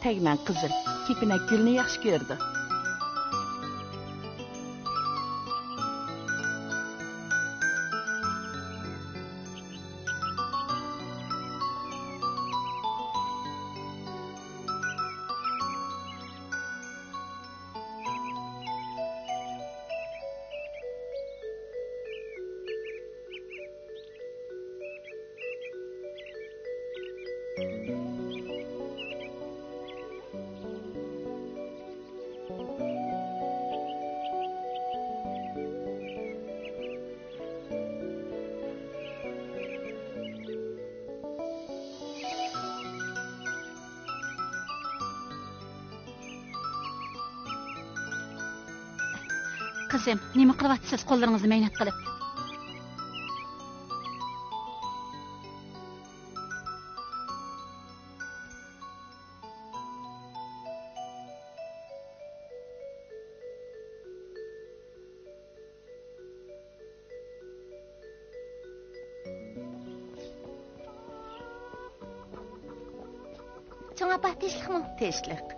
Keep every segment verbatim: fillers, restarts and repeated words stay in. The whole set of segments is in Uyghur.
تەگمەن قىزىم، كېپىنەك گۈلنى ياخشى كۆرىدۇ. قىزىم، نېمە قىلىۋاتىسىز قوللىرىڭىزنى مەينەت قىلىپ؟ چوڭ ئاپا، تىنچلىقمۇ؟ تىنچلىق.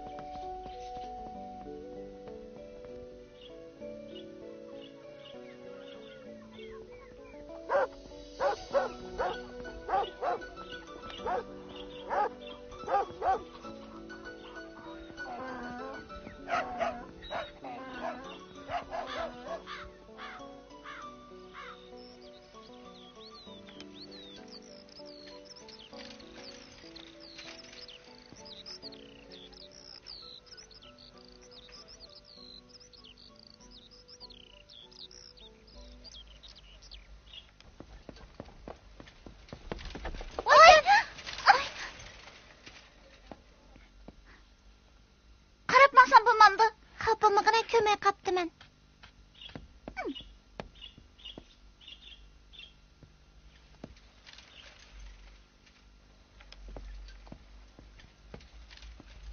قاراپ ماڭسام بولمامدۇ؟ خاپا بولمىغىنە، كۆرمەي قاپتىمەن.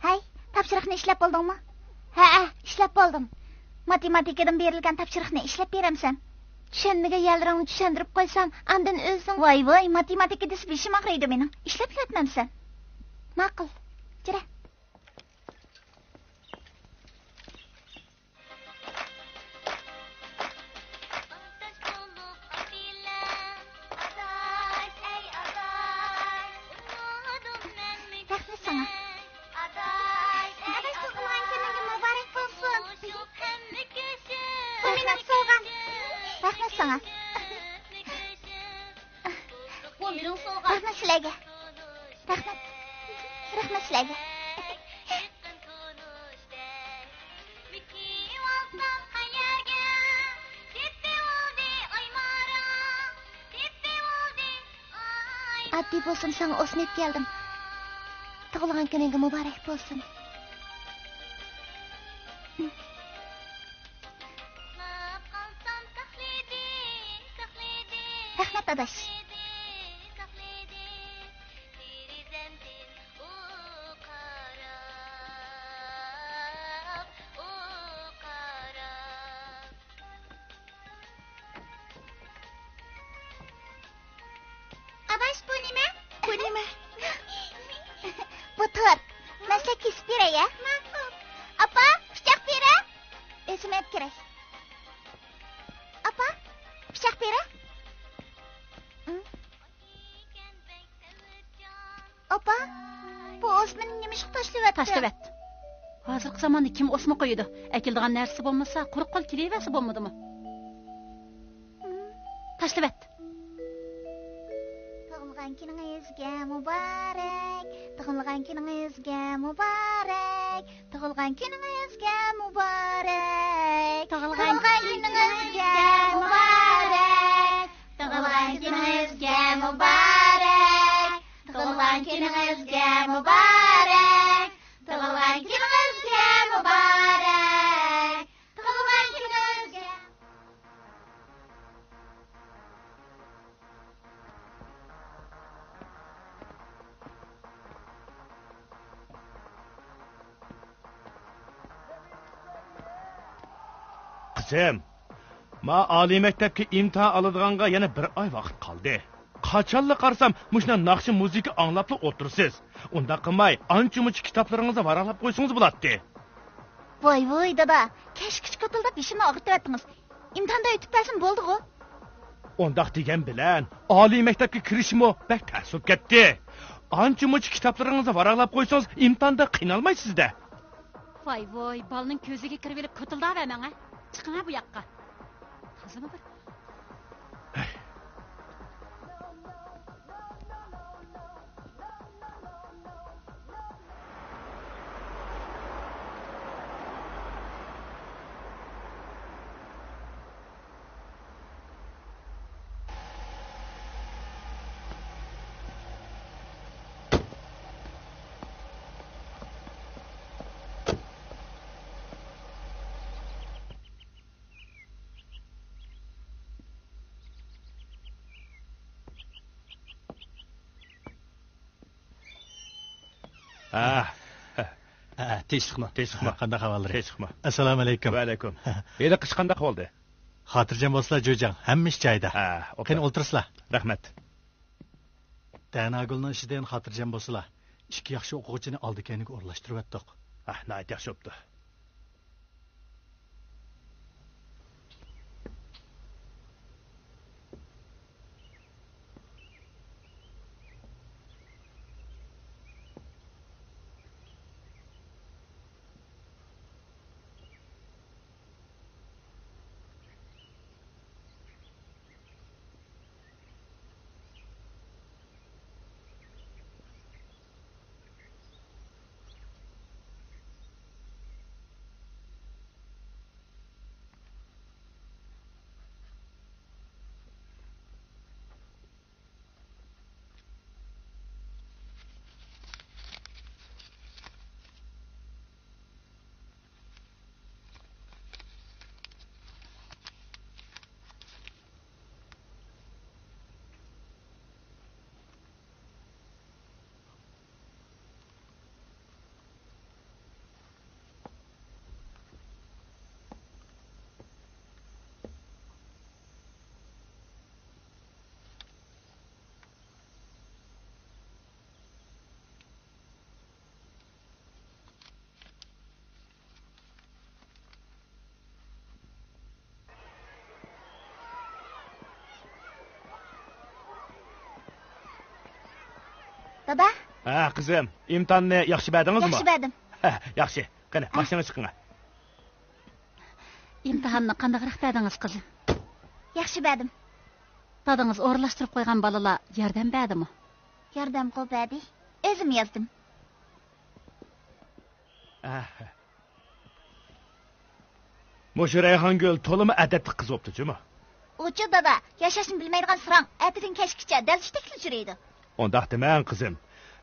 ھەي، تاپشۇرۇقنى ئىشلەپ بولدۇڭمۇ؟ ھەئە، ئىشلەپ بولدۇم. ماتېماتىكىدىن بېرىلگەن تاپشۇرۇقنى ئىشلەپ بېرەمسەن؟ چۈشەنمىگەن يەرلىرىڭنى چۈشەندۈرۈپ قويسام، ئاندىن ئۆزۈڭ. ۋاي ۋاي، ماتېماتىكا دېسە بېشىم ئاغرىيدۇ مېنىڭ. ئىشلەپ بېرەتمەمسەن؟ ماقۇل، جۈرە. رەھمەت ساڭا. ئاداش، تۇغۇلغان كۈنۈڭ مۇبارەك بولسۇن. بۇ مېنىڭ سوۋغام. رەھمەت ساڭا. بۇ مېنىڭ سوۋغام. رەھمەت سىلەرگە. رەھمەت. رەھمەت سىلەرگە. ئاددىي بولسىمۇ ساڭا ئوسما ئېلىپ كەلدىم. تۇغۇلغان كۈنۈڭگە مۇبارەك بولسۇن. رەھمەت، ئاداش. ئاداش، بۇ نېمە؟ بۇ نېمە؟ بۇ تورت. مەن سىزگە كېسىپ بېرەي، ھە؟ ماقۇل. ئاپا، پىچاق بېرە. ئۆزۈم ئېلىپ كىرەي. ئاپا، پىچاق بېرە. ئاپا، بۇ ئوسمىنى نېمىشقا تاشلىۋەتتىڭ؟ تاشلىۋەت. ھازىرقى زاماندا كىم ئوسما قويىدۇ؟ ئەكېلىدىغان نەرسىسى بولمىسا، قۇرۇق قول كېلىۋەرسە بولمىدىمۇ؟ تاشلىۋەت. تۇغۇلغان كۈنىڭىزگە مۇبارەك، تۇغۇلغان كۈنىڭىزگە مۇبارەك، تۇغۇلغان كۈنىڭىزگە مۇبارەك، تۇغۇلغان كۈنىڭىزگە مۇبارەك، تۇغۇلغان كۈنىڭىزگە مۇبارەك، تۇغۇلغان كۈنىڭىزگە مۇبارەك، تۇغۇلغان كۈنىڭىزگە مۇبارەك، تۇغۇلغان كۈنىڭىزگە. قىزىم، ما ئالىي مەكتەپكە ئىمتىھان ئالىدىغانغا يەنە بىر ئاي ۋاقىت قالدى. قاچانلا قارىسام، مۇشۇنداق ناخشا مۇزىكا ئاڭلاپلا ئولتۇرىسىز. ئۇنداق قىلماي، ئانچە-مۇنچە كىتابلىرىڭىزنى ۋاراقلاپ قويسىڭىز بولاتتى. ۋاي، ۋاي، دادا، كەچكىچە كوتۇلداپ بېشىمنى ئاغرىتىۋەتتىڭىز. ئىمتىھاندا ئۆتۈپ بەرسىمۇ بولدىغۇ. ئۇنداق دېگەن بىلەن، ئالىي مەكتەپكە كىرىشمۇ بەك تەس بولۇپ كەتتى. ئانچە-مۇنچە كىتابلىرىڭىزنى ۋاراقلاپ قويسىڭىز، ئىمتىھاندا قىينالمايسىز-دە. ۋاي، ۋاي، بالىنىڭ كۆزىگە كىرىۋېلىپ كوتۇلداۋەرمەڭ، ھە. چىقىڭ، ھە، بۇ ياققا. تازىمۇ بىر. ھە. ھە، تىنچلىقمۇ؟ تىنچلىقمۇ؟ قانداق ئەھۋاللىرى؟ تىنچلىقمۇ؟ ئەسسالامۇ ئەلەيكۇم. ۋەئەلەيكۇم. ھېلىقى ئىش قانداق بولدى؟ خاتىرجەم بولسىلا، جۇجاڭ، ھەممە ئىش جايىدا. ھە، ئوبدان. قېنى، ئولتۇرسىلا. رەھمەت. دەناگۈلنىڭ ئىشىدىن خاتىرجەم بولسىلا، ئىككى ياخشى ئوقۇغۇچىنى ئالدى-كەينىگە ئورۇنلاشتۇرۇۋەتتۇق. ھە، ناھايىتى ياخشى بوپتۇ. دادا. ھە، قىزىم، ئىمتىھاننى ياخشى بەردىڭىزمۇ؟ ياخشى بەردىم. ھە، ياخشى. قېنى، ھە. ماشىنىغا چىقىڭ. ئىمتىھاننى قانداقراق بەردىڭىز، قىزىم؟ ياخشى بەردىم. دادىڭىز ئورۇنلاشتۇرۇپ قويغان بالىلار ياردەم بەردىمۇ؟ ياردەمغۇ بەردى. ئۆزۈم يازدىم. ئەھ. مۇشۇ رەيھانگۈل تولىمۇ ئەدەپلىك قىز بوپتۇ جۇمۇ. ئۇچۇ دادا، ياشاشنى بىلمەيدىغان ساراڭ، ئەتىدىن كەچكىچە دەل شۇنداقلا يۈرىدۇ. ئۇنداق دېمەڭ، قىزىم.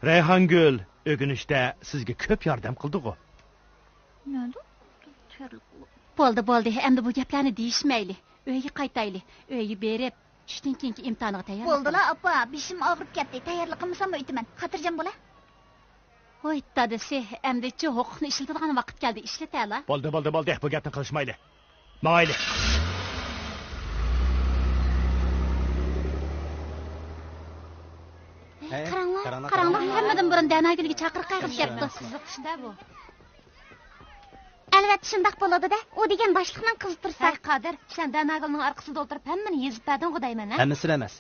رەيھانگۈل ئۆگىنىشتە سىزگە كۆپ ياردەم قىلدىغۇ. نەدە؟ بولدى، بولدى، ئەمدى بۇ گەپلەرنى دېيىشمەيلى. ئۆيگە قايتايلى. ئۆيگە بېرىپ، چۈشتىن كېيىنكى ئىمتىھانغا تەييارلىق قىلىڭ. بولدىلا، ئاپا، بېشىم ئاغرىپ كەتتى. تەييارلىق قىلمىساممۇ ئۆتىمەن. خاتىرجەم بولا. ھوي، دادىسى، ئەمدىچۇ ھوقۇقنى ئىشلىتىدىغان ۋاقىت كەلدى، ئىشلىتەلا. بولدى، بولدى، بولدى، بۇ گەپنى قىلىشمايلى. ماڭايلى. ھەي، قاراڭلار، قاراڭلار، قاراڭلار، قاراڭلار. ھەممىدىن بۇرۇن دەناگۈلگە چاقىرىق قەغىزى كەپتۇ. قىزىق ئىش-دە بۇ. ئەلۋەتتە شۇنداق بولىدۇ-دە، ئۇ دېگەن باشلىقنىڭ قىزى تۇرسا. ھەي، قادىر، سەن دەناگۈلنىڭ ئارقىسىدا ئولتۇرۇپ ھەممىنى يېزىپ بەردىڭغۇ دەيمەن، ھە؟ ھەممىسىنى ئەمەس.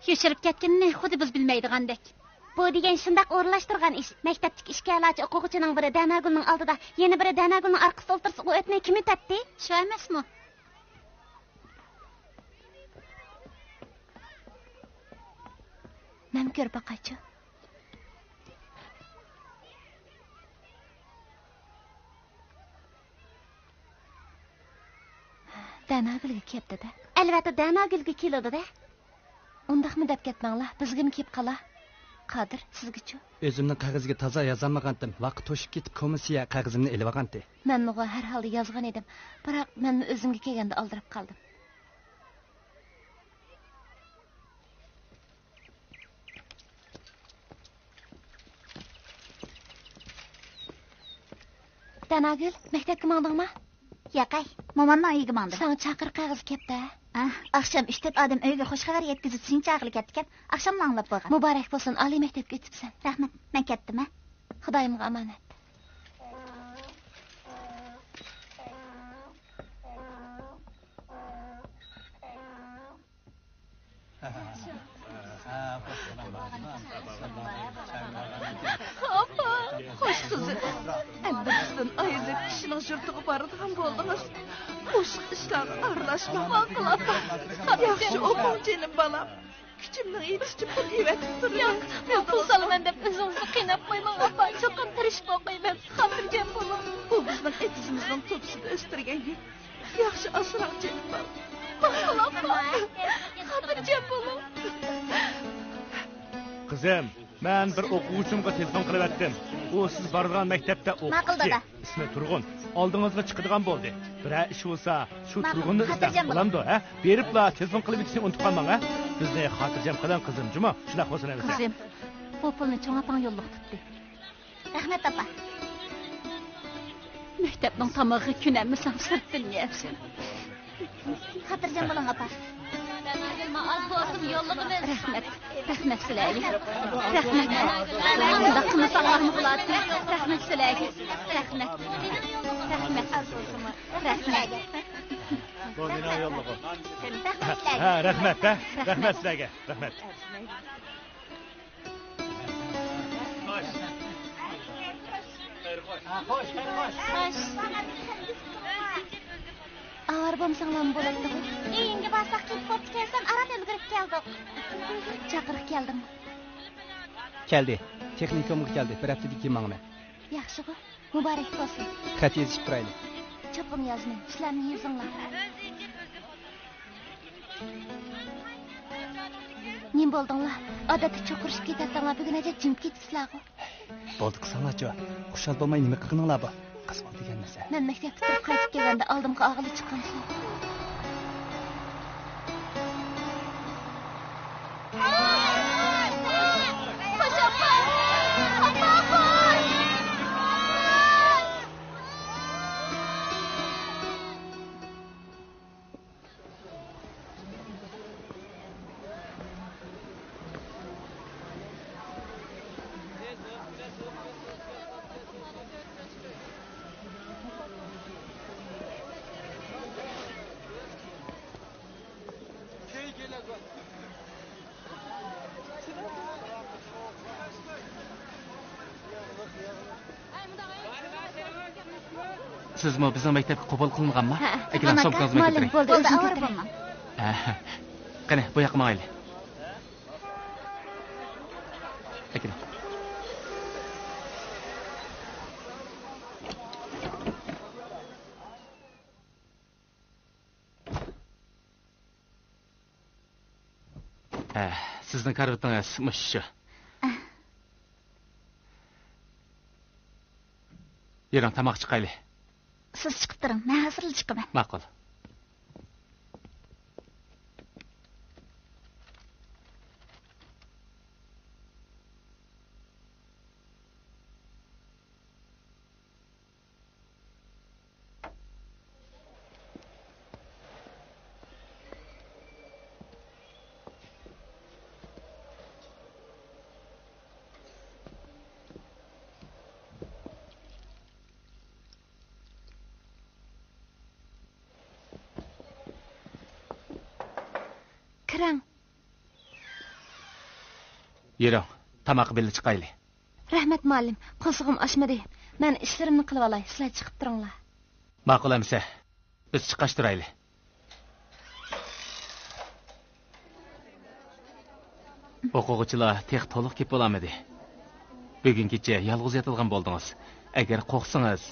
يوشۇرۇپ كەتكىنىنى خۇددى بىز بىلمەيدىغاندەك. بۇ دېگەن شۇنداق ئورۇنلاشتۇرغان ئىش. مەكتەپتىكى ئىككى ئالاچى ئوقۇغۇچىنىڭ بىرى دەناگۈلنىڭ ئالدىدا، يەنە بىرى دەناگۈلنىڭ ئارقىسىدا ئولتۇرسا، ئۇ ئۆتمەي كىم ئۆتەتتى؟ شۇ ئەمەسمۇ؟ مەنمۇ كۆرۈپ باقايچۇ. دەناگۈلگە كەپتۇ-دە. ئەلۋەتتە، دەناگۈلگە كېلىدۇ-دە. ئۇنداقمۇ دەپ كەتمەڭلار، بىزگىمۇ كېلىپ قالا. قادىر، سىزگىچۇ؟ ئۆزۈمنىڭ قەغىزىگە تازا يازالمىغانتىم، ۋاقىت توشۇپ كېتىپ، كومىسسىيە قەغىزىمنى ئېلىۋالغانتى. مەنمۇغۇ ھەر ھالدا يازغان ئىدىم، بىراق مەنمۇ ئۆزۈمگە كەلگەندە ئالدىراپ قالدىم. دەناگۈل، مەكتەپكە ماڭدىڭما؟ ياقەي، مومامنىڭ ئۆيىگە ماڭدىم. ساڭا چاقىرىق قەغىزى كەپتۇ-ھە. ئاخشام ئۈچ تۆت ئادەم ئۆيگە خوش خەۋەر يەتكۈزۈپ سىن چاغىلى كەتتىكەن. ئاخشاملا ئاڭلاپ بولغان. مۇبارەك بولسۇن، ئالىي مەكتەپكە ئۆتۈپسەن. رەھمەت، مەن كەتتىم ھە. خۇدايىمغا ئامانەت. ئاپا، خوش قىزىم. ئەمدى بىزدىن ئايرىلىپ كىشىنىڭ يۇرتىغا بارىدىغان بولدىڭىز. بوشلۇق ئىشلارغا ئارىلاشماڭ. ماقۇل ئاپا. ياخشى ئوقۇڭ جېنىم بالام. كۈچۈمنىڭ يېتىشىچە پۇل ئېۋەتىپ تۇرىمەن. ياق، مەن پۇل سالىمەن دەپ ئۆزىڭىزنى قىيناپ قويماڭ ئاپا. چوقۇم تىرىشىپ ئوقۇيمەن. خاتىرجەم بولۇڭ. بۇ بىزنىڭ ئېتىزىمىزنىڭ توپىسىدا ئۆستۈرگەن گۈل. ياخشى ئاسراڭ جېنىم بالام. ماقۇل ئاپا. خاتىرجەم بولۇڭ. قىزىم، مەن بىر ئوقۇغۇچىمغا تېلېفون قىلىۋەتتىم. ئۇ سىز بارىدىغان مەكتەپتە ئوقۇتقۇچى. ماقۇل دادا. ئىسمى تۇرغۇن. ئالدىڭىزغا چىقىدىغان بولدى. بىرەر ئىش بولسا، شۇ ماقۇل، تۇرغۇننى ئىزدەڭ. خاتىرجەم بولۇڭ. بولامدۇ، ھە؟ بېرىپلا تېلېفون قىلىۋېتىشنى ئۇنتۇپ قالماڭ، ھە؟ بىزنى خاتىرجەم قىلىڭ، قىزىم، جۇمۇ. شۇنداق بولسۇن ئەمىسە. قىزىم، بۇ پۇلنى چوڭ ئاپاڭ يوللۇق تۇتتى. رەھمەت، ئاپا. مەكتەپنىڭ تامىقىغا كۆنەلمىسەڭ، سىرتتىن يەرسەن. خاتىرجەم بولۇڭ، ئاپا. ئاز بولسىمۇ يوللىغىمىز. رەھمەت. رەھمەت سىلەرگە. رەھمەت. مۇنداق قىلمىساڭلارمۇ بولاتتى. رەھمەت سىلەرگە. رەھمەت. رەھمەت. رەھمەت. بۇ مېنىڭ يوللۇغۇم. ھە، رەھمەت، ھە. رەھمەت سىلەرگە. رەھمەت. ئاۋارە بولمىساڭلارمۇ بولاتتىغۇ. ئۆيۈڭگە بارساق كېچىكىپ بوپتىكەنسەن، ئاران ئۈلگۈرۈپ كەلدۇق. چاقىرىق كەلدىم. كەلدى. تېخنىكومغا كەلدى. بىر ھەپتىدىن كېيىن ماڭىمەن. ياخشىغۇ. مۇبارەك بولسۇن. خەت يېزىشىپ تۇرايلى. چوقۇم يازىمەن. ئىشلارنى يېزىڭلار. نېمە بولدۇڭلار؟ ئادەتتە چوقۇرۇشۇپ كېتەتتىڭلار، بۈگۈن ئەجەب جىمىپ كېتىپسىلەرغۇ. بولدى، قىلساڭلارچۇ. خۇشال بولماي نېمە قىلغىنىڭلار بار؟ قىزىق دېگەن نەرسە. مەن مەكتەپ پۈتتۈرۈپ قايتىپ كەلگەندە ئالدىمغا ئاغىلى چىققانسۇ. سىزمۇ بىزنىڭ مەكتەپكە قوبۇل قىلىنغانمۇ؟ ھە، ئەكېلىڭ، سومكىڭىزنى مۇئەللىم، كۆتۈرۈڭ. بولدى، بولدى، ئۆزۈم ئاۋارە كۆتۈرەي. بولماڭ. ھە. قېنى، بۇ ياققا ماڭايلى. ئەكېلىڭ. ھە، سىزنىڭ كارىۋىتىڭىز مۇشۇ. ئەھ. يۈرۈڭ، تاماق چىقايلى. سىز چىقىپ تۇرۇڭ، مەن ھازىرلا چىقىمەن. ماقۇل. كىرىڭ. يۈرۈڭ، تاماققا بىللە چىقايلى. رەھمەت، مۇئەللىم. قورسىقىم ئاچمىدى. مەن ئىشلىرىمنى قىلىۋالاي، سىلەر چىقىپ تۇرۇڭلار. ماقۇل ئەمىسە، بىز چىققاچ تۇرايلى. ئوقۇغۇچىلار تېخى تولۇق كېلىپ بولالمىدى. بۈگۈن كېچە يالغۇز ياتىدىغان بولدىڭىز. ئەگەر قورقسىڭىز،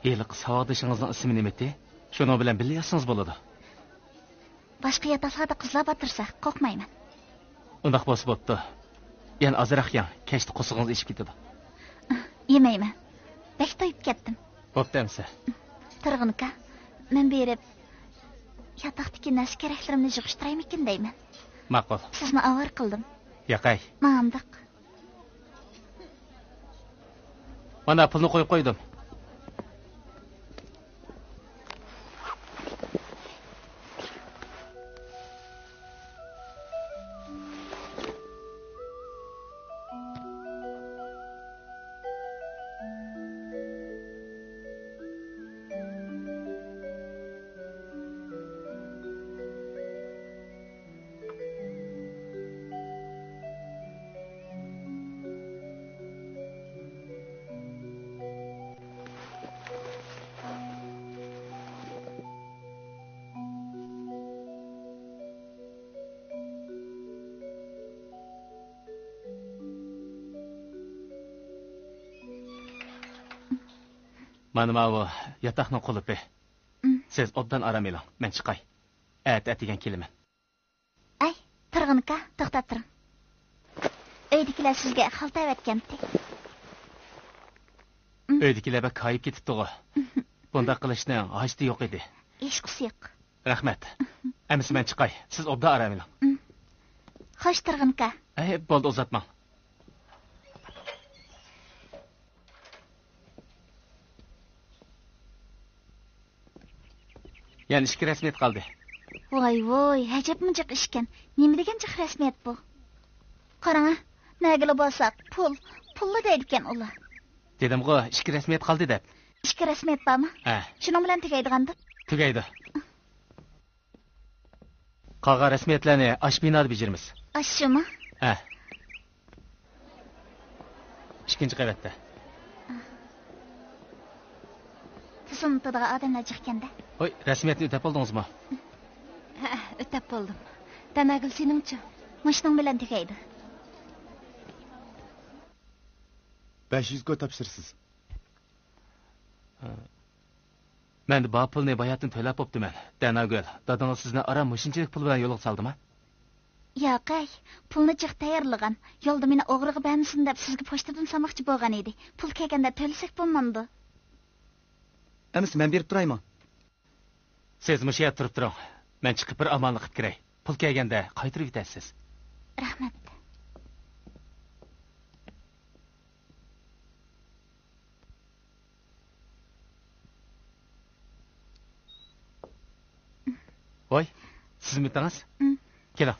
ھېلىقى ساۋاقدىشىڭىزنىڭ ئىسمى نېمىتى؟ شۇنىڭ بىلەن بىللە ياتسىڭىز بولىدۇ. باشقا ياتاقلاردا قىزلار بار تۇرسا، قورقمايمەن. ئۇنداق بولسا بوپتۇ. يەنە ئازراق يەڭ، كەچتە قورسىقىڭىز ئېشىپ كېتىدۇ. يېمەيمەن. بەك تويۇپ كەتتىم. بوپتۇ ئەمىسە. تۇرغۇن ئاكا، مەن بېرىپ، ياتاقتىكى نەرسە كېرەكلىرىمنى يىغىشتۇرايمىكىن دەيمەن. ماقۇل. سىزنى ئاۋارە قىلدىم. ياقەي. مانداق. مانا پۇلنى قويۇپ قويدۇم. مانا ماۋۇ ياتاقنىڭ قۇلۇپى. ئىم. سىز ئوبدان ئارام ئېلىڭ، مەن چىقاي. ئەتە ئەتىگەن كېلىمەن. ئەي، تۇرغىنكا، توختاپ تۇرۇڭ. ئۆيدىكىلەر سىزگە خالتا ئەۋەتكەنتى. ئۆيدىكىلەر بەك كايىپ كېتىپتىغۇ. بۇنداق قىلىشنىڭ ھاجىتى يوق ئىدى. ھېچقىسى يوق. رەھمەت. ئەمىسە مەن چىقاي. سىز ئوبدان ئارام ئېلىڭ. خوش، تۇرغىنكا. ئەي، بولدى، ئۇزاتماڭ. يەنە ئىككى رەسمىيەت قالدى. ۋاي ۋوي، ئەجەبمۇ جىق ئىشكەن. نېمە دېگەن جىق رەسمىيەت بۇ؟ قاراڭا، نەگىلا بارساق پۇل، پۇللا دەيدىكەن ئۇلار. دېدىمغۇ، ئىككى رەسمىيەت قالدى دەپ. ئىككى رەسمىيەت بارمۇ؟ ھە. شۇنىڭ بىلەن تۈگەيدىغاندۇ؟ تۈگەيدۇ. قالغان رەسمىيەتلەرنى ئاشۇ بىنادا بېجىرىمىز. ئاشۇمۇ؟ ھە. ئىككىنچى قەۋەتتە. تىزىملىتىدىغان ئادەملەر جىقكەندە. ھوي، رەسمىيەتنى ئۆتەپ بولدىڭىزمۇ؟ ھە، ئۆتەپ بولدۇم. دەناگۈل، سېنىڭچۇ؟ مۇشۇنىڭ بىلەن تۈگەيدۇ. بەش يۈز كو تاپشۇرىسىز. مەندە بار پۇلنى باياتىن تۆلەپ بوپتىمەن. دەناگۈل، دادىڭىز سىزنى ئاران مۇشۇنچىلىك پۇل بىلەن يولغا سالدىما؟ ياق ئەي، پۇلنى جىق تەييارلىغان. يولدا مېنى ئوغرىغا بەرمىسۇن دەپ سىزگە پوچتىدىن سالماقچى بولغان ئىدى. پۇل كەلگەندە تۆلىسەك بولمامدۇ؟ ئەمىسە مەن بېرىپ تۇرايمۇ؟ سىز مۇشۇ يەردە تۇرۇپ تۇرۇڭ. مەن چىقىپ بىر ئامانلىق قىلىپ كىرەي. پۇل كەلگەندە قايتۇرۇۋېتەرسىز. رەھمەت. ۋاي، سىزمىتىڭىز؟ ئىم. كېلىڭ،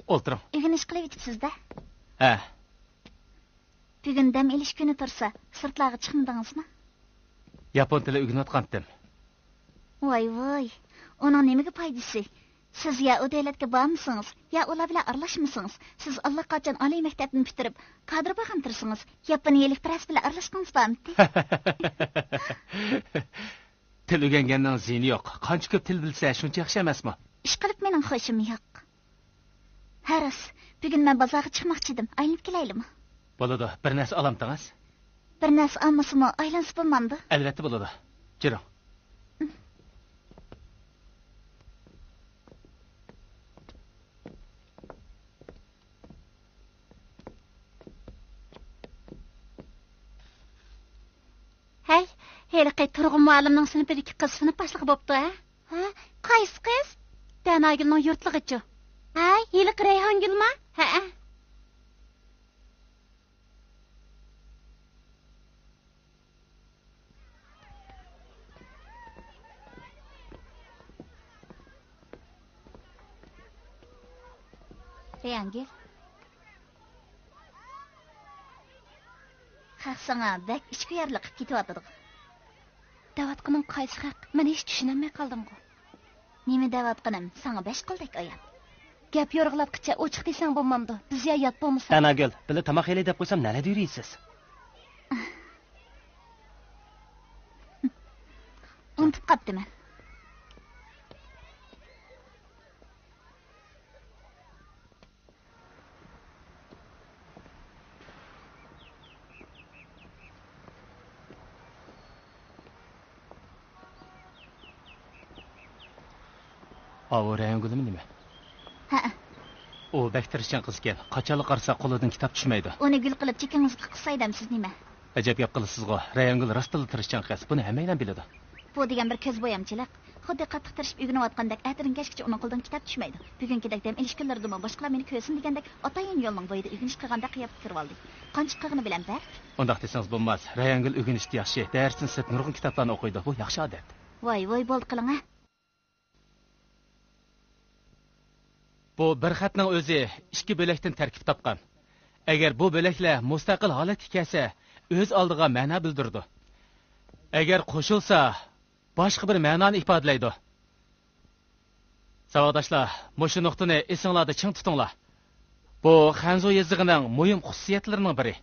ئولتۇرۇڭ. ئۆگىنىش قىلىۋېتىپسىز-دە. ھە. بۈگۈن دەم ئېلىش كۈنى تۇرسا، سىرتلارغا چىقمىدىڭىزمۇ؟ ياپون تىلى ئۆگىنىۋاتقانتىم. ۋاي ۋاي، ئۇنىڭ نېمىگە پايدىسى؟ سىز يا ئۇ دۆلەتكە بارمىسىڭىز، يا ئۇلار بىلەن ئارىلاشمىسىڭىز، سىز ئاللىقاچان ئالىي مەكتەپنى پۈتتۈرۈپ، كادىر بولغان تۇرسىڭىز، ياپونىيەلىك بىرەرسى بىلەن ئارىلاشقىڭىز بارمىدى؟ تىل ئۆگەنگەننىڭ زىيىنى يوق. قانچە كۆپ تىل بىلسە، شۇنچە ياخشى ئەمەسمۇ؟ ئىشقىلىپ مېنىڭ خۇشۇم يوق. ھە راست، بۈگۈن مەن بازارغا چىقماقچى ئىدىم، ئايلىنىپ كېلەيلىمۇ؟ بولىدۇ، بىر نەرسە ئالامتىڭىز؟ بىر نەرسە ئالمىسىمۇ ئايلانسا بولمامدۇ؟ ئەلۋەتتە بولىدۇ. جۈرۈڭ. ھەي، ھېلىقى تۇرغۇن مۇئەللىمنىڭ سىنىپىدىكى قىز سىنىپ باشلىقى بوپتۇ ھە؟ ھە؟ قايسى قىز؟ دەناگۈلنىڭ يۇرتلۇقىچۇ؟ ھەي، ھېلىقى رەيھانگۈلما؟ ھەئە. رەيھانگۈل. خەق ساڭا بەك ئىچكۈ يارلىق قىلىپ كېتىۋاتىدىغۇ. دەۋاتقىنىڭ قايسى خەق؟ مەن ھېچ چۈشىنەلمەي قالدىمغۇ. نېمە دەۋاتقىنىم ساڭا بەش قولدەك ئايان. گەپ يورغىلاتقىچە ئوچۇق دېسەڭ بولمامدۇ؟ بىز يا يات بولمىسا. ئەناگۈل، بىللە تاماق يەيلى دەپ قويسام نەلەردە يۈرىسىز؟ ئۇنتۇپ قاپتىمەن. ئاۋۇ رەيھانگۈلمۇ نېمە؟ ھەئە. ئۇ بەك تىرىشچان قىز ئىكەن. قاچانلا قارىسا قولىدىن كىتاب چۈشمەيدۇ. ئۇنى گۈل قىلىپ چېكىڭىزگە قىلسايدىمسىز نېمە؟ ئەجەب گەپ قىلىسىزغۇ. رەيھانگۈل راستتىنلا تىرىشچان قىز. بۇنى ھەممەيلەن بىلىدۇ. بۇ دېگەن بىر كۆز بويامچىلىق. خۇددى قاتتىق تىرىشىپ ئۆگىنىۋاتقاندەك، ئەتىدىن كەچكىچە ئۇنىڭ قولىدىن كىتاب چۈشمەيدۇ. بۈگۈنكىدەك دەم ئېلىش كۈنلىرىدىمۇ باشقىلار مېنى كۆرسۇن دېگەندەك، ئاتايىن يولنىڭ بويىدا ئۆگىنىش قىلغاندەك قىياپەتكە كىرىۋالدى. قانچە قىلغىنى بىلەن بەك. ئۇنداق دېسىڭىز بولماس. رەيھانگۈل ئۆگىنىشتە ياخشى، دەرستىن سىرت نۇرغۇن كىتابلارنى ئوقۇيدۇ. بۇ ياخشى ئادەت. ۋاي، ۋاي، بولدى قىلىڭە. بۇ بىر خەتنىڭ ئۆزى ئىككى بۆلەكتىن تەركىب تاپقان. ئەگەر بۇ بۆلەكلەر مۇستەقىل ھالەتكە كەلسە، ئۆز ئالدىغا مەنا بىلدۈرىدۇ. ئەگەر قوشۇلسا، باشقا بىر مەنانى ئىپادىلەيدۇ. ساۋاقداشلار، مۇشۇ نۇقتىنى ئېسىڭلاردا چىڭ تۇتۇڭلار. بۇ خەنزۇ يېزىقىنىڭ مۇھىم خۇسۇسىيەتلىرىنىڭ بىرى.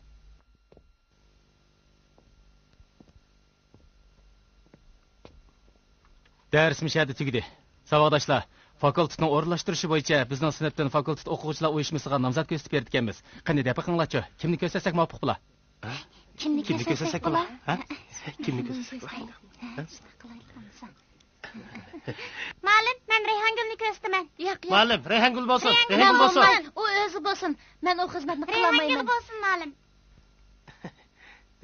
دەرس مۇشۇ يەردە تۈگىدى. ساۋاقداشلار، فاكۇلتېتنىڭ ئورۇنلاشتۇرۇشى بويىچە بىزنىڭ سىنىپتىن فاكۇلتېت ئوقۇغۇچىلار ئۇيۇشمىسىغا نامزات كۆرسىتىپ بېرىدىكەنمىز. قېنى، دەپ بېقىڭلارچۇ، كىمنى كۆرسەتسەك مۇۋاپىق بولا؟ كىمنى كۆرسەتسەك بولا؟ ھە؟ كىمنى كۆرسەتسەك بولىدۇ؟ مۇئەللىم، مەن رەيھانگۈلنى كۆرسىتىمەن. ياق، ياق. مۇئەللىم، رەيھانگۈل بولسۇن، رەيھانگۈل بولسۇن. ئۇ ئۆزى بولسۇن. مەن ئۇ خىزمەتنى قىلالمايمەن. رەيھانگۈل بولسۇن، مۇئەللىم.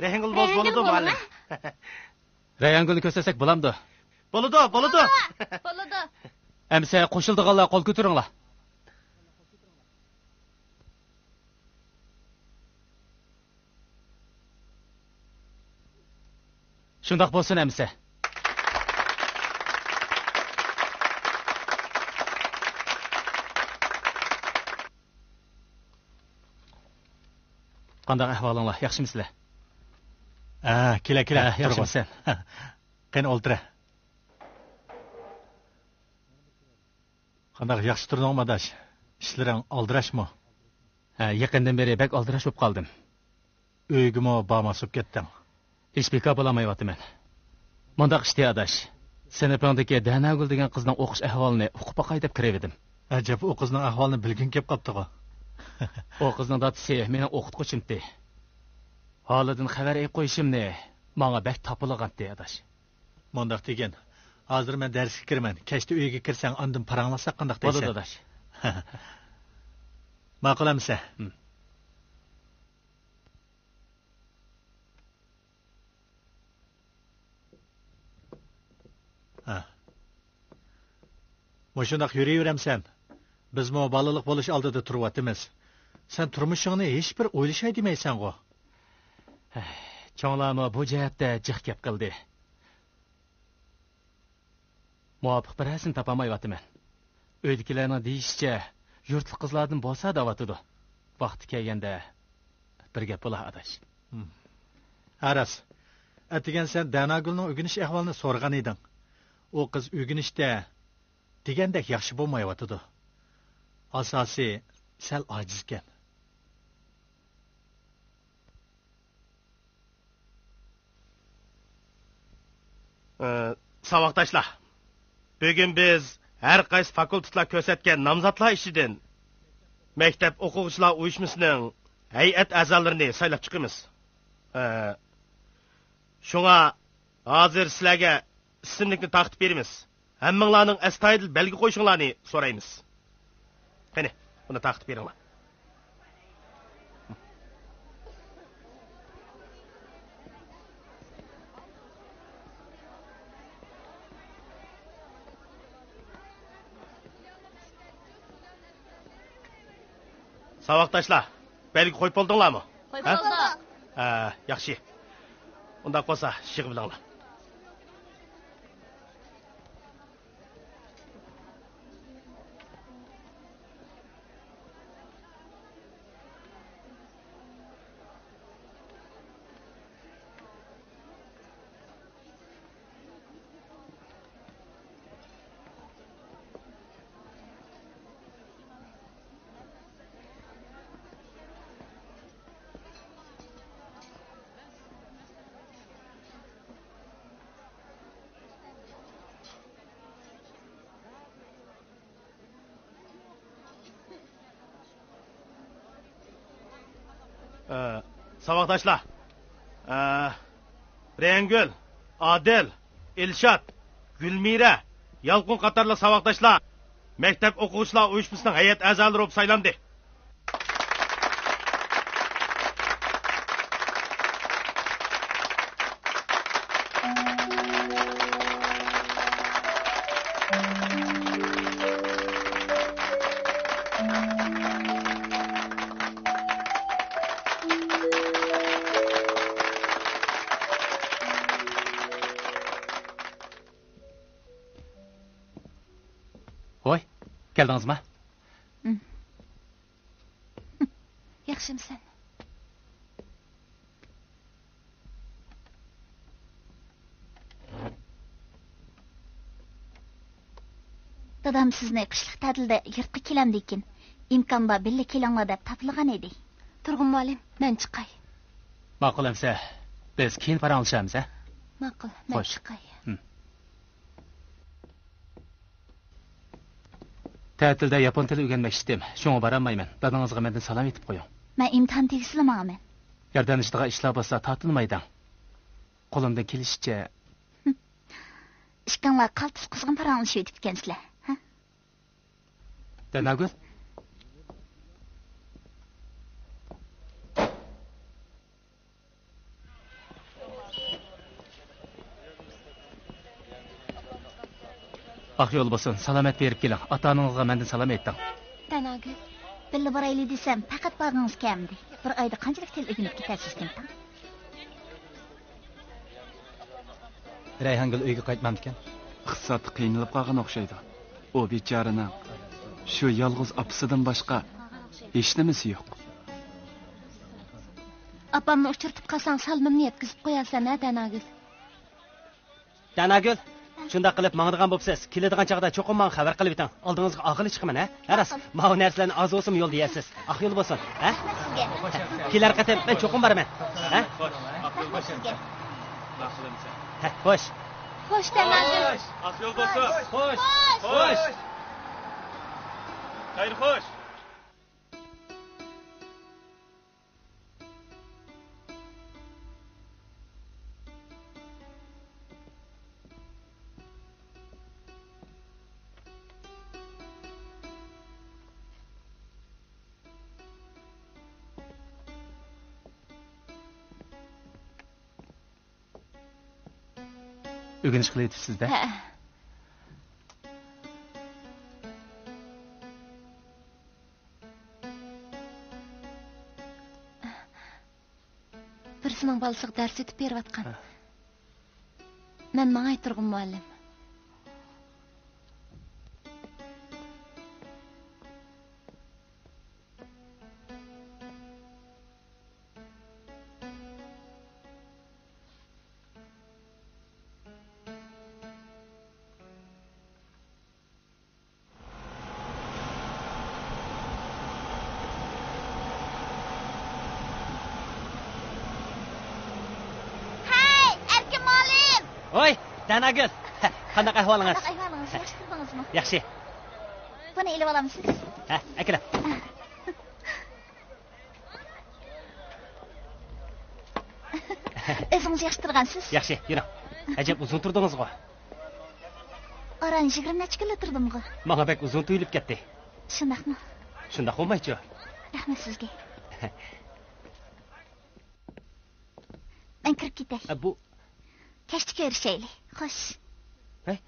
رەيھانگۈل بولسا بولىدۇ، مۇئەللىم. رەيھانگۈلنى كۆرسەتسەك بولامدۇ؟ بولىدۇ، بولىدۇ. بولىدۇ. ئەمىسە قوشۇلىدىغانلار قول كۆتۈرۈڭلار. شۇنداق بولسۇن ئەمىسە. قانداق ئەھۋالىڭلار؟ ياخشىمۇسىلەر؟ ھە، كېلە، كېلە. ھە، ياخشىمۇسەن؟ قېنى، ئولتۇرە. قانداق، ياخشى تۇردۇڭمۇ، ئاداش؟ ئىشلىرىڭ ئالدىراشمۇ؟ ھە، يېقىندىن بېرى بەك ئالدىراش بولۇپ قالدىم. ئۆيگىمۇ بارماس بولۇپ كەتتىڭ. ھېچ بىكار بولالمايۋاتىمەن. مۇنداق ئىشتى، ئاداش. سىنىپىڭدىكى دەناگۈل دېگەن قىزنىڭ ئوقۇش ئەھۋالىنى ئۇقۇپ باقاي دەپ كىرىۋىدىم. ئەجەب، ئۇ قىزنىڭ ئەھۋالىنى بىلگۈڭ كېلىپ قاپتىغۇ. ئۇ قىزنىڭ دادىسى مېنىڭ ئوقۇتقۇچىمتى. ھالىدىن خەۋەر ئېلىپ قويۇشۇمنى ماڭا بەك تاپىلىغانتى، ئاداش. مۇنداق دېگىن، ھازىر مەن دەرسكە كىرىمەن، كەچتە ئۆيگە كىرسەڭ، ئاندىن پاراڭلاشساق قانداق دەيسەن؟ بولىدۇ، ئاداش. ماقۇل ئەمىسە. ھىم. ھە. مۇشۇنداق يۈرۈۋېرەمسەن؟ بىزمۇ بالىلىق بولۇش ئالدىدا تۇرۇۋاتىمىز. سەن تۇرمۇشۇڭنى ھېچبىر ئويلىشاي دېمەيسەنغۇ؟ چوڭلارمۇ بۇ جەھەتتە جىق گەپ قىلدى. مۇۋاپىق بىرەرسىنى تاپالمايۋاتىمەن. ئۆيدىكىلەرنىڭ دېيىشىچە، يۇرتلۇق قىزلاردىن بولسا دەۋاتىدۇ. ۋاقتى كەلگەندە بىر گەپ بولا، ئاداش. ھە، راست. ئەتىگەن سەن دەناگۈلنىڭ ئۆگىنىش ئەھۋالىنى سورىغان ئىدىڭ. ئۇ قىز ئۆگىنىشتە دېگەندەك ياخشى بولمايۋاتىدۇ. ئاساسى سەل ئاجىزكەن. ئى، ساۋاقداشلار، بۈگۈن بىز ھەر قايسى فاكۇلتېتلار كۆرسەتكەن نامزاتلار ئىچىدىن مەكتەپ ئوقۇغۇچىلار ئۇيۇشمىسىنىڭ ھەيئەت ئەزالىرىنى سايلاپ چىقىمىز. ئى، شۇڭا ھازىر سىلەرگە ئىسىملىكنى تارقىتىپ بېرىمىز. ھەممىڭلارنىڭ ئەستايىدىل بەلگە قويۇشۇڭلارنى سورايمىز. قېنى، بۇنى تارقىتىپ بېرىڭلار. ساۋاقداشلار، بەلگە قويۇپ بولدۇڭلارمۇ؟ قويۇپ ھە؟ بولدۇق. ھە، ياخشى. ئۇنداق بولسا، يىغىۋېلىڭلار. ئە، ساۋاقداشلار، ئە، رەيھانگۈل، ئادىل، ئىلشات، گۈلمىرە، يالقۇن قاتارلىق ساۋاقداشلار مەكتەپ ئوقۇغۇچىلار ئۇيۇشمىسىنىڭ ھەيئەت ئەزالىرى بولۇپ سايلاندى. ۋاي، كەلدىڭىزما؟ ياخشىمسەن؟ دادام سىزنى قىشلىق تەتىلدە يۇرتقا كېلەمدىكىن، ئىمكان بار بىللە كېلىڭلار دەپ تاپىلىغان ئىدى. تۇرغۇن مۇئەللىم، مەن چىقاي. ماقۇل ئەمىسە، بىز كېيىن پاراڭلىشارمىز، ھە؟ ماقۇل، مەن خوش. چىقاي. ھىم. تەتىلدە ياپون تىلى ئۆگەنمەكچىدىم، شۇڭا بارالمايمەن. دادىڭىزغا مەندىن سالام ئېيتىپ قويۇڭ. مەن ئىمتىھان تېگىسىلا ماڭىمەن. ياردەملىشىدىغان ئىشلار بولسا تارتىنمايدىڭ. قولۇمدىن كېلىشىچە. ئىككىڭلار قالتىس قىزغىن پاراڭلىشىۋېتىپتىكەنسىلەر، ھە؟ دەناگۈل. ئاق يول بولسۇن، سالامەت بېرىپ كېلىڭ. ئاتا-ئانىڭىزغا مەندىن سالام ئېيتىڭ. دەناگۈل، بىللە بارايلى دېسەم، پەقەت بارغىڭىز كەلمىدى. بىر ئايدا قانچىلىك تىل ئۆگىنىپ كېتەرسىزكىن تاڭ؟ رەيھانگۈل ئۆيگە قايتمامدىكەن؟ ئىقتىسادتا قىينىلىپ قالغان ئوخشايدۇ. ئۇ بىچارىنىڭ شۇ يالغۇز ئاپىسىدىن باشقا ھېچنېمىسى يوق. ئاپامنى ئۇچرىتىپ قالساڭ، سالىمىمنى يەتكۈزۈپ قويارسەن ھە، دەناگۈل؟ دەناگۈل، شۇنداق قىلىپ ماڭىدىغان بوپسىز. كېلىدىغان چاغدا چوقۇم ماڭا خەۋەر قىلىۋېتىڭ. ئالدىڭىزغا ئاغىلى چىقىمەن، ھە؟ ھە، راست. ماۋۇ نەرسىلەرنى ئاز بولسىمۇ يولدا يەرسىز. ئاق يول بولسۇن، ھە؟ رەھمەت سىزگە. كېلەر قېتىم مەن چوقۇم بارىمەن، ھە؟ رەھمەت سىزگە. ھە، خوش. خوش، دەناگۈل. ئاق يول بولسۇن. خوش. خوش. خەير خوش. ئۆگىنىش قىلىۋېتىپسىز-دە. ھە. بىرسىنىڭ بالىسىغا دەرس ئېتىپ بېرىۋاتقان. ھە. مەن ماڭاي، تۇرغۇن مۇئەللىم. ھەي، ئەركىن مۇئەللىم! ھوي، دەناگۈل! قانداق ئەھۋالىڭىز؟ قانداق ئەھۋالىڭىز؟ ياخشى تۇردىڭىزمۇ؟ ياخشى. بۇنى ئېلىۋالامسىز؟ ھە، ئەكېلە. ئۆزىڭىز ياخشى تۇرغانسىز. ياخشى، يۈرۈڭ. ئەجەب ئۇزۇن تۇردىڭىزغۇ. ئاران يىگىرمە نەچچە كۈنلا تۇردۇمغۇ. ماڭا بەك ئۇزۇن تۇيۇلۇپ كەتتى. شۇنداقمۇ؟ شۇنداق بولمايچۇ؟ رەھمەت سىزگە. مەن كىرىپ كېتەي. ئە، بۇ كەچتە كۆرۈشەيلى. خوش. ھەي.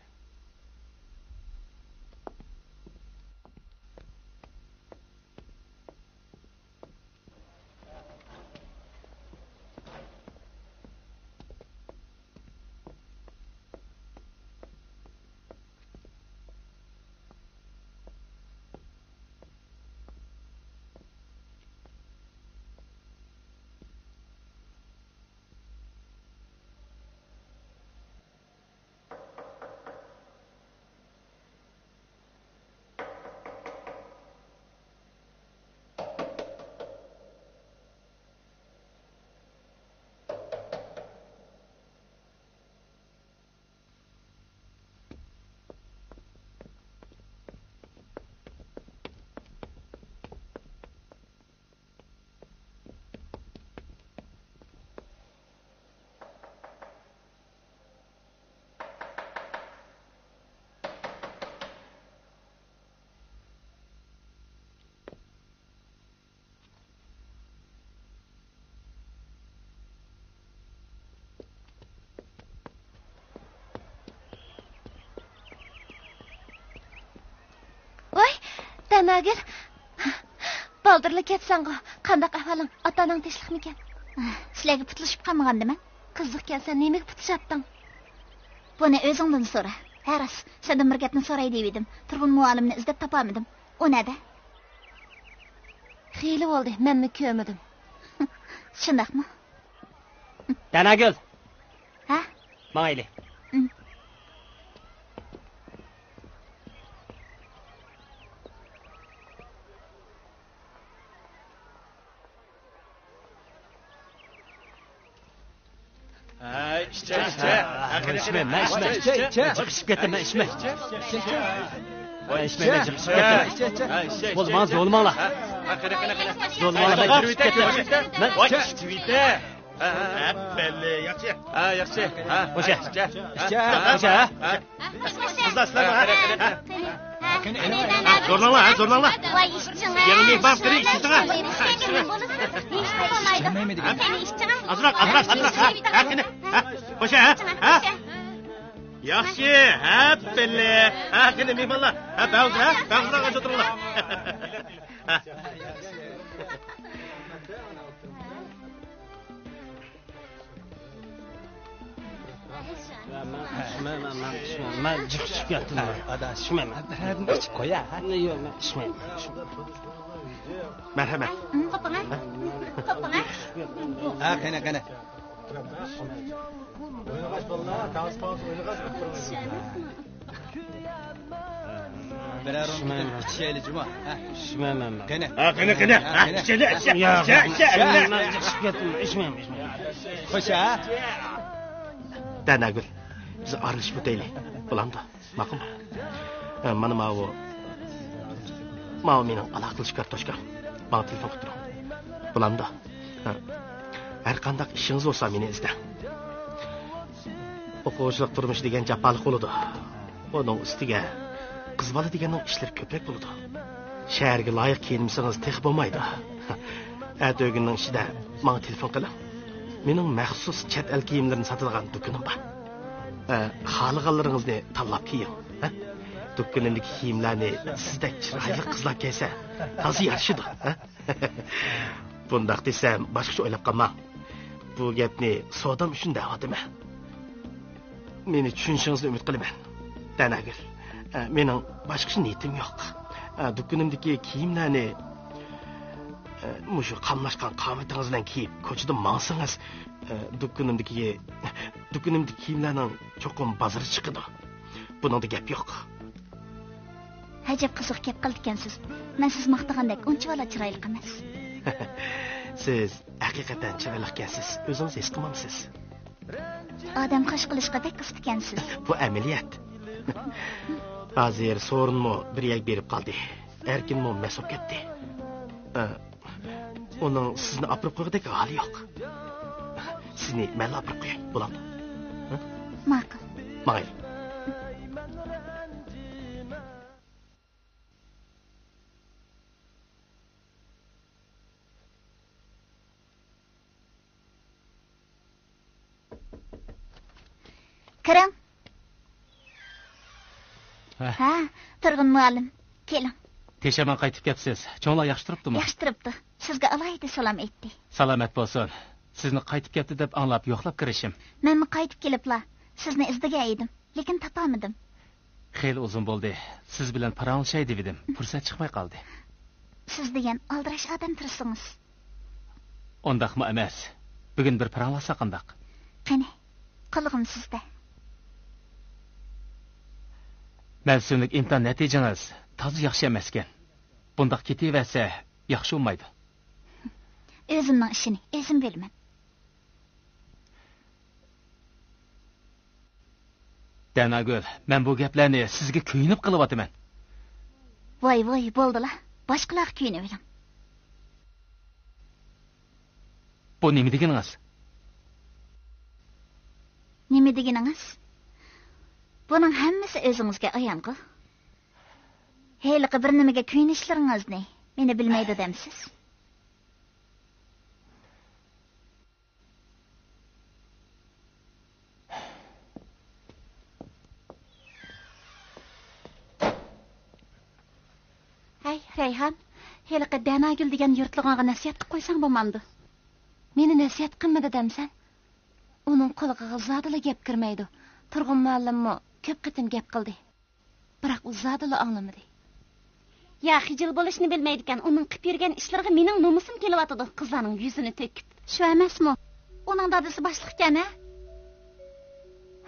ۋاي، دەناگۈل، بالدۇرلا كەتسەڭغۇ. قانداق ئەھۋالىڭ؟ ئاتا-ئاناڭ تىنچلىقمىكەن؟ سىلەرگە پۇتلىشىپ قالمىغاندىمەن. قىزىقكەن، سەن نېمىگە پۇتلىشاتتىڭ؟ بۇنى ئۆزۈڭدىن سورا. ھە، راست، سەندىن بىر گەپنى سوراي دېۋىدىم. تۇرغۇن مۇئەللىمنى ئىزدەپ تاپالمىدىم. ئۇ نەدە؟ خېلى بولدى، مەنمۇ كۆرمىدىم. شۇنداقمۇ؟ دەناگۈل! ھە؟ ماڭايلى. ئىم. ھەي، ئىچە، ئىچە. مەن ئىچمەي، مەن ئىچمەي. ئىچە، ئىچە. جىق ئىچىپ كەتتىم، مەن ئىچمەي. مەن ئىچمەي، مەن جىق ئىچىپ كەتتىم. بولدى، ماڭا زورلىماڭلار. زورلىماڭلار، مەن جىق ئىچىپ كەتتىم. مەن ئىچمەي. ھە، بەللى، ياخشى. ھە، ياخشى. ھە، خوش. ياخشى. ھە، خوش، ھە. ھە. قىزلار، سىلەرمۇ، ھە؟ ھە. ھە، زورلاڭلار، ھە، زورلاڭلار. ۋاي، ئىچىڭ، ھە. يېڭى مېھمان بىرى ئىچىسىڭە. ئازراق، ئازراق، ئازراق، ھە، ھە، قېنى، ھە، خوش، ھە، ھە. ياخشى، ھە، بەللى. ھە، قېنى، مېھمانلار، ھە، بەۋزى، ھە، بەۋزىلارغا ئولتۇرۇڭلار. ھە. مەن، مەن، مەن، مەن، مەن جىق چۈشۈپ كەتتىم. ئادا، ئىچمەيمەن. بىرەرنى ئىچىپ قويا، ھە؟ ياق، مەن ئىچمەيمەن. مەرھەمەت. قوپۇڭ، ھە؟ قوپۇڭ، ھە؟ ھە، قېنى، قېنى. بىرەر ئورۇن ئىچەيلى، جۇما. ھە؟ ئىچمەيمەن مەن. قېنى؟ ھە، قېنى، قېنى. ھە، ھە، قېنى. ئىچەيلى، ئىچە، ياق، ئىچە، ياق، ئىچە، مەن، ئىچە. مەن ئىچىپ كەتتىم، ئىچمەيمەن، ئىچمەيمەن. خوش، ھە؟ دەناگۈل، بىز ئارىلىشىپ ئۆتەيلى. بولامدۇ؟ ماقۇلمۇ؟ ھە، مانا ماۋۇ. ماۋۇ مېنىڭ ئالاقىلىشىش كارتوچكام. ماڭا تېلېفون قىلىپ تۇرۇڭ. بولامدۇ؟ ھە. ھەر قانداق ئىشىڭىز بولسا مېنى ئىزدەڭ. ئوقۇغۇچىلىق تۇرمۇشى دېگەن جاپالىق بولىدۇ. ئۇنىڭ ئۈستىگە قىز بالا دېگەننىڭ ئىشلىرى كۆپرەك بولىدۇ. شەھەرگە لايىق كىيىنمىسىڭىز تېخى بولمايدۇ. ئەتە ئۆگۈننىڭ ئىچىدە ماڭا تېلېفون قىلىڭ. مېنىڭ مەخسۇس چەت ئەل كىيىملىرىنى ساتىدىغان دۇكىنىم بار. ئە، خالىغانلىرىڭىزنى تاللاپ كىيىڭ. ھە؟ دۇكىنىمدىكى كىيىملەرنى سىزدەك چىرايلىق قىزلار كىيسە تازا يارىشىدۇ. ھە؟ بۇنداق دېسەم، باشقىچە ئويلاپ قالماڭ. بۇ گەپنى سودام ئۈچۈن دەۋاتىمەن. مېنى چۈشىنىشىڭىزنى ئۈمىد قىلىمەن. دەناگۈل، ئە، مېنىڭ باشقىچە نىيىتىم يوق. ئە، دۇكىنىمدىكى كىيىملەرنى، ئە، مۇشۇ قاملاشقان قامىتىڭىز بىلەن كىيىپ، كوچىدا ماڭسىڭىز، ئە، دۇكىنىمدىكى، دۇكىنىمدىكى كىيىملەرنىڭ چوقۇم بازىرى چىقىدۇ. بۇنىڭدا گەپ يوق. ئەجەب قىزىق گەپ قىلىدىكەنسىز. مەن سىز ماختىغاندەك ئۇنچىۋالا چىرايلىق ئەمەس. سىز ھەقىقەتەن چىرايلىقكەنسىز. ئۆزىڭىز ھېس قىلمامسىز؟ ئادەم خوش قىلىشقا بەك ئۇستىكەنسىز. بۇ ئەمەلىيەت. ھازىر سورۇنمۇ بىر يەرگە بېرىپ قالدى. ئەركىنمۇ مەست بولۇپ كەتتى. ئە، ئۇنىڭ سىزنى ئاپىرىپ قويغۇدەك ھالى يوق. سىزنى مەنلا ئاپىرىپ قوياي، بولامدۇ؟ ھە؟ ماقۇل. ماڭايلى. كىرىڭ. ھە. ھە، تۇرغۇن مۇئەللىم، كېلىڭ. پېشامان قايتىپ كەپسىز. چوڭلار ياخشى تۇرۇپتۇمۇ؟ ياخشى تۇرۇپتۇ. سىزگە ئالاھىدە سالام ئېيتتى. سالامەت بولسۇن. سىزنى قايتىپ كەپتۇ دەپ ئاڭلاپ يوقلاپ كىرىشىم. مەنمۇ قايتىپ كېلىپلا سىزنى ئىزدىگەن ئىدىم، لېكىن تاپالمىدىم. خېلى ئۇزۇن بولدى. سىز بىلەن پاراڭلىشاي دېۋىدىم. پۇرسەت چىقماي قالدى. سىز دېگەن ئالدىراش ئادەم تۇرسىڭىز. ئۇنداقمۇ ئەمەس. بۈگۈن بىر پاراڭلاشساق قانداق؟ قېنى، قىلغىن سىزدە. مەۋسۇملۇق ئىمتىھان نەتىجىڭىز تازا ياخشى ئەمەسكەن. بۇنداق كېتىۋەرسە ياخشى بولمايدۇ. ئۆزۈمنىڭ ئىشىنى ئۆزۈم بىلىمەن. دەناگۈل، مەن بۇ گەپلەرنى سىزگە كۆيۈنۈپ قىلىۋاتىمەن. ۋاي، ۋاي، بولدىلا. باشقىلارغا كۆيۈنۈۋېلىڭ. بۇ نېمە دېگىنىڭىز؟ نېمە دېگىنىڭىز؟ بۇنىڭ ھەممىسى ئۆزىڭىزگە ئايانغۇ. ھېلىقى بىر نېمىگە كۆيۈنۈشلىرىڭىزنى مېنى بىلمەيدۇ دەمسىز؟ ھەي، رەيھان، ھېلىقى دەناگۈل دېگەن يۇرتلۇقۇڭغا نەسىھەت قىلىپ قويساڭ بولمامدۇ؟ مېنى نەسىھەت قىلمىدى دەمسەن؟ ئۇنىڭ قۇلىقىغا زادىلا گەپ كىرمەيدۇ. تۇرغۇن مۇئەللىممۇ كۆپ قېتىم گەپ قىلدى. بىراق ئۇ زادىلا ئاڭلىمىدى. يا خىجىل بولۇشنى بىلمەيدىكەن، ئۇنىڭ قىپ يۈرگەن ئىشلىرىغا مېنىڭ نومۇسۇم كېلىۋاتىدۇ، قىزلارنىڭ يۈزىنى تۆكۈپ. شۇ ئەمەسمۇ؟ ئۇنىڭ دادىسى باشلىقكەن ھە؟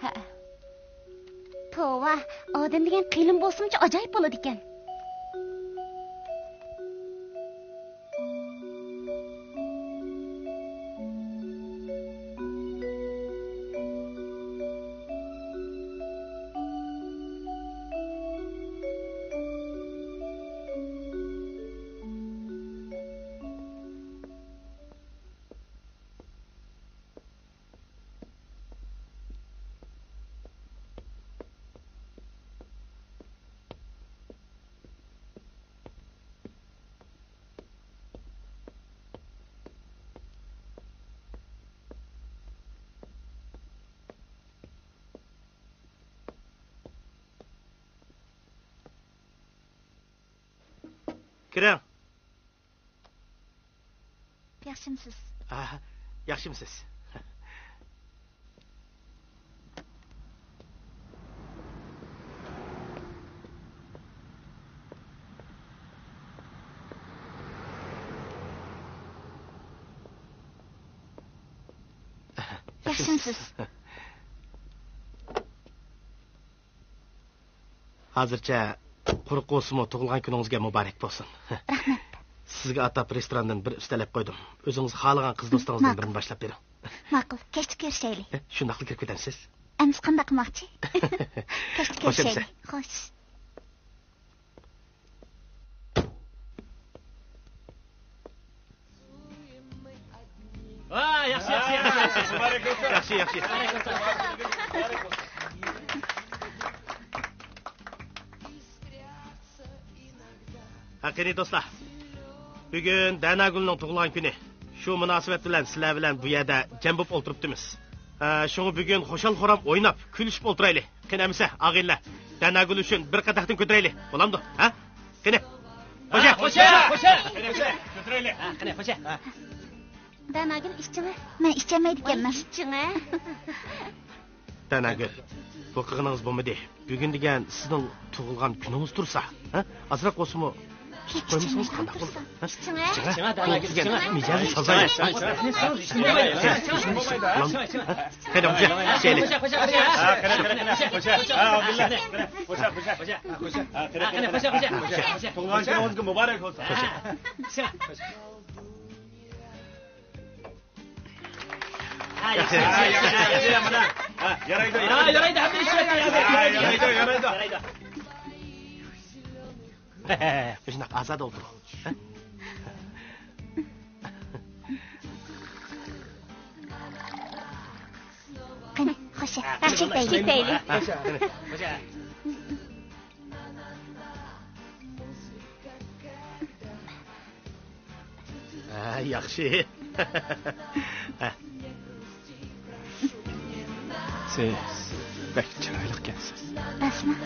ھەئە. توۋا، ئادەم دېگەن قېلىن بولسىمۇچۇ ئاجايىپ بولىدىكەن. كىرىڭ. ياخشىمسىز؟ ئاھ، ياخشىمسىز؟ ياخشىمسىز؟ ھازىرچە قۇرۇق بولسىمۇ، تۇغۇلغان كۈنىڭىزگە مۇبارەك بولسۇن. رەھمەت. سىزگە ئاتاپ رېستوراندىن بىر ئۈستەل ئەپ قويدۇم. ئۆزىڭىز خالىغان قىز دوستىڭىزدىن ماقۇل. بىرىنى باشلاپ بېرىڭ. ماقۇل، كەچتە كۆرۈشەيلى. ئە، شۇنداقلا كىرىپ كېتەمسىز؟ ئەمىسە قانداق قىلماقچى؟ كەچتە خوش كۆرۈشەيلى. ئەمىسە. خوش. ۋا، ياخشى، ياخشى، ياخشى، ياخشى. مۇبارەك بولسۇن. ياخشى، ياخشى. ھە، قېنى دوستلار، بۈگۈن دەناگۈلنىڭ تۇغۇلغان كۈنى. شۇ مۇناسىۋەت بىلەن سىلەر بىلەن بۇ يەردە جەم بولۇپ ئولتۇرۇپتىمىز. ھە، شۇڭا بۈگۈن خۇشال-خۇرام ئويناپ، كۈلۈشۈپ ئولتۇرايلى. قېنى ئەمىسە، ئاغىنىلەر، دەناگۈل ئۈچۈن بىر قادەھتىن كۆتۈرەيلى. بولامدۇ؟ ھە؟ قېنى. خوشە! خوشە! خوشە! قېنى، خوشە! كۆتۈرەيلى. ھە، قېنى، خوشە! ھە. دەناگۈل ئىچىڭە. مەن ئىچەلمەيدىكەنمەن. ئىچىڭە. دەناگۈل، بۇ قىلغىنىڭىز بولمىدى. بۈگۈن دېگەن سىزنىڭ تۇغۇلغان كۈنىڭىز تۇرسا، ھە؟ ئازراق بولسىمۇ تۇتۇپ قويمىسىڭىز قانداق بولىدۇ؟ ھە؟ ئىچىڭە. ئىچىڭە. بۇ دېگەن مىجەزى سازايدۇ. قېنى، خوشە، ئىچەيلى. تۇغۇلغان كۈنىڭىزگە مۇبارەك بولسۇن. ھە، ياخشى، ياخشى، ياخشى، ياخشى، مانا. ھە، يارايدۇ، ھە، يارايدۇ، ھەممە ئىش يارايدۇ، ھە، يارايدۇ، يارايدۇ. مۇشۇنداق ئازادە ئولتۇرۇڭ. ھە؟ قېنى، خوشە، ھە، ياخشى كېتەيلى. كېتەيلى. ھە، قېنى. ھە، ياخشى. ھە. سىز بەك چىرايلىقكەنسىز. رەسمىي.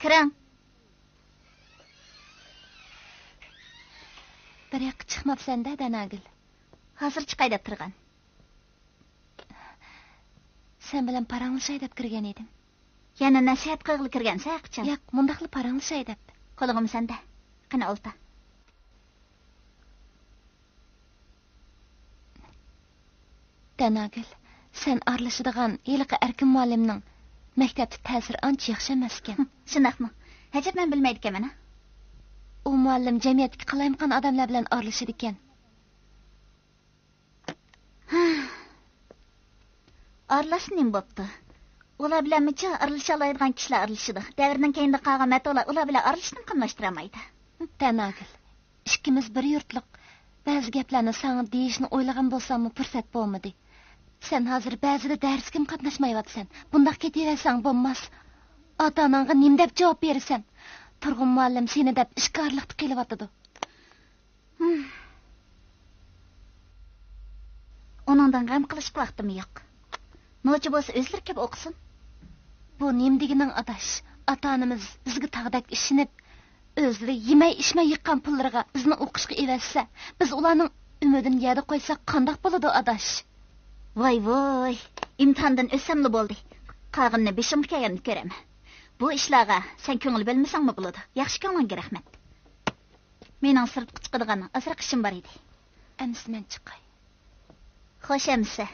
كىرىڭ. بىر ياققا چىقماپسەن-دە، دەناگۈل. ھازىر چىقاي دەپ تۇرغان. سەن بىلەن پاراڭلىشاي دەپ كىرگەن ئىدىم. يەنە نەسىھەت قىلغىلى كىرگەنسەن ھەقىچان؟ ياق، مۇنداقلا پاراڭلىشاي دەپ. قولىغا ئۇمىسەن-دە. قېنى، ئولتۇر. دەناگۈل، سەن ئارىلىشىدىغان ھېلىقى ئەركىن مۇئەللىمنىڭ مەكتەپتە تەسىرى ئانچە ياخشى ئەمەسكەن. شۇنداقمۇ؟ ئەجەب، مەن بىلمەيدىكەنمەن ھە. ئۇ مۇئەللىم جەمئىيەتتىكى قالايمىقان ئادەملەر بىلەن ئارىلىشىدىكەن. ئارىلاشسا نېمە بوپتۇ؟ ئۇلار بىلەنمۇ جىق ئارىلىشالايدىغان كىشىلەر ئارىلىشىدۇ. دەۋرنىڭ كەينىدە قالغان مەتۇلار ئۇلار بىلەن ئارىلىشىشنى قاملاشتۇرالمايدۇ. دەناگۈل، ئىككىمىز بىر يۇرتلۇق. بەزى گەپلەرنى ساڭا دېيىشنى ئويلىغان بولساممۇ پۇرسەت بولمىدى. سەن ھازىر بەزىدە دەرسكىمۇ قاتناشمايۋاتىسەن. بۇنداق كېتىۋەرسەڭ بولماس. ئاتا-ئاناڭغا نېمە دەپ جاۋاب بېرىسەن؟ تۇرغۇن مۇئەللىم سېنى دەپ ئىشكارلىقتا قېلىۋاتىدۇ. ئۇنىڭدىن غەم قىلىشقا ۋاقتىممۇ يوق. نوچى بولسا ئۆزلىرى كەپ ئوقۇسۇن. بۇ نېمە دېگىنىڭ، ئاداش؟ ئاتا-ئانىمىز بىزگە تاغدەك ئىشىنىپ، ئۆزلىرى يېمەي-ئىچمەي يىغقان پۇللىرىغا بىزنى ئوقۇشقا ئېۋەتسە، بىز ئۇلارنىڭ ئۈمىدىنى يەردە قويساق قانداق بولىدۇ، ئاداش؟ ۋاي، ۋاي، ئىمتىھاندىن ئۆتسەملا بولدى. قالغىنىنى بېشىمغا كەلگەندە كۆرەرمەن. بۇ ئىشلارغا سەن كۆڭۈل بۆلمىسەڭمۇ بولىدۇ. ياخشى كۆڭلۈڭگە رەھمەت. مېنىڭ سىرتقا چىقىدىغان ئازراق ئىشىم بار ئىدى. ئەمىسە مەن چىقاي. خوش ئەمىسە.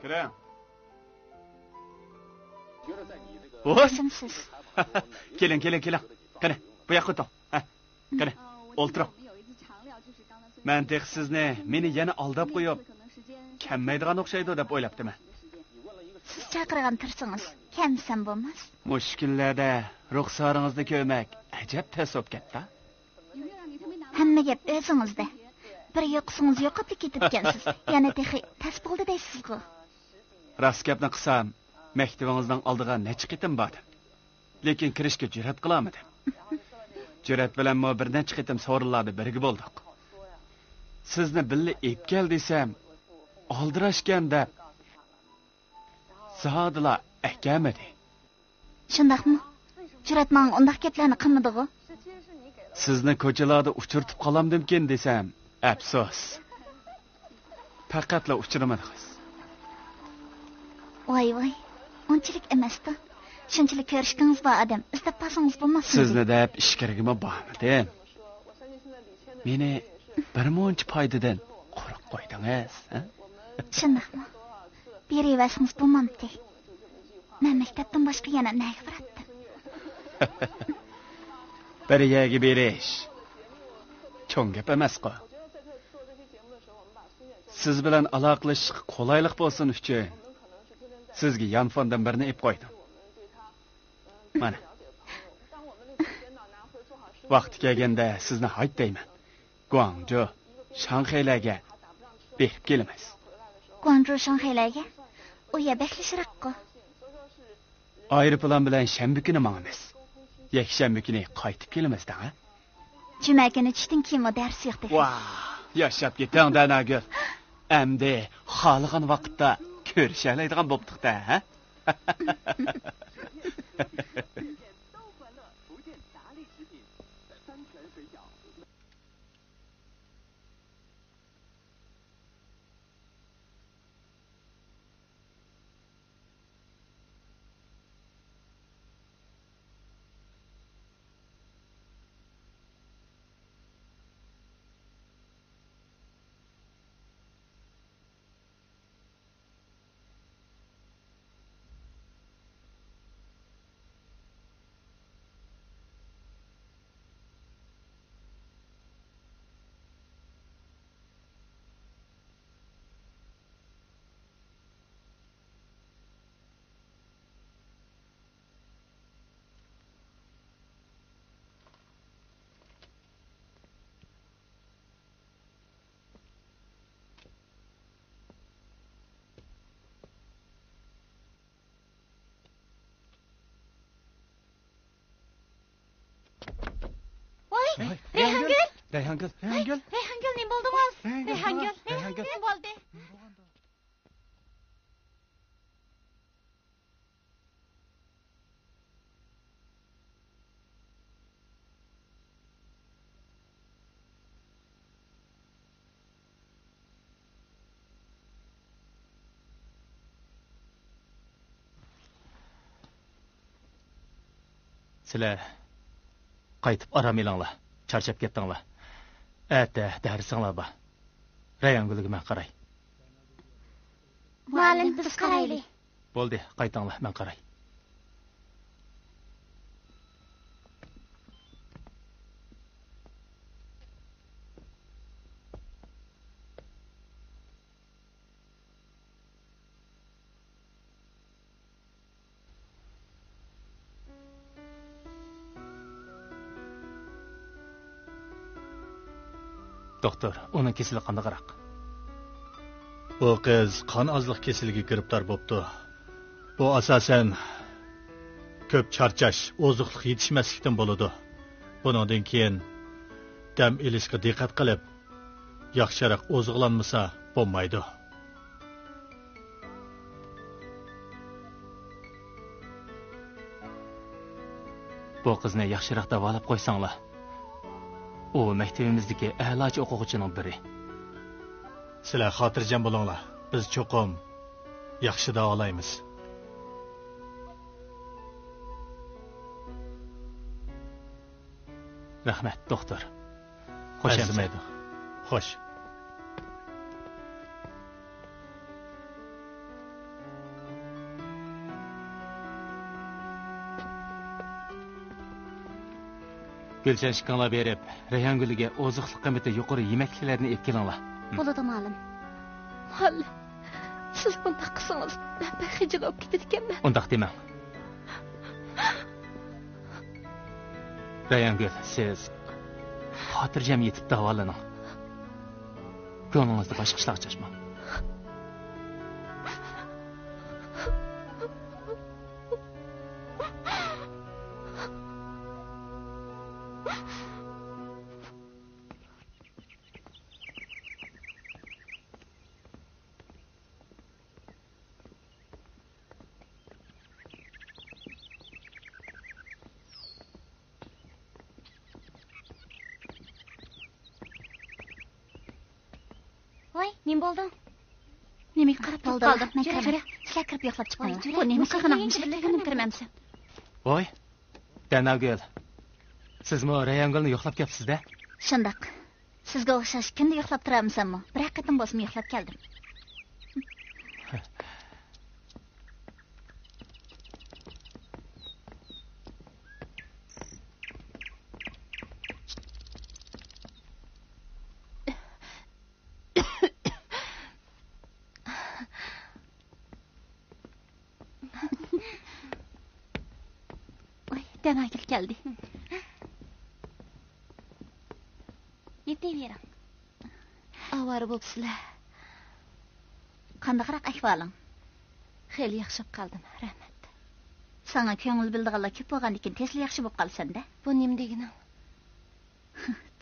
كېلىڭ. ۋوس! كېلىڭ، كېلىڭ، كېلىڭ. قېنى، بۇ ياققا ئۆتۈڭ. ھە، قېنى، ئولتۇرۇڭ. مەن تېخى سىزنى مېنى يەنە ئالداپ قويۇپ، كەلمەيدىغان ئوخشايدۇ دەپ ئويلاپتىمەن. سىز چاقىرغان تۇرسىڭىز، كەلمىسەم بولماس. مۇشۇ كۈنلەردە رۇخسارىڭىزنى كۆرمەك ئەجەب تەس بولۇپ كەتتى. ھەممە گەپ ئۆزىڭىزدە. بىر يوقىسىڭىز يوقاپلا كېتىدىكەنسىز. يەنە تېخى تەس بولدى دەيسىزغۇ؟ راست گەپنى قىلسام، مەكتىۋىڭىزنىڭ ئالدىغا نەچچە قېتىم باردىم. لېكىن كىرىشكە جۈرئەت قىلالمىدىم. جۈرئەت بىلەنمۇ بىر نەچچە قېتىم سورۇنلاردا بىرگە بولدۇق. سىزنى بىللە ئېلىپ كەل دېسەم، ئالدىراشكەن دەپ، زادىلا ئەكەلمىدى. شۇنداقمۇ؟ جۈرئەت ماڭا ئۇنداق گەپلەرنى قىلمىدىغۇ؟ سىزنى كوچىلاردا ئۇچرىتىپ قالامدىمكىن دېسەم، ئەپسۇس. پەقەتلا ئۇچرىمىدىڭىز. ۋاي، ۋاي، ئۇنچىلىك ئەمەستۇ. شۇنچىلىك كۆرۈشكىڭىز بار ئادەم ئىزدەپ بارسىڭىز بولماسمىدى؟ سىزنى دەپ ئىچكىرىگىمۇ بارمىدىم. مېنى بىر مۇنچە پايدىدىن قۇرۇق قويدىڭىز، ھە؟ شۇنداقمۇ؟ بېرىۋەرسىڭىز بولمامتى؟ مەن مەكتەپتىن باشقا يەنە نەگە باراتتىم؟ بىر يەرگە بېرىش چوڭ گەپ ئەمەسقۇ. سىز بىلەن ئالاقىلىشىشقا قولايلىق بولسۇن ئۈچۈن، سىزگە يانفوندىن بىرنى ئېلىپ قويدۇم. مانا. ۋاقتى كەلگەندە سىزنى ھايت دەيمەن. گۇاڭجۇ، شاڭخەيلەرگە بېرىپ كېلىمىز. گۇاڭجۇ، شاڭخەيلەرگە؟ ئۇ يەر بەكلا يىراققۇ. ئايروپىلان بىلەن شەنبە كۈنى ماڭىمىز. يەكشەنبە كۈنى قايتىپ كېلىمىز دەڭ، ھە؟ جۈمە كۈنى چۈشتىن كېيىنمۇ دەرس يوق دەيسىز. ۋاھ، ياشاپ كېتىڭ دەناگۈل. ئەمدى خالىغان ۋاقىتتا كۆرۈشەلەيدىغان بوپتۇق-دە، ھە؟ ۋاي، ۋاي، رەيھانگۈل! رەيھانگۈل! ۋاي، رەيھانگۈل! رەيھانگۈل، نېمە بولدىڭىز؟ رەيھانگۈل، رەيھانگۈل، رەيھانگۈل! نېمە بولدى؟ سىلەر قايتىپ ئارام ئېلىڭلار، چارچاپ كەتتىڭلار. ئەتە دەرسىڭلار بار. رەيھانگۈلگە مەن قاراي. مۇئەللىم، بىز قارايلى. بولدى، قايتىڭلار، مەن قاراي. دوختۇر، ئۇنىڭ كېسىلى قانداقراق؟ بۇ قىز قان ئازلىق كېسىلىگە گىرىپتار بوپتۇ. بۇ ئاساسەن كۆپ چارچاش، ئوزۇقلۇق يېتىشمەسلىكتىن بولىدۇ. بۇنىڭدىن كېيىن دەم ئېلىشقا دىققەت قىلىپ، ياخشىراق ئوزۇقلانمىسا بولمايدۇ. بۇ قىزنى ياخشىراق داۋالاپ قويساڭلار. ئۇ مەكتىۋىمىزدىكى ئەلاچى ئوقۇغۇچىنىڭ بىرى. سىلەر خاتىرجەم بولۇڭلار، بىز چوقۇم ياخشى داۋالايمىز. رەھمەت، دوختۇر. خوش ئەمىسە. ئەرزىمەيدۇ. خوش. گۈلشەن، ئىككىڭلار بېرىپ، رەيھانگۈلگە ئوزۇقلۇق قىممىتى يۇقىرى يېمەكلىكلەردىن ئېلىپ كېلىڭلار. بولىدۇ، مۇئەللىم. مۇئەللىم، سىز بۇنداق قىلسىڭىز، مەن بەك خىجىل بولۇپ كېتىدىكەنمەن. ئۇنداق دېمەڭ. رەيھانگۈل، سىز خاتىرجەم يېتىپ داۋالىنىڭ. كۆڭلىڭىزنى باشقا ئىشلارغا چاچماڭ. ۋاي، نېمە بولدۇڭ؟ نېمىگە قاراپ تۇرۇپ قالدىڭ؟ مەن كىرىمەن. سىلەر كىرىپ يۇخلاپ چىقىڭلار. بۇ نېمە قىلغىنىڭ؟ مەن كىرمەمسەن؟ ۋاي، دەناگۈل، سىزمۇ رەيھانگۈلنى يوقلاپ كەپسىز-دە؟ شۇنداق. سىزگە ئوخشاش كۈندە يوقلاپ تۇرامسەنمۇ؟ بىرەر قېتىم بولسىمۇ يوقلاپ كەلدىم. ۋاي، دەناگۈل كەلدى. يېتىۋېرىڭ. ئاۋارە بوپسىلەر. قانداقراق ئەھۋالىڭ؟ خېلى ياخشى بولۇپ قالدىم، رەھمەت. ساڭا كۆڭۈل بۆلىدىغانلار كۆپ بولغاندىكىن تېزلا ياخشى بولۇپ قالىسەن-دە. بۇ نېمە دېگىنىڭ؟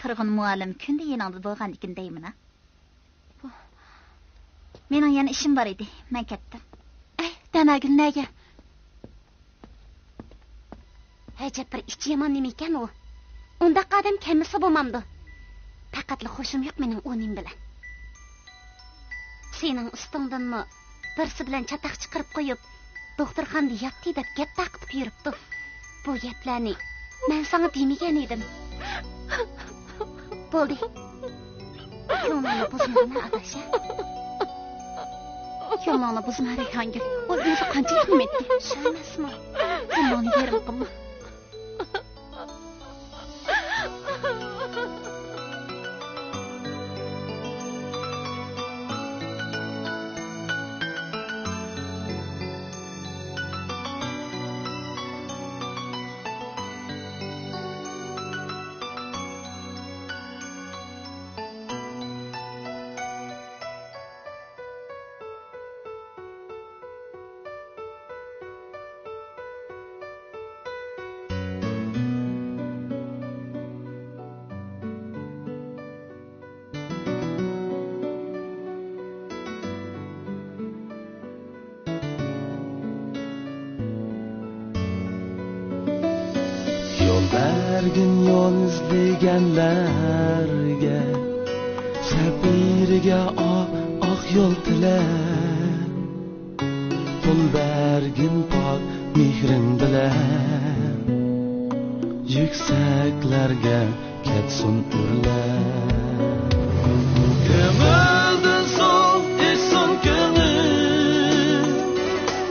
تۇرغۇن مۇئەللىم كۈندە يېنىڭدا بولغاندىكىن دەيمىنا. مېنىڭ يەنە ئىشىم بار ئىدى، مەن كەتتىم. ئەي، دەناگۈل نەگە؟ ئەجەب بىر ئىچى يامان نېمە ئىكەن ئۇ. ئۇنداق ئادەم كەلمىسە بولمامدۇ؟ پەقەتلا خۇشۇم يوق مېنىڭ ئۇ نېمە بىلەن. سېنىڭ ئۈستۈڭدىنمۇ بىرسى بىلەن چاتاق چىقىرىپ قويۇپ، دوختۇرخانىدا ياتتى دەپ گەپ تارقىتىپ يۈرۈپتۇ. بۇ گەپلەرنى مەن ساڭا دېمىگەن ئىدىم. بولدى. كۆڭلۈڭنى بۇزمىغىن، ئاداش، ھە؟ كۆڭلۈڭنى بۇزما، رەيھانگۈل. ئۇ ئۆزى قانچىلىك نېمە ئېيتتى؟ شۇ ئەمەسمۇ؟ كۆڭلۈڭنى يېرىم قىلما. يول بەرگىن يول ئىزلىگەنلەرگە، سەپىرىگە ئاق، ئاق يول تىلە. پۇل بەرگىن پاك مېھرىڭ بىلەن، يۈكسەكلەرگە كەتسۇن ئۆرلەپ. كۆڭۈلدىن سوغ ئېچسۇن كۆڭۈل،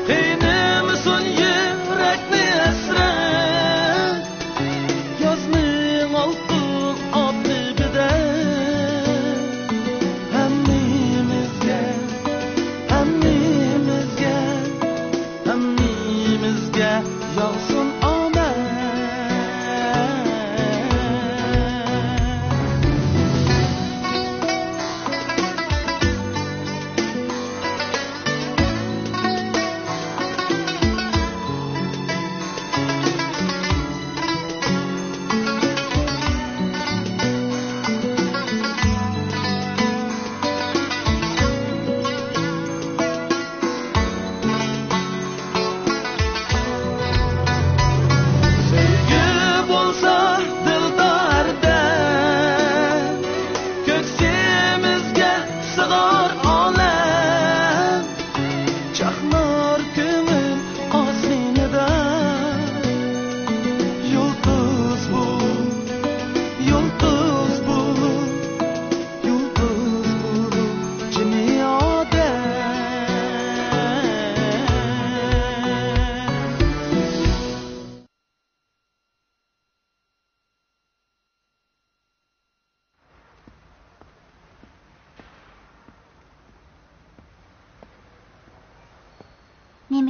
قىينىمىسۇن يۈرەكنى ھەسرەت. يازنىڭ ئالتۇن ئاپتىپىدەك ھەممىمىزگە، ھەممىمىزگە، ھەممىمىزگە ياغسۇن ئامەت.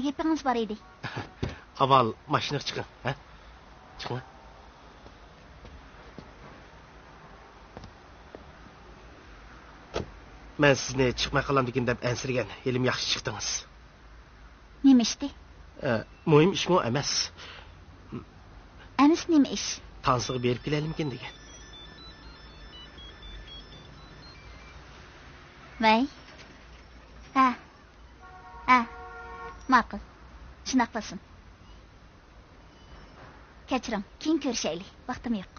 گېپىڭىز بار ئىدى. ئاۋۋال ماشىنىغا چىقىڭ، ھە؟ چىقىڭ. مەن سىزنى چىقماي قالامدىكىن دەپ ئەنسىرىگەن، ھېلىمۇ ياخشى چىقتىڭىز. نېمە ئىشتى؟ ئە، مۇھىم ئىشمۇ ئەمەس. ئەمىسە نېمە ئىش؟ تانسىغا بېرىپ كېلەيلىمىكىن دېگەن. ۋەي. ھە. ھە. ماقۇل. شۇنداق بولسۇن. كەچۈرۈڭ، كېيىن كۆرۈشەيلى. ۋاقتىم يوق.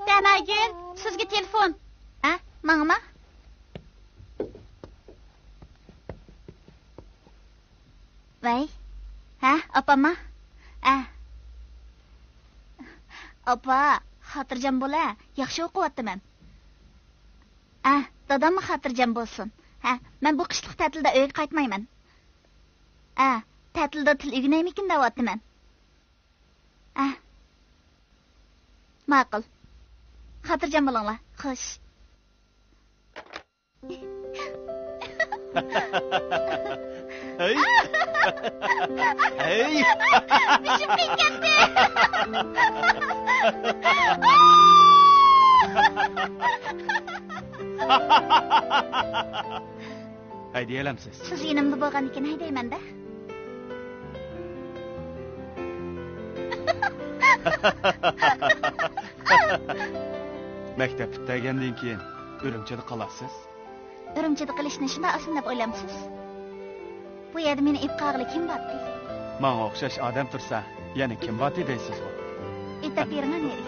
سەنايگۈل، سىزگە تېلېفون. ھە، ماڭىمۇ؟ ۋەي. ھە، ئاپامما؟ ھە. ئاپا، خاتىرجەم بول ھە، ياخشى ئوقۇۋاتىمەن. ھە، داداممۇ خاتىرجەم بولسۇن. ھە، مەن بۇ قىشلىق تەتىلدە ئۆيگە قايتمايمەن. ھە، تەتىلدە تىل ئۆگىنەيمىكىن دەۋاتىمەن. ھە. ماقۇل. خاتىرجەم بولۇڭلار. خوش. ھەي! ھەي! بېشىم قېيىپ كەتتى. ھەي دېيەلەمسىز؟ سىز يېنىمدا بولغاندىكىن ھەي دەيمەن-دە. مەكتەپ پۈتتۈرگەندىن كېيىن ئۈرۈمچىدە قالارسىز؟ ئۈرۈمچىدە قېلىشنى شۇنداق ئاسان دەپ ئويلامسىز؟ بۇ يەردە مېنى ئېلىپ قالغىلى كىم بارتى؟ ماڭا ئوخشاش ئادەم تۇرسا، يەنە كىم بارتى دەيسىزغۇ؟ ئېيتىپ بېرىڭە نېرى.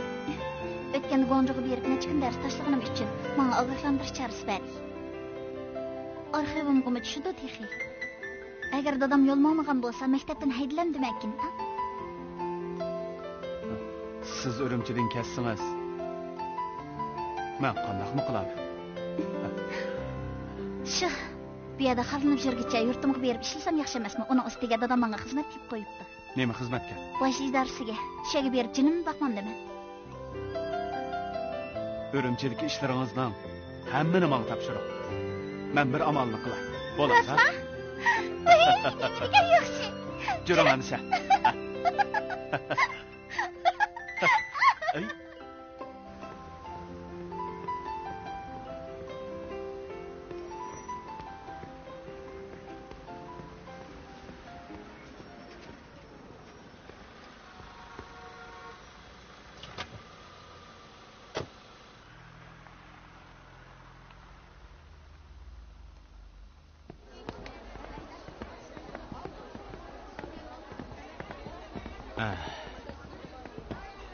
ئۆتكەندە گۇاڭجۇغا بېرىپ نەچچە كۈن دەرس تاشلىغىنىم ئۈچۈن ماڭا ئاگاھلاندۇرۇش چارىسى بەردى. ئارخىۋىمغىمۇ چۈشىدۇ تېخى. ئەگەر دادام يول ماڭمىغان بولسا، مەكتەپتىن ھەيدىلەمدىمەكىن، ھە؟ سىز ئۈرۈمچىدىن كەتسىڭىز، مەن قانداقمۇ قىلاي؟ شۇ، بۇ يەردە خارلىنىپ يۈرگىچە يۇرتۇمغا بېرىپ ئىشلىسەم ياخشى ئەمەسمۇ؟ ئۇنىڭ ئۈستىگە دادام ماڭا خىزمەت قىلىپ قويۇپتۇ. نېمە خىزمەتكەن؟ باش ئىدارىسىگە. شۇ يەرگە بېرىپ جېنىمنى باقمامدىمەن. ئۈرۈمچىدىكى ئىشلىرىڭىزنىڭ ھەممىنى ماڭا تاپشۇرۇڭ. مەن بىر ئامالنى قىلاي. بولىدۇ، ھە؟ راستما؟ ۋاي، نېمىدېگەن ياخشى. جۈرۈڭ ئەمىسە. ئەي.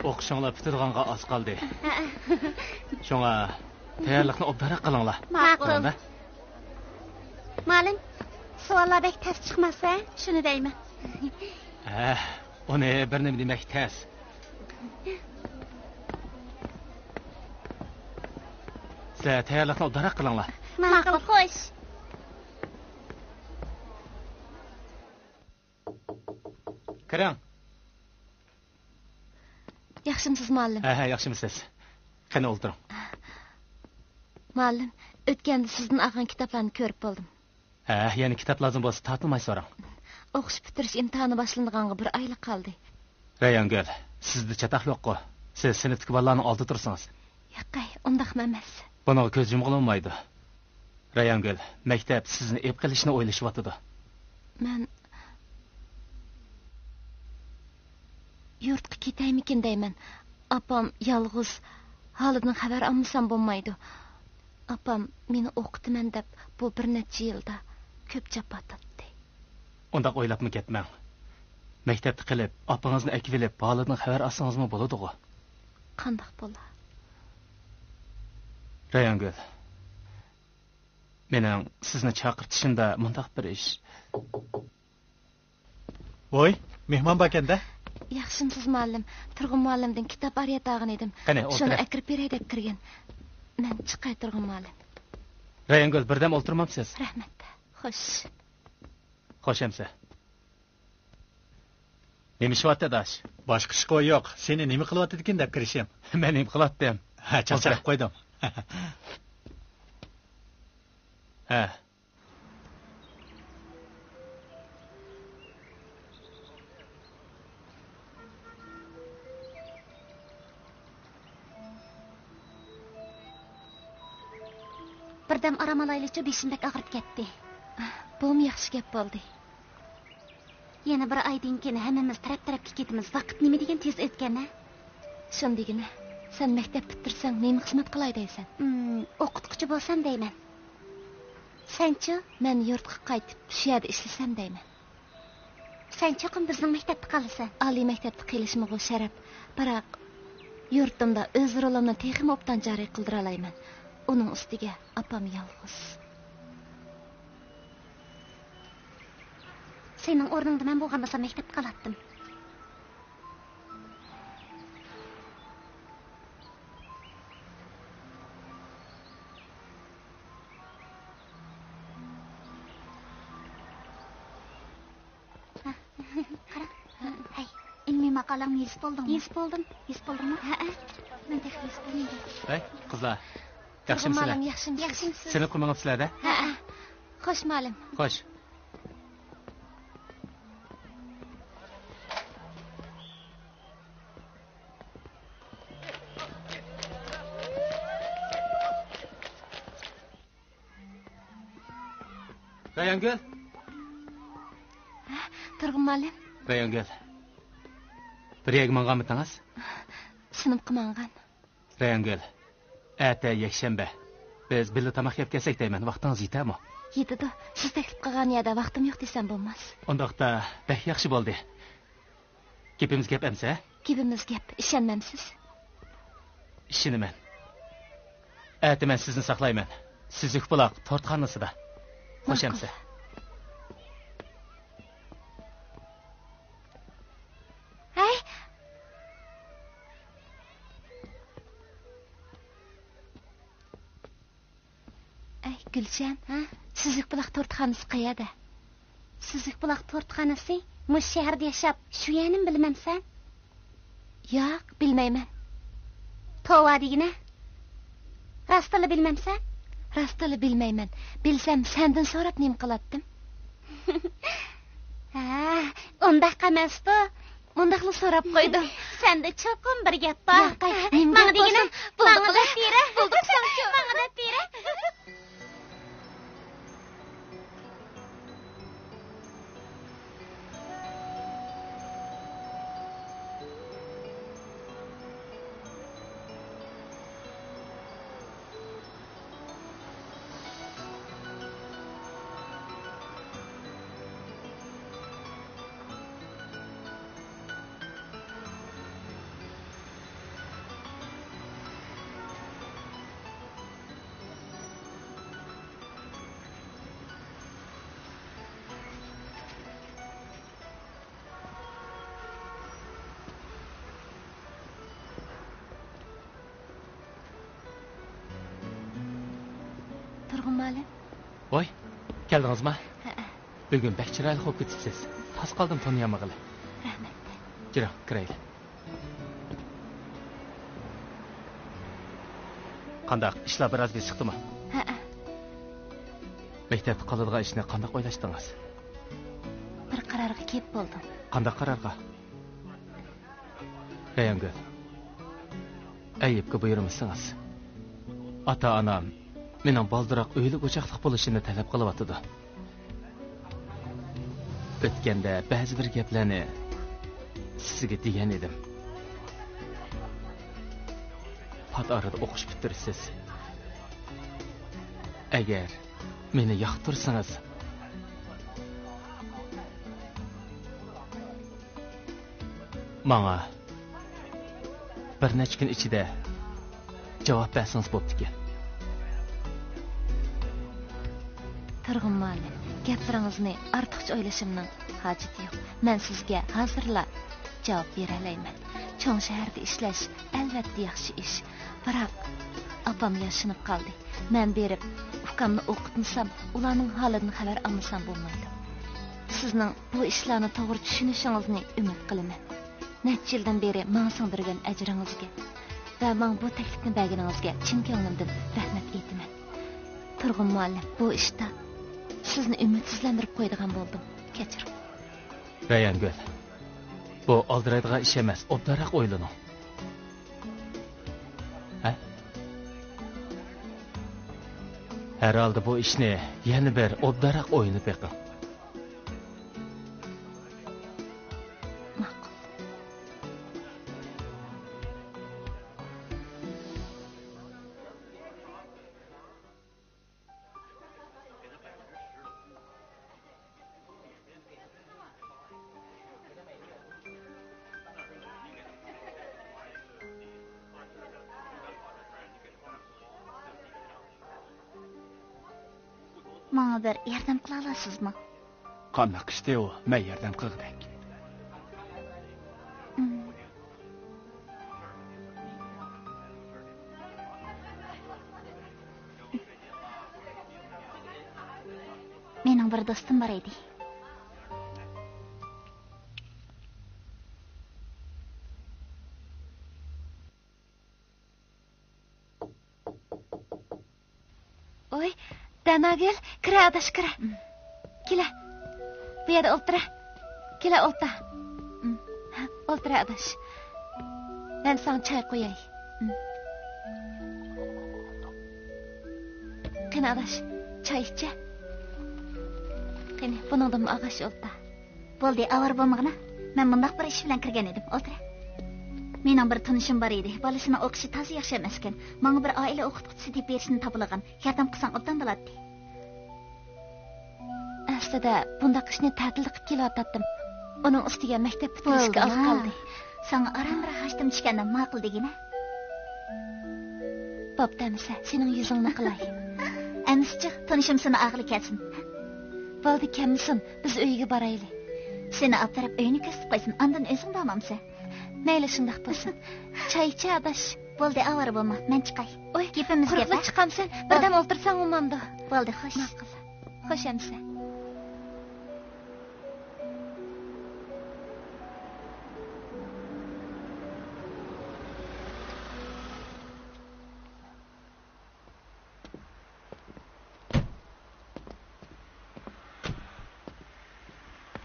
ئوقۇشۇڭلار پۈتىدىغانغا ئاز قالدى. شۇڭا تەييارلىقنى ئوبدانراق قىلىڭلار. ماقۇل. تامامدا. مۇئەللىم، سوئاللار بەك تەس چىقماسا، شۇنى دەيمەن. ھە، ئۇنى بىر نېمە دېمەك تەس. سىلەر تەييارلىقنى ئوبدانراق قىلىڭلار. ماقۇل، خوش. كىرىڭ. ياخشىمسىز، مۇئەللىم؟ ھە، ھە، ياخشىمسىز؟ قېنى، ئولتۇرۇڭ. مۇئەللىم، ئۆتكەندە سىزدىن ئالغان كىتابلارنى كۆرۈپ بولدۇم. ھە، يەنە كىتاب لازىم بولسا، تارتىنماي سوراڭ. ئوقۇش پۈتتۈرۈش ئىمتىھانى باشلىنىدىغانغا بىر ئايلا قالدى. رەيھانگۈل، سىزدە چاتاق يوققۇ؟ سىز سىنىپتىكى بالىلارنىڭ ئالدىدا تۇرسىڭىز. ياقەي، ئۇنداقمۇ ئەمەس. بۇنىڭغا كۆز يۇمغىلى بولمايدۇ. رەيھانگۈل، مەكتەپ سىزنى ئېلىپ قېلىشنى ئويلىشىۋاتىدۇ. مەن يۇرتقا كېتەيمىكىن دەيمەن. ئاپام يالغۇز، ھالىدىن خەۋەر ئالمىسام بولمايدۇ. ئاپام مېنى ئوقۇتىمەن دەپ بۇ بىر نەچچە يىلدا كۆپ جاپا تارتتى. ئۇنداق ئويلاپمۇ كەتمەڭ. مەكتەپتە قېلىپ، ئاپىڭىزنى ئەكىۋېلىپ، ھالىدىن خەۋەر ئالسىڭىزمۇ بولىدىغۇ. قانداق بولا؟ رەيھانگۈل، مېنىڭ سىزنى چاقىرتىشىمدا مۇنداق بىر ئىش. ۋوي، مېھمان باركەن-دە. ياخشىمسىز، مۇئەللىم؟ تۇرغۇن مۇئەللىمدىن كىتاب ئارىيەت ئالغان ئىدىم. قېنى، شۇنى ئولتۇرە. ئەكىرىپ بېرەي دەپ كىرگەن. مەن چىقاي، تۇرغۇن مۇئەللىم. رەيھانگۈل، بىردەم ئولتۇرمامسىز؟ رەھمەت. خوش. خوش ئەمسە. نېمە ئىش بارتى، ئاداش؟ باشقا ئىشقا يوق. سېنى نېمە قىلىۋاتىدىكىن دەپ كىرىشىم. مەن نېمە قىلاتتىم؟ ھە، چاقچاق قويدۇم. ھە. بىردەم ئارام ئالايلىچۇ، بېشىم بەك ئاغرىپ كەتتى. بۇمۇ ياخشى گەپ بولدى. يەنە بىر ئايدىن كېيىن ھەممىمىز تەرەپ-تەرەپكە كېتىمىز. ۋاقىت نېمە دېگەن تېز ئۆتكەن-ھە؟ شۇنى دېگىنە، سەن مەكتەپ پۈتتۈرسەڭ نېمە خىزمەت قىلاي دەيسەن؟ ئىم، ئوقۇتقۇچى بولسام دەيمەن. سەنچۇ؟ مەن يۇرتقا قايتىپ، شۇ يەردە ئىشلىسەم دەيمەن. سەن چوقۇم بىزنىڭ مەكتەپتە قالىسەن. ئالىي مەكتەپتە قېلىشمىغۇ شەرەپ. بىراق، يۇرتۇمدا ئۆز رولۇمنى تېخىمۇ ئوبدان جارى قىلدۇرالايمەن. ئۇنىڭ ئۈستىگە ئاپام يالغۇز. سېنىڭ ئورنۇڭدا مەن بولغان بولسام مەكتەپتە قالاتتىم. قارا. ھەي، ئىلمىي ماقالەڭنى يېزىپ بولدۇڭمۇ؟ يېزىپ بولدۇم. يېزىپ بولدۇڭمۇ؟ ھەئە. مەن تېخى يېزىپ بولمىدىم. ھەي، قىزلار. ياخشىمۇسىلەر؟ ياخشىمۇ. سىنىپ قۇرمىغانمۇسىلەر-دە؟ ھەئە. خوش، مۇئەللىم. خوش. رەيھانگۈل. ھە، تۇرغۇن مۇئەللىم. رەيھانگۈل. بىر يەرگە ماڭغانمىدىڭىز؟ سىنىپقا ماڭغان. رەيھانگۈل، ئەتە يەكشەنبە. بىز بىللە تاماق يەپ كەلسەك دەيمەن، ۋاقتىڭىز يېتەرمۇ؟ يېتىدۇ. سىز تەكلىپ قىلغان يەردە ۋاقتىم يوق دېسەم بولماس. ئۇنداقتا بەك ياخشى بولدى. گېپىمىز گەپ ئەمسە؟ گېپىمىز گەپ. ئىشەنمەمسىز؟ ئىشىنىمەن. ئەتە مەن سىزنى ساقلايمەن. سۈزۈك بۇلاق تورتخانىسىدا. خوش ئەمسە. ھەي! ئەي، گۈلشەن، ھە؟ سۈزۈك بۇلاق تورتخانىسى قەيەردە؟ سۈزۈك بۇلاق تورتخانىسى مۇشۇ شەھەردە ياشاپ، شۇ يەرنىمۇ بىلمەمسەن؟ ياق، بىلمەيمەن. توۋا دېگىنە. راستلا بىلمەمسەن؟ راستلا بىلمەيمەن. بىلسەم، سەندىن سوراپ نېمە قىلاتتىم؟ ھە، ئۇنداق ئەمەستۇ. مۇنداقلا سوراپ قويدۇم. سەندە چوقۇم بىر گەپ بار. ياق، نېمە گەپ بولسۇن، بولدى قىلە. ماڭا دەپ بېرە. بولدى قىلسامچۇ. ماڭا دەپ بېرە. تۇرغۇن مۇئەللىم. ۋاي، كەلدىڭىزما؟ ھەئە. بۈگۈن بەك چىرايلىق بولۇپ كېتىپسىز. تاس قالدىم تونۇيالمىغىلى. رەھمەت. كىرىڭ، كىرەيلى. قانداق، ئىشلار بىراز بېسىقتىمۇ؟ ھەئە. مەكتەپتە قالىدىغان ئىشنى قانداق ئويلاشتىڭىز؟ بىر قارارغا كېلىپ بولدۇم. قانداق قارارغا؟ رەيھانگۈل، ئەيىبكە بۇيرۇمىسىڭىز. ئاتا-ئانام مېنىڭ بالدۇرراق ئۆيلۈك-ئوچاقلىق بولۇشۇمنى تەلەپ قىلىۋاتىدۇ. ئۆتكەندە بەزى بىر گەپلەرنى سىزگە دېگەن ئىدىم. پات ئارىدا ئوقۇش پۈتتۈرىسىز. ئەگەر مېنى ياقتۇرسىڭىز، ماڭا بىر نەچچە كۈن ئىچىدە جاۋاب بەرسىڭىز بوپتىكەن. تۇرغۇن مۇئەللىم، گەپلىرىڭىزنى ئارتۇقچە ئويلىشىمنىڭ ھاجىتى يوق. مەن سىزگە ھازىرلا جاۋاب بېرەلەيمەن. چوڭ شەھەردە ئىشلەش ئەلۋەتتە ياخشى ئىش. بىراق، ئاپام ياشىنىپ قالدى. مەن بېرىپ، ئۇكامنى ئوقۇتمىسام، ئۇلارنىڭ ھالىدىن خەۋەر ئالمىسام بولمايدۇ. سىزنىڭ بۇ ئىشلارنى توغرا چۈشىنىشىڭىزنى ئۈمىد قىلىمەن. نەچچە يىلدىن بېرى ماڭا سىڭدۈرگەن ئەجرىڭىزگە، ماڭا بۇ تەكلىپنى بەرگىنىڭىزگە چىن كۆڭلۈمدىن رەھمەت ئېيتىمەن. تۇرغۇن مۇئەللىم، بۇ ئىشتا سىزنى ئۈمىدسىزلەندۈرۈپ قويىدىغان بولدۇم. كەچۈرۈڭ. رەيھانگۈل، بۇ ئالدىرايدىغان ئىش ئەمەس، ئوبدانراق ئويلىنىڭ. ھە؟ ھەر ھالدا بۇ ئىشنى يەنە بىر ئوبدانراق ئويلىنىپ بېقىڭ. ماقۇل. ماڭا بىر ياردەم قىلالامسىزمۇ؟ قانداق ئىشتى ئۇ، مەن ياردەم قىلغۇدەك؟ مېنىڭ بىر دوستۇم بار ئىدى. ۋوي، دەناگۈل، كىرە ئاداش، كىرە. كېلە، بۇ يەردە ئولتۇرە. كېلە، ئولتۇر. ئولتۇرە ئاداش. مەن ساڭا چاي قۇياي. قېنى ئاداش، چاي ئىچە. قېنى، بۇنىڭدىمۇ ئاغاش ئولتۇر. بولدى، ئاۋارە بولمىغىنا. مەن مۇنداق بىر ئىش بىلەن كىرگەن ئىدىم. ئولتۇرە. مېنىڭ بىر تونۇشۇم بار ئىدى. بالىسىنىڭ ئوقۇشى تازا ياخشى ئەمەسكەن. ماڭا بىر ئائىلە ئوقۇتقۇچىسى تېپىپ بېرىشنى تاپىلىغان. ياردەم قىلساڭ ئوبدان بولاتتى. ئەسلىدە بۇنداق ئىشنى تەتىلدە قىلىپ كېلىۋاتاتتىم. ئۇنىڭ ئۈستىگە مەكتەپ پۈتتۈرۈشكە ئاز قالدى. ساڭا ئارانراق ھاجىتىم چۈشكەندە ماقۇل دېگىنە. بوپتۇ ئەمىسە، سېنىڭ يۈزۈڭنى قىلاي. ئەمىسىچۇ، تونۇشۇم سېنى ئاغىلى كەلسۇن. بولدى، كەلمىسۇن، بىز ئۆيىگە بارايلى. سېنى ئاپىرىپ ئۆينى كۆرسىتىپ قويسۇن، ئاندىن ئۆزۈڭ بارمامسەن؟ مەيلى، شۇنداق بولسۇن. چاي ئىچە ئاداش. بولدى، ئاۋارە بولما، مەن چىقاي. ئوي، كېپىمىز گەپ، قۇرۇقلا ھە؟ چىقامسەن؟ بىردەم ئولتۇرساڭ بولمامدۇ؟ بولدى، خوش. ماقۇل. خوش ئەمىسە.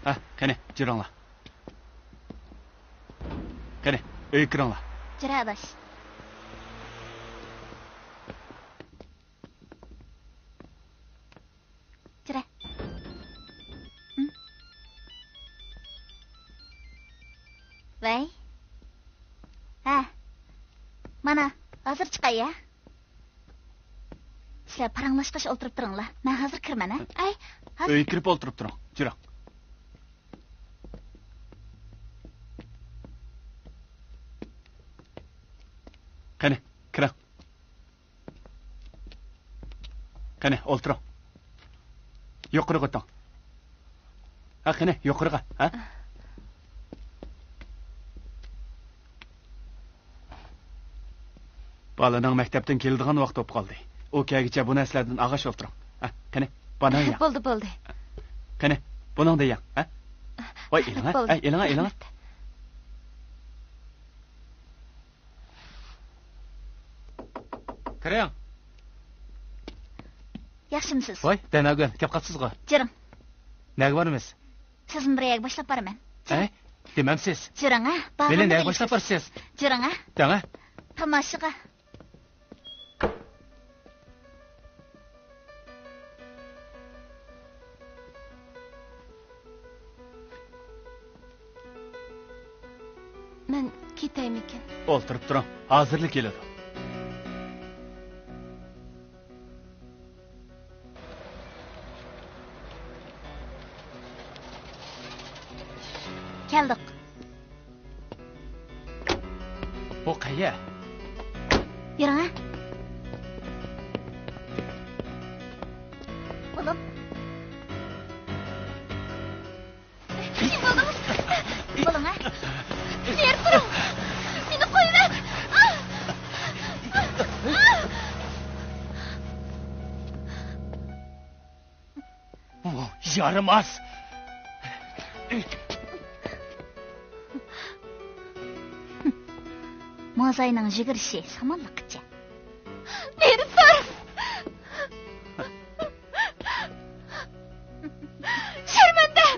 ھە، قېنى، جۈرۈڭلار. قېنى، ئۆيگە كىرىڭلار. جۈرە ئاداش. جۈرە. ھىم؟ ۋەي. ھە. مانا، ھازىر چىقاي يا. سىلەر پاراڭلاشقاچ ئولتۇرۇپ تۇرۇڭلار. مەن ھازىر كىرىمەن، ھە؟ ئەي، ھازىر. ئۆيگە كىرىپ ئولتۇرۇپ تۇرۇڭ. جۈرۈڭ. قېنى، كىرىڭ. قېنى، ئولتۇرۇڭ. يۇقىرىغا ئۆتۈڭ. ھە، قېنى، يۇقىرىغا، ھە؟ بالىنىڭ مەكتەپتىن كېلىدىغان ۋاقتى بولۇپ قالدى. ئۇ كەلگۈچە بۇ نەرسىلەردىن ئاغاچ ئولتۇرۇڭ. ھە، قېنى، بانان يەڭ. بولدى، بولدى. قېنى، بۇنىڭدىن يەڭ، ھە؟ ۋاي، ئېلىڭ، ھە؟ بولدى. ئەي، ئېلىڭ، ئېلىڭ. رەھمەت. كىرىڭ. ياخشىمسىز؟ ۋاي، دەناگۈل، كەپ قاپسىزغۇ؟ جۈرۈڭ. نەگە بارىمىز؟ سىزنى بىر يەرگە باشلاپ بارىمەن. ھە؟ دېمەمسىز؟ جۈرۈڭ، ھە؟ مېنى نەگە باشلاپ بارىسىز؟ جۈرۈڭ، ھە؟ دەڭە. تاماشىغا. مەن كېتەيمىكىن؟ ئولتۇرۇپ تۇرۇڭ، ھازىرلا كېلىدۇ. كەلدۇق. بۇ قەيەر؟ يۈرۈڭ، ھە. بولۇڭ. بولۇڭ، ھە. نېرى تۇرۇڭ. مېنى قويۇۋەت. بۇ يارىماس. مازاينىڭ يۈگۈرۈشى سامانلىققىچە. نېرى سور! شەرمەندە!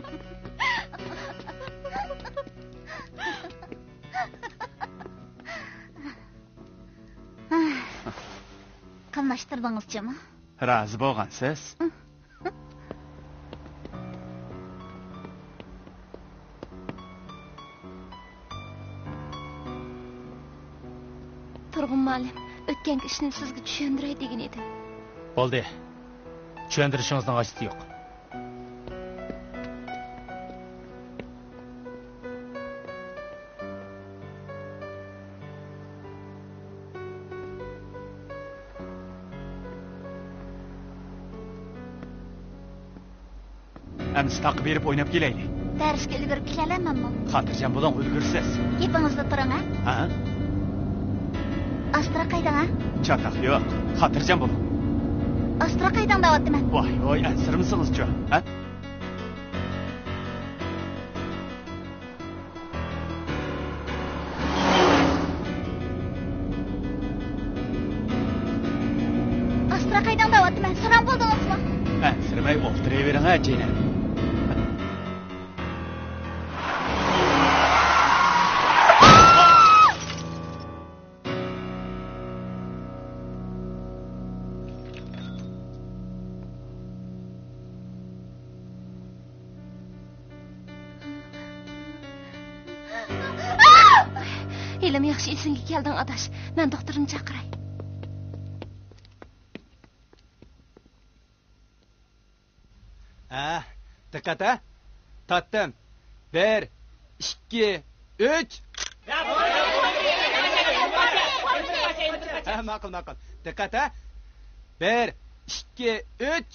قاملاشتۇردىڭىزچۇ؟ رازى بولغانسىز. تۇرغۇن مۇئەللىم، ئۆتكەنكى ئىشنى سىزگە چۈشەندۈرەي دېگەن ئىدىم. بولدى. چۈشەندۈرۈشىڭىزنىڭ ھاجىتى يوق. ئەمدى تاغقا بېرىپ ئويناپ كېلەيلى. دەرسكە ئۈلگۈرۈپ كېلەلەمەنمۇ؟ خاتىرجەم بولۇڭ، ئۈلگۈرىسىز. گېپىڭىزدە تۇرۇڭ، ھە؟ ھە؟ ئاستىراق ھەيدەڭ، ھە؟ چاتاق يوق، خاتىرجەم بولۇڭ. ئاستىراق ھەيدەڭ دەۋاتىمەن. ۋاي، ۋاي، ئەنسىرىمىسىڭىزچۇ، ھە؟ ئاستىراق ھەيدەڭ دەۋاتىمەن، ساراڭ بولدىڭىزمۇ؟ ئەنسىرىمەي ئولتۇرۇۋېرىڭە، جېنىم. ھېلىمۇ ياخشى ئېسىڭگە كەلدىڭ، ئاداش. مەن دوختۇرنى چاقىراي. ھە، دىققەت، ھە. تارتتىم. بىر، ئىككى، ئۈچ. ھە، ماقۇل، ماقۇل. دىققەت، ھە. بىر، ئىككى، ئۈچ.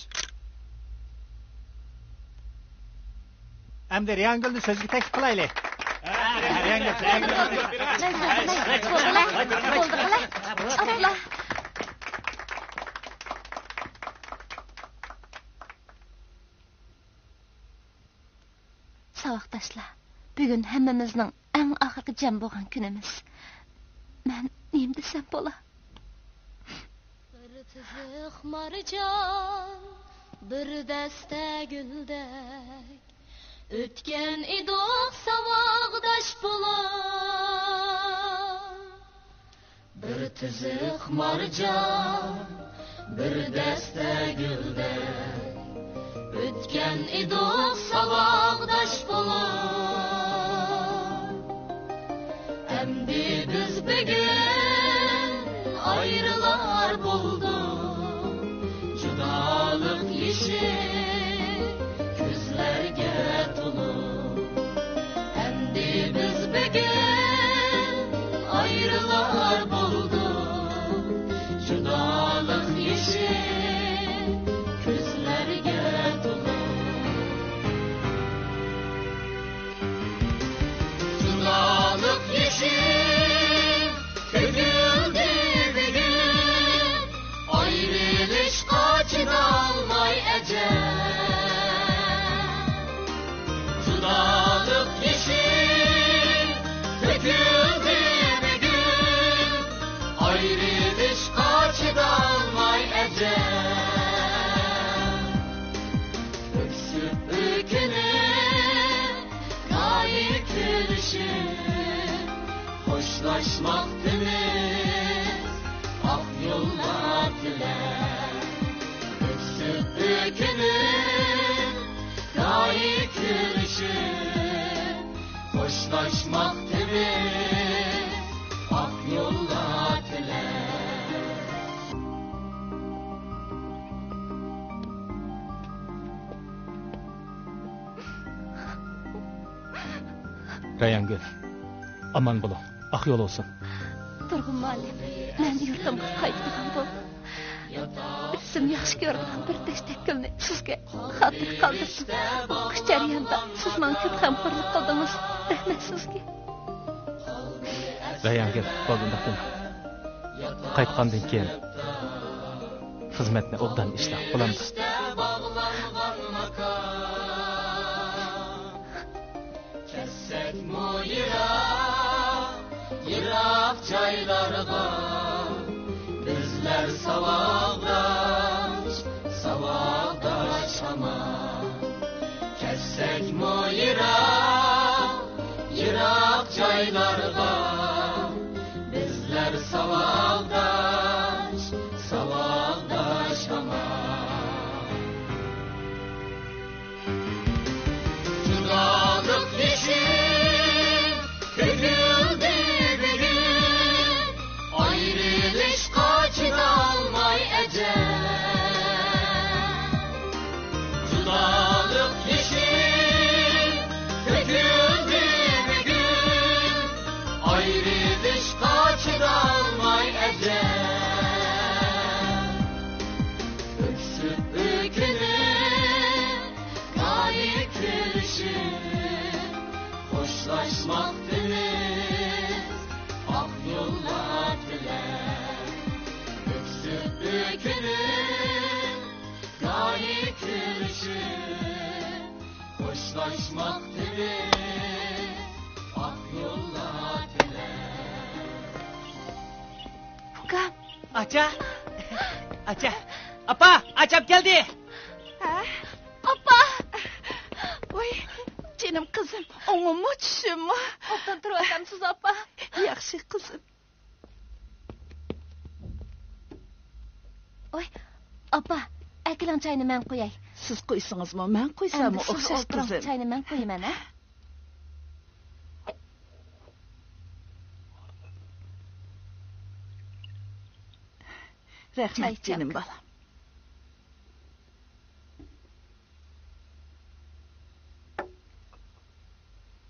ئەمدى رەيھانگۈلنى سۆزگە تەكلىپ قىلايلى. رەيھانگۈل، رەيھانگۈل. بولدى، بولدى، بولدى. ساۋاقداشلار، بۈگۈن ھەممىمىزنىڭ ئەڭ ئاخىرقى جەم بولغان كۈنىمىز. مەن نېمە دېسەم بولا؟ بىر تىزىق مارجان، بىر دەستە گۈلدەك، ئۆتكەن ئىدۇق ساۋاقداش بولۇپ. بىر تىزىق مارجان، بىر دەستە گۈلدەك، ئۆتكەن ئىدۇق ساۋاقداش بولۇپ. ئەمدى بىز بۈگۈن ئايرىلار بولدۇق، جۇدالىق يېشى كۆزلەرگە تولۇپ. ئەمدى بىز بۈگۈن ئايرىلار بولدۇق، جۇدالىق يېشى كۆزلەرگە تولۇپ. جۇدالىق يېشى تۆكۈلدى بۈگۈن، ئايرىلىشقا چىدالماي ئەجەل. جۇدالىق يېشى تۆكۈلدى بۈگۈن، ئايرىلىشقا چىدالماي ئەجەل. ئۆكسۈپ ئۆكۈنۈپ، گاھى كۈلۈشۈپ، خوشلاشماقتىمىز ئاق يوللار تىلەپ. ئۆكسۈپ ئۆكۈنۈپ، گاھى كۈلۈشۈپ، خوشلاشماقتىمىز ئاق يوللار تىلەپ. رەيھانگۈل، ئامان بولۇڭ، ئاق يول بولسۇن. تۇرغۇن مۇئەللىم، مەن يۇرتۇمغا قايتىدىغان بولدۇم. ئۆزۈم ياخشى كۆرىدىغان بىر دەستە گۈلنى سىزگە خاتىرە قالدۇردۇم. بۇ جەرياندا سىز ماڭا كۆپ غەمخورلۇق قىلدىڭىز. رەھمەت سىزگە. رەيھانگۈل، بولدى، ئۇنداق دېمە. قايتقاندىن كېيىن خىزمەتنى ئوبدان ئىشلە، بولامدۇ؟ كەتسەكمۇ يىراق، يىراق جايلار. ساۋاقداش، ساۋاقداش ھامان، كەتسەكمۇ يىراق، يىراق جايلارغا، بىزلەر ساۋاقداش، ساۋاقداش ھامان. جۇدالىق يېشىم تۆكۈلدى بۈگۈن، ئايرىلىشقا چىدالماي ئەجەل. جۇدالىق يېشىم تۆكۈلدى بۈگۈن، ئايرىلىشقا چىدالماي ئەجەل. ئۆكسۈپ ئۆكۈنۈپ، گاھى كۈلۈشۈپ، خوشلاشماق تىلىپ، ئاق يوللار تىلەپ. ئۆكسۈپ ئۆكۈنۈپ، گاھى كۈلۈشۈپ، خوشلاشماق تىلەپ، ئاق يوللار تىلەپ. ئۇكام. ئاچا. ئاچا. ئاپا، ئاچام كەلدى. ھە؟ ئاپا! ۋاي، جېنىم قىزىم، ئوڭۇممۇ، چۈشۈممۇ؟ ئوبدان تۇرۇۋاتامسىز، ئاپا؟ ياخشى، قىزىم. ۋاي، ئاپا، ئەكېلىڭ، چاينى مەن قۇياي. سىز قۇيسىڭىزمۇ، مەن قۇيساممۇ ئوخشاش، قىزىم. چاينى مەن قۇيىمەن، ھە؟ رەھمەت، جېنىم بالام.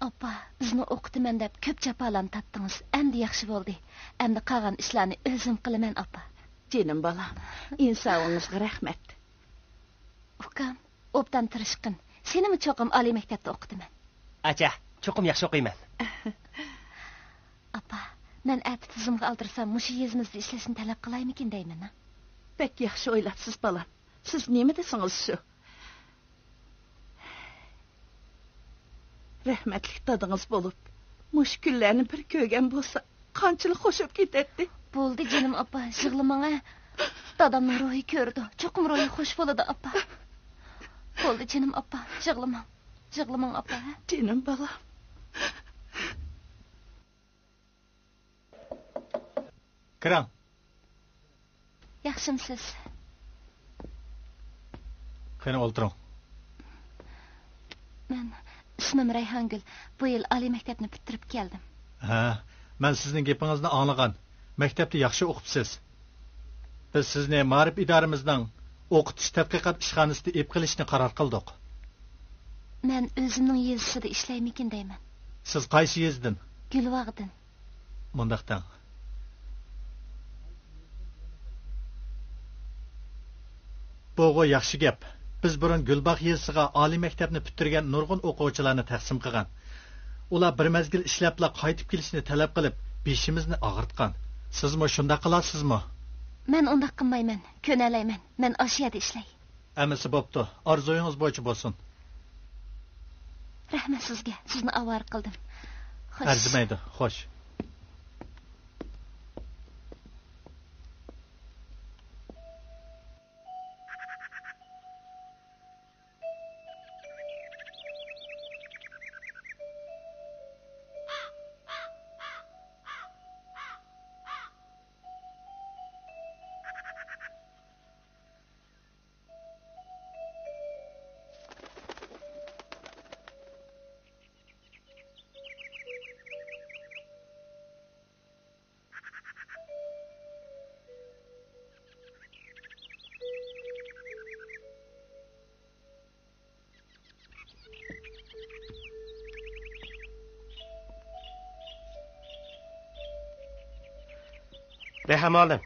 ئاپا، بىزنى ئوقۇتىمەن دەپ كۆپ جاپالارنى تارتتىڭىز. ئەمدى ياخشى بولدى. ئەمدى قالغان ئىشلارنى ئۆزۈم قىلىمەن، ئاپا. جېنىم بالام، ئىنساۋىڭىزغا رەھمەت. ئۇكام، ئوبدان تىرىشقىن. سېنىمۇ چوقۇم ئالىي مەكتەپتە ئوقۇتىمەن. ئاچا، چوقۇم ياخشى ئوقۇيمەن. ئاپا، مەن ئەتە تىزىمغا ئالدۇرسام، مۇشۇ يېزىمىزدا ئىشلەشنى تەلەپ قىلايمىكىن دەيمەن، ھە؟ بەك ياخشى ئويلاپسىز، بالام. سىز نېمە دېسىڭىز، شۇ. رەھمەتلىك دادىڭىز بولۇپ، مۇشۇ كۈنلەرنى بىر كۆرگەن بولسا، قانچىلىك خوش بولۇپ كېتەتتى. بولدى، جېنىم ئاپا، يىغلىماڭ، ھە. دادامنىڭ روھى كۆرىدۇ، چوقۇم روھى خوش بولىدۇ، ئاپا. بولدى، جېنىم ئاپا، يىغلىماڭ. يىغلىماڭ، ئاپا، ھە. جېنىم بالام. كىرىڭ. ياخشىمسىز؟ قېنى، ئولتۇرۇڭ. مەن، ئىسمىم رەيھانگۈل. بۇ يىل ئالىي مەكتەپنى پۈتتۈرۈپ كەلدىم. ھە، مەن سىزنىڭ گېپىڭىزنى ئاڭلىغان. مەكتەپتە ياخشى ئوقۇپسىز. بىز سىزنى مائارىپ ئىدارىمىزنىڭ ئوقۇتۇش تەتقىقات ئىشخانىسىدا ئېلىپ قېلىشنى قارار قىلدۇق. مەن ئۆزۈمنىڭ يېزىسىدا ئىشلەيمىكىن دەيمەن. سىز قايسى يېزىدىن؟ گۈلباغدىن. مۇنداق دەڭ. بۇغۇ ياخشى گەپ. بىز بۇرۇن گۈلباغ يېزىسىغا ئالىي مەكتەپنى پۈتتۈرگەن نۇرغۇن ئوقۇغۇچىلارنى تەقسىم قىلغان. ئۇلار بىر مەزگىل ئىشلەپلا قايتىپ كېلىشنى تەلەپ قىلىپ، بېشىمىزنى ئاغرىتقان. سىزمۇ شۇنداق قىلارسىزمۇ؟ مەن ئۇنداق قىلمايمەن، كۆنەلەيمەن. مەن ئاشۇ يەردە ئىشلەي. ئەمىسە بوپتۇ، ئارزۇيىڭىز بويىچە بولسۇن. رەھمەت سىزگە، سىزنى ئاۋارە قىلدىم. خوش. ئەرزىمەيدۇ، خوش. رەيھان مۇئەللىم.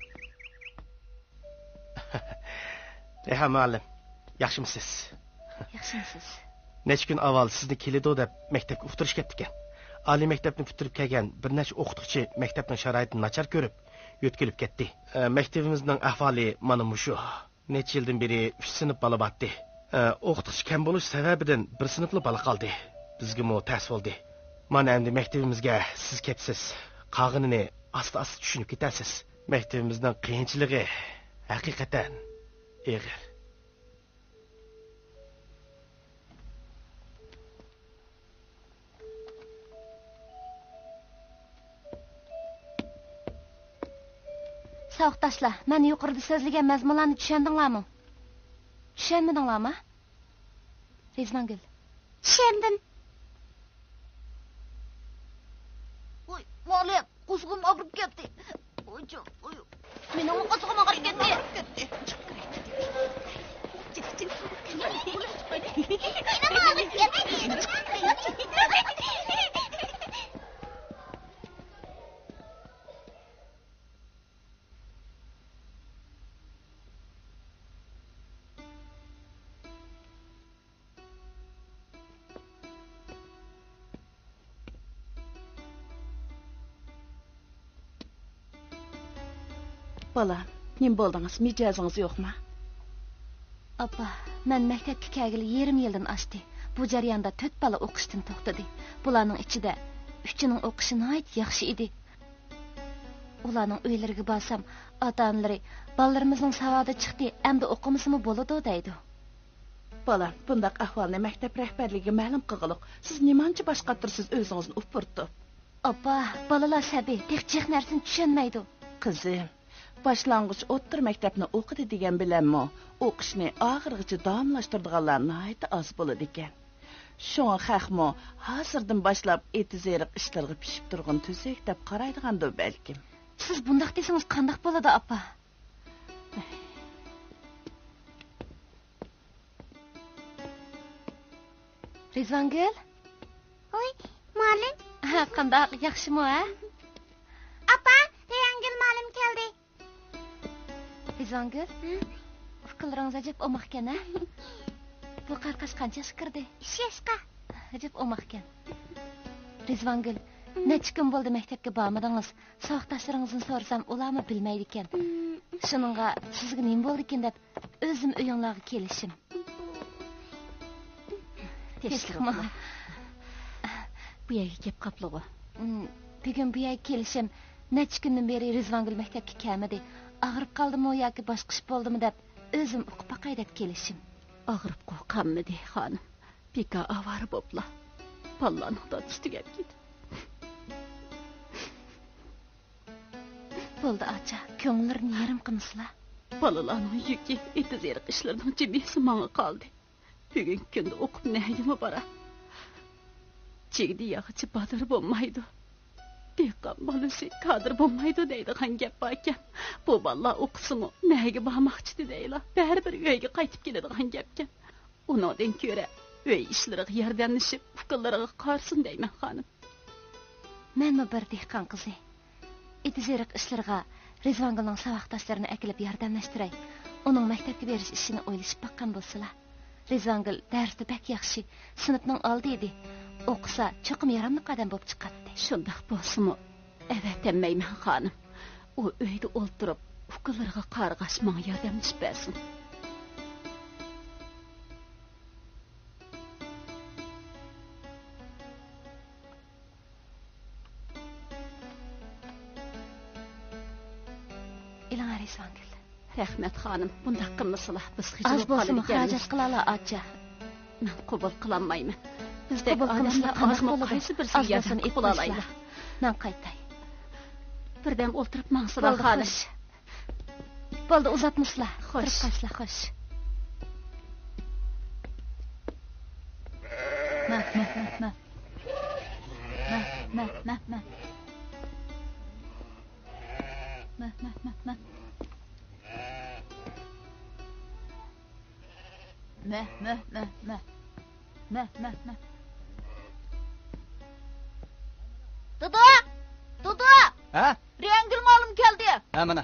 رەيھان مۇئەللىم، ياخشىمۇسىز؟ ياخشىمۇسىز؟ نەچچە كۈن ئاۋۋال سىزنى كېلىدۇ دەپ مەكتەپكە ئۇقتۇرۇش كەپتىكەن. ئالىي مەكتەپنى پۈتتۈرۈپ كەلگەن بىر نەچچە ئوقۇتقۇچى مەكتەپنىڭ شارائىتىنى ناچار كۆرۈپ، يۆتكىلىپ كەتتى. ئە، مەكتىۋىمىزنىڭ ئەھۋالى مانا مۇشۇ. نەچچە يىلدىن بېرى ئۈچ سىنىپ بالا بارتتى. ئە، ئوقۇتقۇچى كەم بولۇش سەۋەبىدىن بىر سىنىپلا بالا قالدى. بىزگىمۇ تەس بولدى. مانا ئەمدى مەكتىۋىمىزگە سىز كەپسىز. قالغىنىنى ئاستا-ئاستا چۈشىنىپ كېتەرسىز. مەكتىۋىمىزنىڭ قىيىنچىلىقى ھەقىقەتەن ئېغىر. ساۋاقداشلار، مەن يۇقىرىدا سۆزلىگەن مەزمۇنلارنى چۈشەندىڭلارمۇ؟ چۈشەنمىدىڭلارمۇ؟ رىزۋانگۈل. چۈشەندىم. ۋاي، مۇئەللىم، قورسىقىم ئاغرىپ كەتتى. ۋايجان، ۋاي. مېنىڭمۇ قورسىقىم ئاغرىپ كەتتى. مېنىڭمۇ ئاغرىپ كەتتى. بالام، نېمە بولدىڭىز؟ مىجەزىڭىز يوقما؟ ئاپا، مەن مەكتەپكە كەلگىلى يېرىم يىلدىن ئاشتى. بۇ جەرياندا تۆت بالا ئوقۇشتىن توختىدى. بۇلارنىڭ ئىچىدە ئۈچىنىڭ ئوقۇشى ناھايىتى ياخشى ئىدى. ئۇلارنىڭ ئۆيلىرىگە بارسام، ئاتا-ئانىلىرى، «بالىلىرىمىزنىڭ ساۋادى چىقتى، ئەمدى ئوقۇمىسىمۇ بولىدۇ» دەيدۇ. بالام، بۇنداق ئەھۋالنى مەكتەپ رەھبەرلىكىگە مەلۇم قىلغۇلۇق. سىز نېمانچە باش قاتۇرىسىز ئۆزىڭىزنى ئۇپرىتىپ؟ ئاپا، بالىلار سەبىي، تېخى جىق نەرسىنى چۈشەنمەيدۇ. قىزىم، باشلانغۇچ ئوتتۇرا مەكتەپنى ئوقۇدى دېگەن بىلەنمۇ، ئوقۇشنى ئاخىرغىچە داۋاملاشتۇرىدىغانلار ناھايىتى ئاز بولىدىكەن. شۇڭا خەقمۇ ھازىردىن باشلاپ ئېتىز-ئېرىق ئىشلىرىغا پىشىپ تۇرغان تۈزۈك دەپ قارايدىغاندۇ بەلكىم. سىز بۇنداق دېسىڭىز قانداق بولىدۇ، ئاپا؟ رىزۋانگۈل؟ ۋاي، مۇئەللىم. ھە، قانداق، ياخشىمۇ، ھە؟ ئاپا، رىزۋانگۈل مۇئەللىم كەلدى. رىزۋانگۈل؟ ھە؟ ئۇكىلىرىڭىز ئەجەب ئوماقكەن، ھە؟ بۇ قاراقاش قانچە ياشقا كىردى؟ ئۈچ ياشقا. ئەجەب ئوماقكەن. رىزۋانگۈل، ھە؟ نەچچە كۈن بولدى مەكتەپكە بارمىدىڭىز؟ ساۋاقداشلىرىڭىزدىن سورىسام، ئۇلارمۇ بىلمەيدىكەن. ھە. شۇنىڭغا سىزگە نېمە بولدىكىن دەپ، ئۆزۈم ئۆيۈڭلارغا كېلىشىم. تىنچلىقمۇ؟ بۇ يەرگە كەپ قاپلىغۇ. ئىم، بۈگۈن بۇ يەرگە كېلىشىم، نەچچە كۈندىن بېرى رىزۋانگۈل مەكتەپكە كەلمىدى. ئاغرىپ قالدىمۇ ياكى باشقا ئىش بولدىمۇ دەپ، ئۆزۈم ئۇقۇپ باقاي دەپ كېلىشىم. ئاغرىپقۇ قالمىدى، خانىم. بىكار ئاۋارە بوپلا بالىلارنىڭ دادىسى تۈگەپ كېتىپ. بولدى، ئاچا، كۆڭۈللىرىنى يېرىم قىلمىسىلا. بالىلارنىڭ يۈكى، ئېتىز-ئېرىق ئىشلىرىنىڭ جىمىسى ماڭا قالدى. بۈگۈنكى كۈندە ئوقۇپ نەگىمۇ باراي؟ «جىگدە ياغىچى بادىر بولمايدۇ، دېھقان بالىسى كادىر بولمايدۇ» دەيدىغان گەپ باركەن. بۇ بالىلار ئوقۇسىمۇ، نەگە بارماقچى دەيلا، بەرىبىر ئۆيگە قايتىپ كېلىدىغان گەپكەن. ئۇنىڭدىن كۆرە ئۆي ئىشلىرىغا ياردەملىشىپ، ئۇكىلىرىغا قارىسۇن دەيمەن، خانىم. مەنمۇ بىر دېھقان قىزى. ئېتىز-ئېرىق ئىشلىرىغا رىزۋانگۈلنىڭ ساۋاقداشلىرىنى ئەكېلىپ ياردەملەشتۈرەي. ئۇنىڭ مەكتەپكە بېرىش ئىشىنى ئويلىشىپ باققان بولسىلا. رىزۋانگۈل دەرستە بەك ياخشى، سىنىپنىڭ ئالدى ئىدى. ئوقۇسا، چوقۇم ياراملىق ئادەم بولۇپ چىقاتتى. شۇنداق بولسىمۇ، ئەۋەتەلمەيمەن، خانىم. ئۇ ئۆيدە ئولتۇرۇپ، ئۇكىلىرىغا قارىغاچ ماڭا ياردەملىشىپ بەرسۇن. ئېلىڭە، رىزۋانگۈل. رەھمەت، خانىم. بۇنداق قىلمىسىلا، بىز خىجىل بولۇپ قالىدىكەنمىز. ئاز بولسىمۇ خىراجەت قىلالا، ئاچا. مەن قوبۇل قىلالمايمەن. بىزدەك ئادەملەر ئازمۇ قايسى بىرسىگە ياردەم قىلىپ بولالايدۇ؟ مەن قايتاي. بىردەم ئولتۇرۇپ ماڭسىلا، خانىم. بولدى، ئۇزاتمىسىلا. خوش. تۇرۇپ قالسىلا، خوش. مە، مە، مە، مە. مە، مە، مە، مە. مە، مە، مە، مە. مە، مە، مە، مە. مە، مە، مە. دادا! دادا! ھە؟ رەڭگۈل مۇئەللىم كەلدى. ھە، مانا.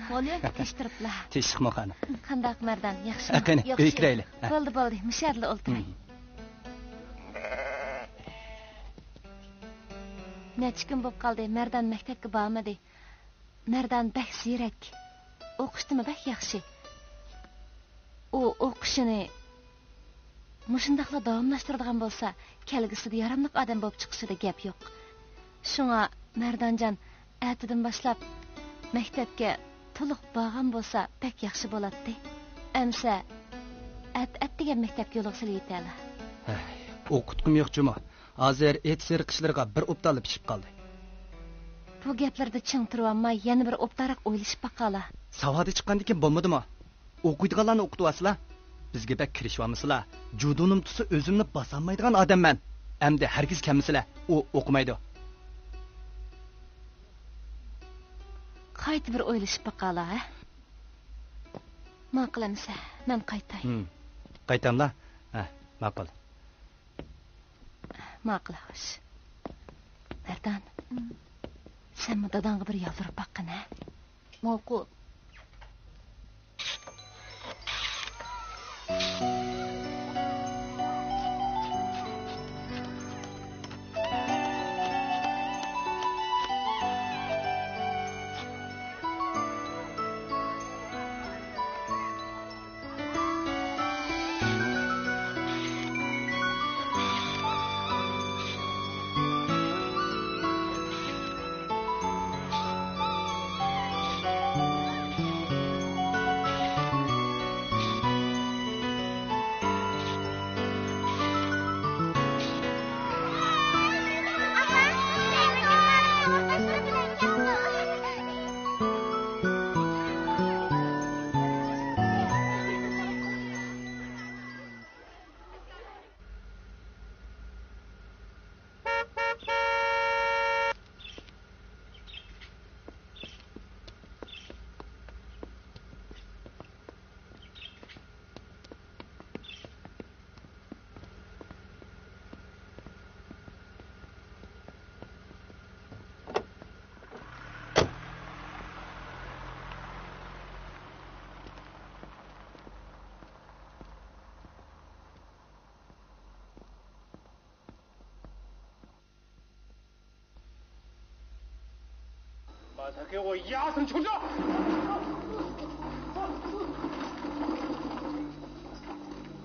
بولدى، كەچتۈرۈپلا. تىنچلىقمۇ، خانىم؟ قانداق، مەردان، ياخشىمۇ؟ ھە، قېنى، ياخشى. ئۆيگە كىرەيلى. ھە. بولدى، بولدى، مۇشۇ يەردىلا ئولتۇراي. مم. نەچچە كۈن بولۇپ قالدى، مەردان مەكتەپكە بارمىدى. مەردان بەك زېرەك، ئوقۇشتىمۇ بەك ياخشى. ئۇ ئوقۇشىنى مۇشۇنداقلا داۋاملاشتۇرىدىغان بولسا، كەلگۈسىدە ياراملىق ئادەم بولۇپ چىقىشىدا گەپ يوق. شۇڭا، مەردانجان، ئەتىدىن باشلاپ مەكتەپكە تولۇق بارغان بولسا بەك ياخشى بولاتتى. ئەمسە ئەتە ئەتىگەن مەكتەپكە يولغا سېلىۋېتەيلى. ھەي، ئوقۇتقۇم يوق جۇمۇ. ھازىر ئېتىز ئېرىقىشلىرىغا بىر ئوبدانلا پىشىپ قالدى. بۇ گەپلىرىدە چىڭ تۇرۇۋالماي، يەنە بىر ئوبدانراق ئويلىشىپ باقايلى. ساۋادا چىققاندىن كېيىن بولمىدىمۇ؟ ئوقۇيدىغانلارنى ئوقۇتۇۋالسىلا. بىزگە بەك كىرىشىۋالمىسىلا. جۇدۇنۇم تۇتسا ئۆزۈمنى باسالمايدىغان ئادەممەن. ئەمدى ھەرگىز كەلمىسىلە. ئۇ ئوقۇمايدۇ. قايتا بىر ئويلىشىپ باقايلى، ھە؟ ماقۇل ئەمىسە، مەن قايتاي. ھىم. قايتاملا؟ ھە، ماقۇل. ماقۇل، خوش. مەردان، سەنمۇ داداڭغا بىر يالۋۇرۇپ باققىن، ھە؟ ماقۇل.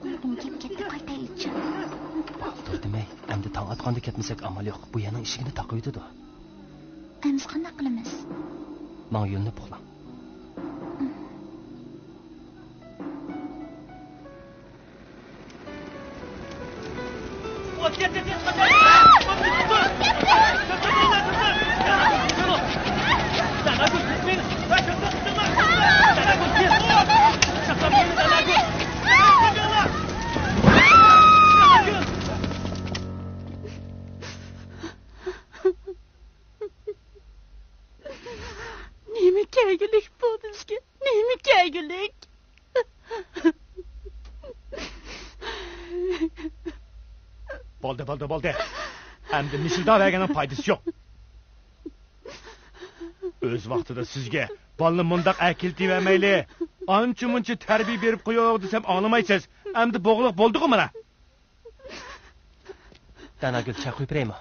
ئۇيقۇم كېلىپ كەتتى، قايتايلىچۇ. توختىمەي، ئەمدى تاڭ ئاتقاندا كەتمىسەك ئامال يوق. بۇ يەرنىڭ ئىشىكىنى تاقىۋېتىدۇ. ئەمىسە قانداق قىلىمىز؟ ماڭا يۆلىنىپ ئۇخلاڭ. نېمە كەلگۈلۈك بۇ بىزگە؟ نېمە كەلگۈلۈك؟ بولدى، بولدى، بولدى. ئەمدى مىشىلداۋەرگەننىڭ پايدىسى يوق. ئۆز ۋاقتىدا سىزگە بالىنى مۇنداق ئەكېلىتىۋەرمەيلى، ئانچە-مۇنچە تەربىيە بېرىپ قويۇڭ دېسەم ئاڭلىمايسىز. ئەمدى بوغۇلۇق بولدىغۇ مانا. داناگۈل، چاي قۇيۇپ بېرەيمۇ؟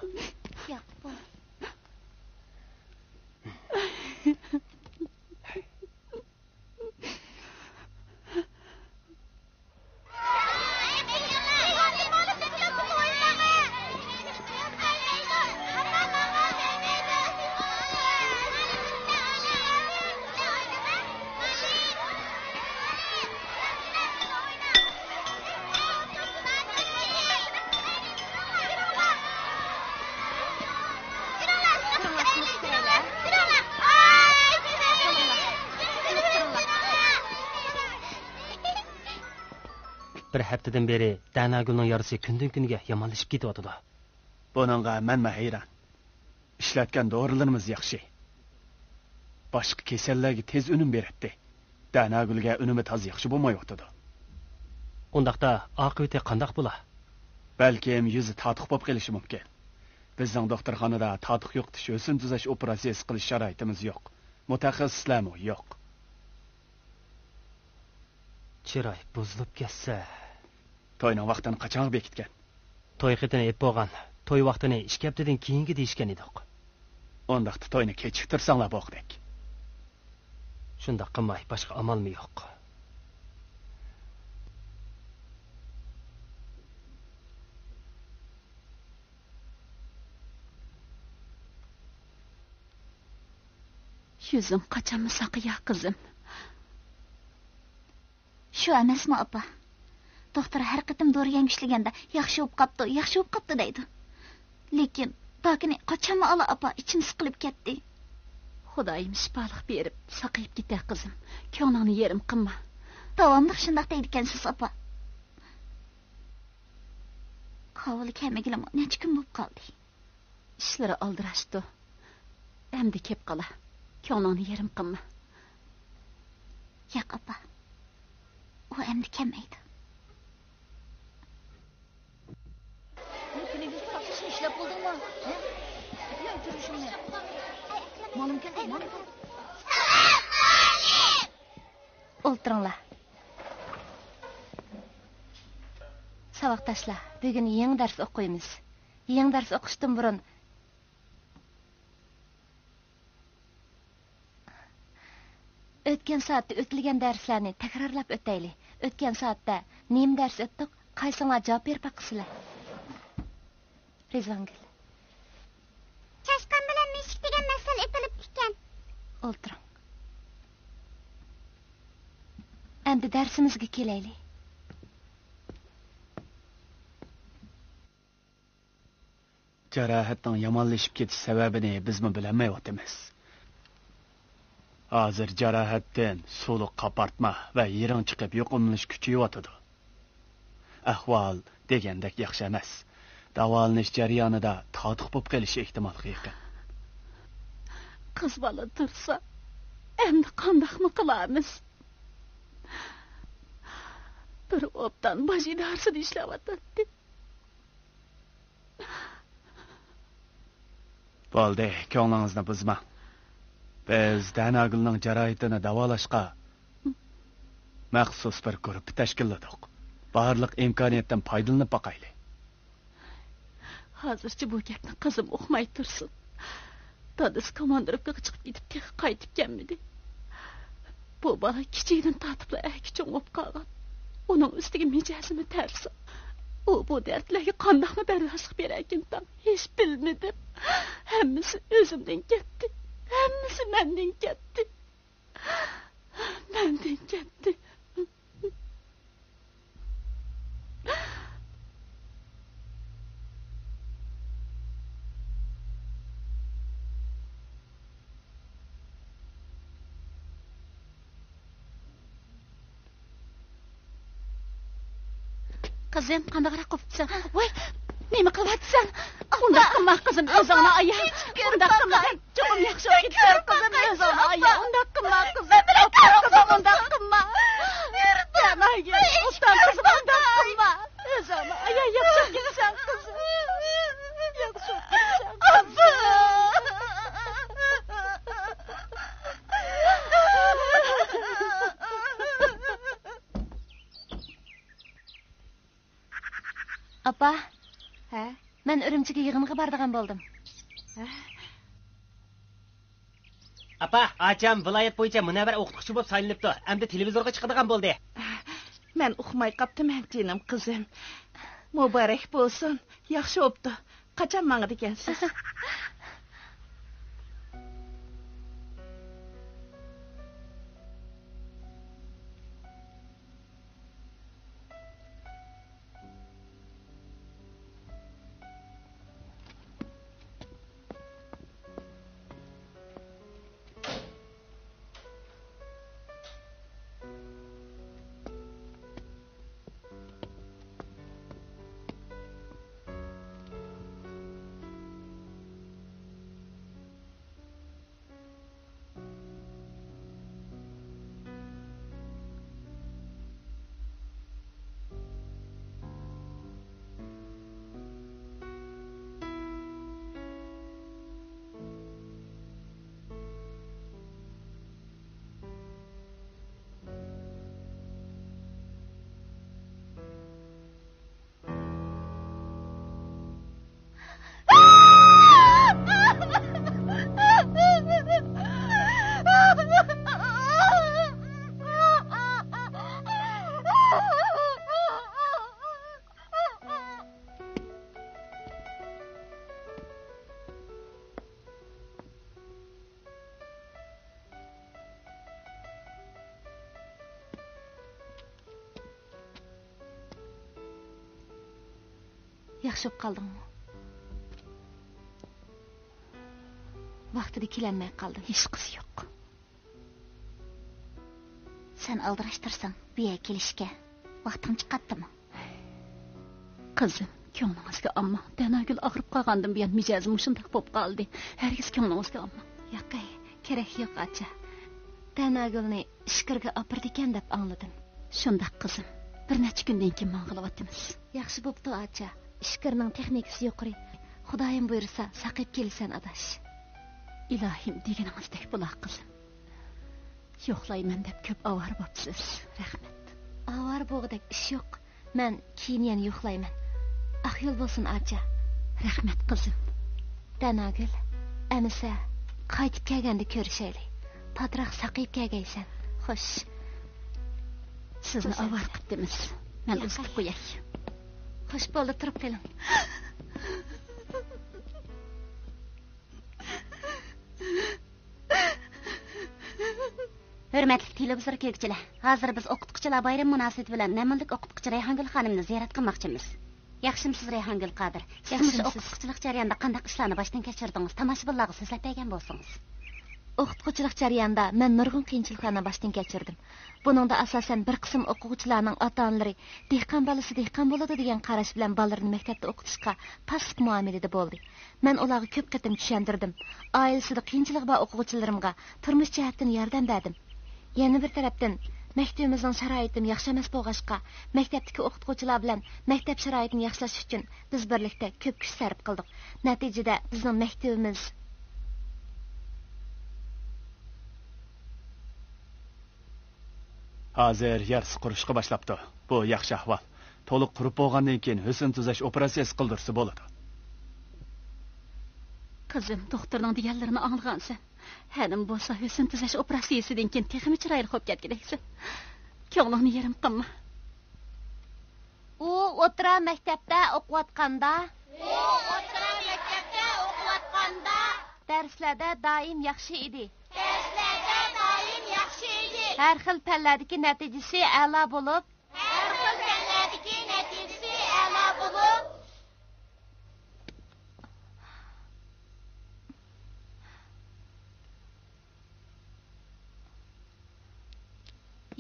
ياق، بولدى. بىر ھەپتىدىن بېرى دەناگۈلنىڭ يارىسى كۈندىن-كۈنگە يامانلىشىپ كېتىۋاتىدۇ. بۇنىڭغا مەنمۇ ھەيران. ئىشلەتكەن دورىلىرىمىز ياخشى. باشقا كېسەللەرگە تېز ئۈنۈم بېرەتتى. دەناگۈلگە ئۈنۈمى تازا ياخشى بولمايۋاتىدۇ. ئۇنداقتا ئاقىۋىتى قانداق بولا؟ بەلكىم يۈزى تاتۇق بولۇپ قېلىشى مۇمكىن. بىزنىڭ دوختۇرخانىدا تاتۇق يوقىتىش، ھۆسن تۈزەش ئوپېراتسىيىسى قىلىش شارائىتىمىز يوق. مۇتەخەسسىسلەرمۇ يوق. چىراي بۇزۇلۇپ كەتسە. توينىڭ ۋاقتىنى قاچانغا بېكىتكەن؟ توي خېتىنى ئېلىپ بولغان. توي ۋاقتىنى ئىككى ھەپتىدىن كېيىنگە دېيىشكەن ئىدۇق. ئۇنداقتا توينى كېچىكتۈرسەڭلار بولغۇدەك. شۇنداق قىلماي باشقا ئامالمۇ يوق. يۈزۈڭ قاچانمۇ ساقىيار، قىزىم. شۇ ئەمەسمۇ، ئاپا؟ دوختۇر ھەر قېتىم دورا يەڭگۈشلىگەندە، «ياخشى بولۇپ قاپتۇ، ياخشى بولۇپ قاپتۇ» دەيدۇ. لېكىن داكىنى قاچانمۇ ئالا، ئاپا، ئىچىم سىقىلىپ كەتتى. خۇدايىم شىپالىق بېرىپ، ساقىيىپ كېتە، قىزىم. كۆڭلۈڭنى يېرىم قىلما. داۋاملىق شۇنداق دەيدىكەنسىز، ئاپا. كاۋىلى كەلمىگىلىمۇ نەچچە كۈن بولۇپ قالدى. ئىشلىرى ئالدىراشتۇ. ئەمدى كەپ قالا. كۆڭلۈڭنى يېرىم قىلما. ياق، ئاپا. ئۇ ئەمدى كەلمەيدۇ. ئىشلەپ بولدۇڭمۇ؟ ھە؟ ئۆچۈرۈشۈڭنى. مالىم كەلدى، مالىم كەلدى. ئولتۇرۇڭلار. ساۋاقداشلار، بۈگۈن يېڭى دەرس ئوقۇيمىز. يېڭى دەرس ئوقۇشتىن بۇرۇن، ئۆتكەن سائەتتە ئۆتۈلگەن دەرسلەرنى تەكرارلاپ ئۆتەيلى. ئۆتكەن سائەتتە نېمە دەرس ئۆتتۇق؟ قايسىڭلار جاۋاب بېرىپ باققىسىلەر. رىزۋانگۈل. چاشقان بىلەن مۈشۈك دېگەن مەسىلە ئېتىلىپتىكەن. ئولتۇرۇڭ. ئەمدى دەرسىمىزگە كېلەيلى. جاراھەتنىڭ يامانلىشىپ كېتىش سەۋەبىنى بىزمۇ بىلەلمەيۋاتىمىز. ھازىر جاراھەتتىن سۇلۇق قاپارتما ۋە يىرىڭ چىقىپ يۇقۇملىنىش كۈچىيىۋاتىدۇ. ئەھۋال دېگەندەك ياخشى ئەمەس. داۋالىنىش جەريانىدا تاتۇق بولۇپ قېلىشى ئېھتىمالغا يېقىن. قىز بالا تۇرسا، ئەمدى قانداقمۇ قىلارمىز؟ بىر ئوبدان باج ئىدارىسىدە ئىشلەۋاتاتتى. بولدى، كۆڭلىڭىزنى بۇزماڭ. بىز دەناگۈلنىڭ جاراھىتىنى داۋالاشقا مەخسۇس بىر گۇرۇپپا تەشكىللىدۇق. بارلىق ئىمكانىيەتتىن پايدىلىنىپ باقايلى. ھازىرچە بۇ گەپنى قىزىم ئۇقماي تۇرسۇن. دادىسى كوماندىروپكىغا چىقىپ كېتىپ، تېخى قايتىپ كەلمىدى. بۇ بالا كىچىكىدىن تارتىپلا ئەركە چوڭ بولۇپ قالغان. ئۇنىڭ ئۈستىگە مىجەزىمۇ تەرسا. ئۇ بۇ دەردلەرگە قانداقمۇ بەرداشلىق بېرەركىنتام، ھېچ بىلمىدىم. ھەممىسى ئۆزۈمدىن كەتتى. ھەممىسى مەندىن كەتتى. مەندىن كەتتى. قىزىم، قانداقراق قوپۇپسەن؟ ۋاي، نېمە قىلىۋاتىسەن؟ ئۇنداق قىلما، قىزىم، ئۆزۈڭنى ئايا. ئۇنداق قىلما، چوقۇم ياخشى بولۇپ كېتىسەن، قىزىم، ئۆزۈڭنى ئايا. ئۇنداق قىلما، قىزىم. ئاپا، قىزىم، ئۇنداق قىلما. دەمەگىن، ئوبدان، قىزىم، ئۇنداق قىلما. ئۆزۈڭنى ئايا، ياخشى بولۇپ كېتىسەن، قىزىم. ياخشى بولۇپ كېتىسەن، قىزىم. ئاپا. ھە؟ مەن ئۈرۈمچىگە يىغىنغا بارىدىغان بولدۇم. ھە؟ ئاپا، ئاچام ۋىلايەت بويىچە مۇنەۋۋەر ئوقۇتقۇچى بولۇپ سايلىنىپتۇ. ئەمدى تېلېۋىزورغا چىقىدىغان بولدى. مەن ئۇقماي قاپتىمەن، جېنىم قىزىم. مۇبارەك بولسۇن. ياخشى بوپتۇ. قاچان ماڭىدىكەنسىز؟ ياخشى بولۇپ قالدىڭمۇ؟ ۋاقتىدا كېلەلمەي قالدىم. ھېچقىسى يوق. سەن ئالدىراش تۇرساڭ، بۇ يەرگە كېلىشكە ۋاقتىڭ چىقاتتىمۇ؟ قىزىم، كۆڭلىڭىزگە ئالماڭ. دەناگۈل ئاغرىپ قالغاندىن بۇيان مىجەزى مۇشۇنداق بولۇپ قالدى. ھەرگىز كۆڭلىڭىزگە ئالماڭ. ياقەي، كېرەك يوق، ئاچا. دەناگۈلنى ئىچكىرىگە ئاپىرىدىكەن دەپ ئاڭلىدىم. شۇنداق، قىزىم. بىر نەچچە كۈندىن كېيىن ماڭغىلىۋاتىمىز. ياخشى بوپتۇ، ئاچا. ئىچكىرىنىڭ تېخنىكىسى يۇقىرى. خۇدايىم بۇيرۇسا، ساقىيىپ كېلىسەن، ئاداش. ئىلاھىم، دېگىنىڭىزدەك بولا، قىزىم. يوقلايمەن دەپ كۆپ ئاۋارە بوپسىز. رەھمەت. ئاۋارە بولغۇدەك ئىش يوق. مەن كېيىن يەنە يوقلايمەن. ئاق يول بولسۇن، ئاچا. رەھمەت، قىزىم. دەناگۈل، ئەمىسە، قايتىپ كەلگەندە كۆرۈشەيلى. پاتراق ساقىيىپ كەلگەيسەن. خوش. سىزنى ئاۋارە قىپتىمىز. مەن ئۇزىتىپ قوياي. خوش، بولدى، تۇرۇپ قېلىڭ. ھۆرمەتلىك تېلېۋىزور كۆرگۈچىلەر، ھازىر بىز ئوقۇتقۇچىلار بايرىمى مۇناسىۋىتى بىلەن نەمۇنىلىك ئوقۇتقۇچى رەيھانگۈل خانىمنى زىيارەت قىلماقچىمىز. ياخشىمۇسىز، رەيھانگۈل قادىر؟ سىز مۇشۇ ئوقۇتقۇچىلىق جەريانىدا قانداق ئىشلارنى باشتىن كەچۈردىڭىز؟ تاماشىبىنلارغا سۆزلەپ بەرگەن بولسىڭىز. ئوقۇتقۇچىلىق جەريانىدا مەن نۇرغۇن قىيىنچىلىقلارنى باشتىن كەچۈردۈم. بۇنىڭدا ئاساسەن بىر قىسىم ئوقۇغۇچىلارنىڭ ئاتا-ئانىلىرى «دېھقان بالىسى دېھقان بولىدۇ» دېگەن قاراش بىلەن بالىلىرىنى مەكتەپتە ئوقۇتۇشقا پاسسىپ مۇئامىلىدە بولدى. مەن ئۇلارغا كۆپ قېتىم چۈشەندۈردۈم. ئائىلىسىدە قىيىنچىلىقى بار ئوقۇغۇچىلىرىمغا تۇرمۇش جەھەتتىن ياردەم بەردىم. يەنە بىر تەرەپتىن، مەكتىپىمىزنىڭ شارائىتىمۇ ياخشى ئەمەس بولغاچقا، مەكتەپتىكى ئوقۇتقۇچىلار بىلەن مەكتەپ شارائىتىنى ياخشىلاش ئۈچۈن بىز بىرلىكتە كۆپ كۈچ سەرپ قىلدۇق. نەتىجىدە بىزنىڭ مەكتىپىمىز ھازىر يارسى قۇرۇشقا باشلاپتۇ. بۇ ياخشى ئەھۋال. تولۇق قۇرۇپ بولغاندىن كېيىن ھۆسن تۈزەش ئوپېراتسىيەسى قىلدۇرسا بولىدۇ. قىزىم، دوختۇرنىڭ دېگەنلىرىنى ئاڭلىغانسەن. ھەنىم بولسا ھۆسن تۈزەش ئوپېراتسىيەسىدىن كېيىن تېخىمۇ چىرايلىق بولۇپ كەتكۈدەكسەن. كۆڭلۈڭنى يېرىم قىلما. ئۇ ئوتتۇرا مەكتەپتە ئوقۇۋاتقاندا، ئۇ ئوتتۇرا مەكتەپتە ئوقۇۋاتقاندا، دەرسلەردە دائىم ياخشى ئىدى. دەرسلەردە دائىم ياخشى ئىدى. ھەر خىل پەنلەردىكى نەتىجىسى ئەلا بولۇپ، ھەر خىل پەنلەردىكى نەتىجىسى ئەلا بولۇپ،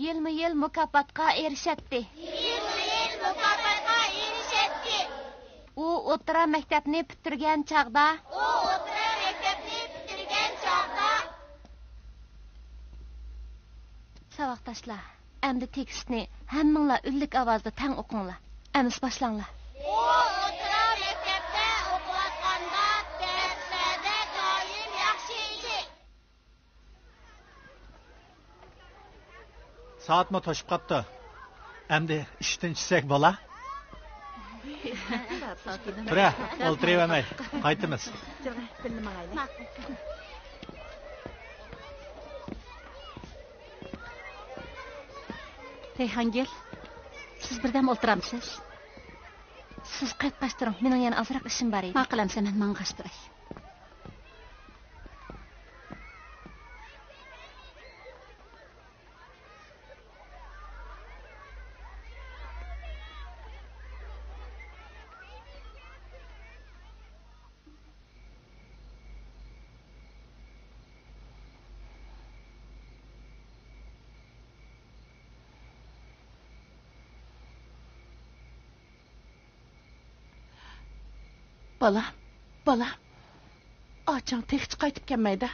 يىلمۇ يىل مۇكاپاتقا ئېرىشەتتى. يىلمۇ يىل مۇكاپاتقا ئېرىشەتتى. ئۇ ئوتتۇرا مەكتەپنى پۈتتۈرگەن چاغدا، ئۇ ئوتتۇرا مەكتەپنى پۈتتۈرگەن چاغدا. ساۋاقداشلار، ئەمدى تېكىستنى ھەممىڭلار ئۈنلۈك ئاۋازدا تەڭ ئوقۇڭلار. ئەمىسە باشلاڭلار. ئۇ ئوتتۇرا مەكتەپتە ئوقۇۋاتقاندا دەرسلەردە دائىم ياخشى ئىدى. سائەتمۇ توشۇپ قاپتۇ. ئەمدى ئىشتىن چۈشسەك بولا؟ تۇرە، ئولتۇرۇۋەرمەي، قايتىمىز. رەيھانگۈل، سىز بىردەم ئولتۇرامسىز؟ سىز قايتقاچ تۇرۇڭ، مېنىڭ يەنە ئازراق ئىشىم بار ئىدى. ماقۇل ئەمىسە، مەن ماڭغاچ تۇراي. بالام، بالام، ئاچاڭ تېخىچە قايتىپ كەلمەيدۇ.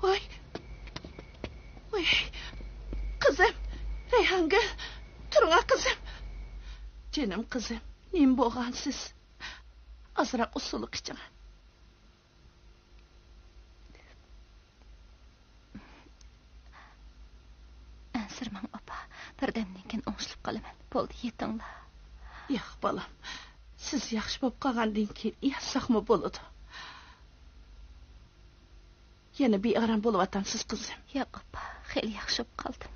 ۋاي، ۋاي، قىزىم، رەيھانگۈل، تۇرۇڭا قىزىم. جېنىم قىزىم، نېمە بولغانسىز؟ ئازراق ئۇسسۇلۇق ئىچىڭ. ئەنسىرىمەڭ، ئاپا. بىردەمدىن كېيىن ئوڭشىلىپ قالىمەن. بولدى، يېتىڭلار. ياق، بالام. سىز ياخشى بولۇپ قالغاندىن كېيىن ياتساقمۇ بولىدۇ. يەنە بىئارام بولۇۋاتامسىز، قىزىم؟ ياق، ئاپا، خېلى ياخشى بولۇپ قالدىم.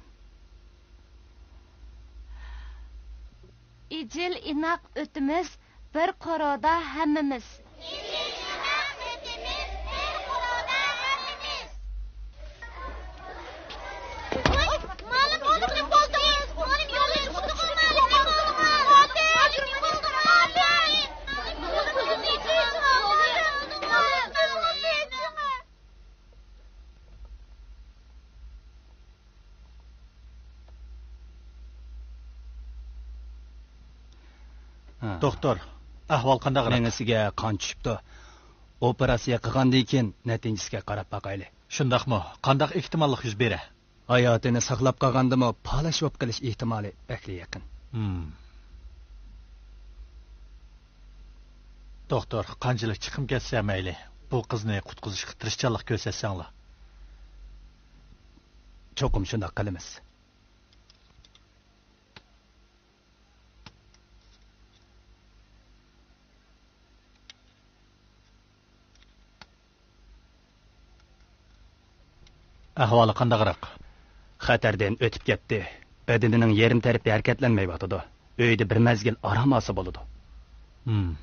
ئىجىل ئىناق ئۆتىمىز، بىر قورۇدا ھەممىمىز. ئىجىل ئىناق ئۆتىمىز، بىر قورۇدا ھەممىمىز. ۋاي، مۇئەللىم، بولدى، بولدى. مۇئەللىم، يولدىن چىقتىغۇ، مۇئەللىم، بولدى، بولدى. ھە. دوختۇر، ئەھۋال قانداقراق؟ مېڭىسىگە قان چۈشۈپتۇ. ئوپېراتسىيە قىلغاندىن كېيىن نەتىجىسىگە قاراپ باقايلى. شۇنداقمۇ؟ قانداق ئېھتىماللىق يۈز بېرە؟ ھاياتىنى ساقلاپ قالغاندىمۇ پالاش بولۇپ قېلىش ئېھتىمالى بەكلا يېقىن. ھىم. دوختۇر، قانچىلىك چىقىم كەتسە مەيلى، بۇ قىزنى قۇتقۇزۇشقا تىرىشچانلىق كۆرسەتسەڭلار. چوقۇم شۇنداق قىلىمىز. ئەھۋالى قانداقراق؟ خەتەردىن ئۆتۈپ كەتتى. بەدىنىنىڭ يېرىم تەرىپى ھەرىكەتلەنمەيۋاتىدۇ. ئۆيدە بىر مەزگىل ئارام ئالسا بولىدۇ. ھىم.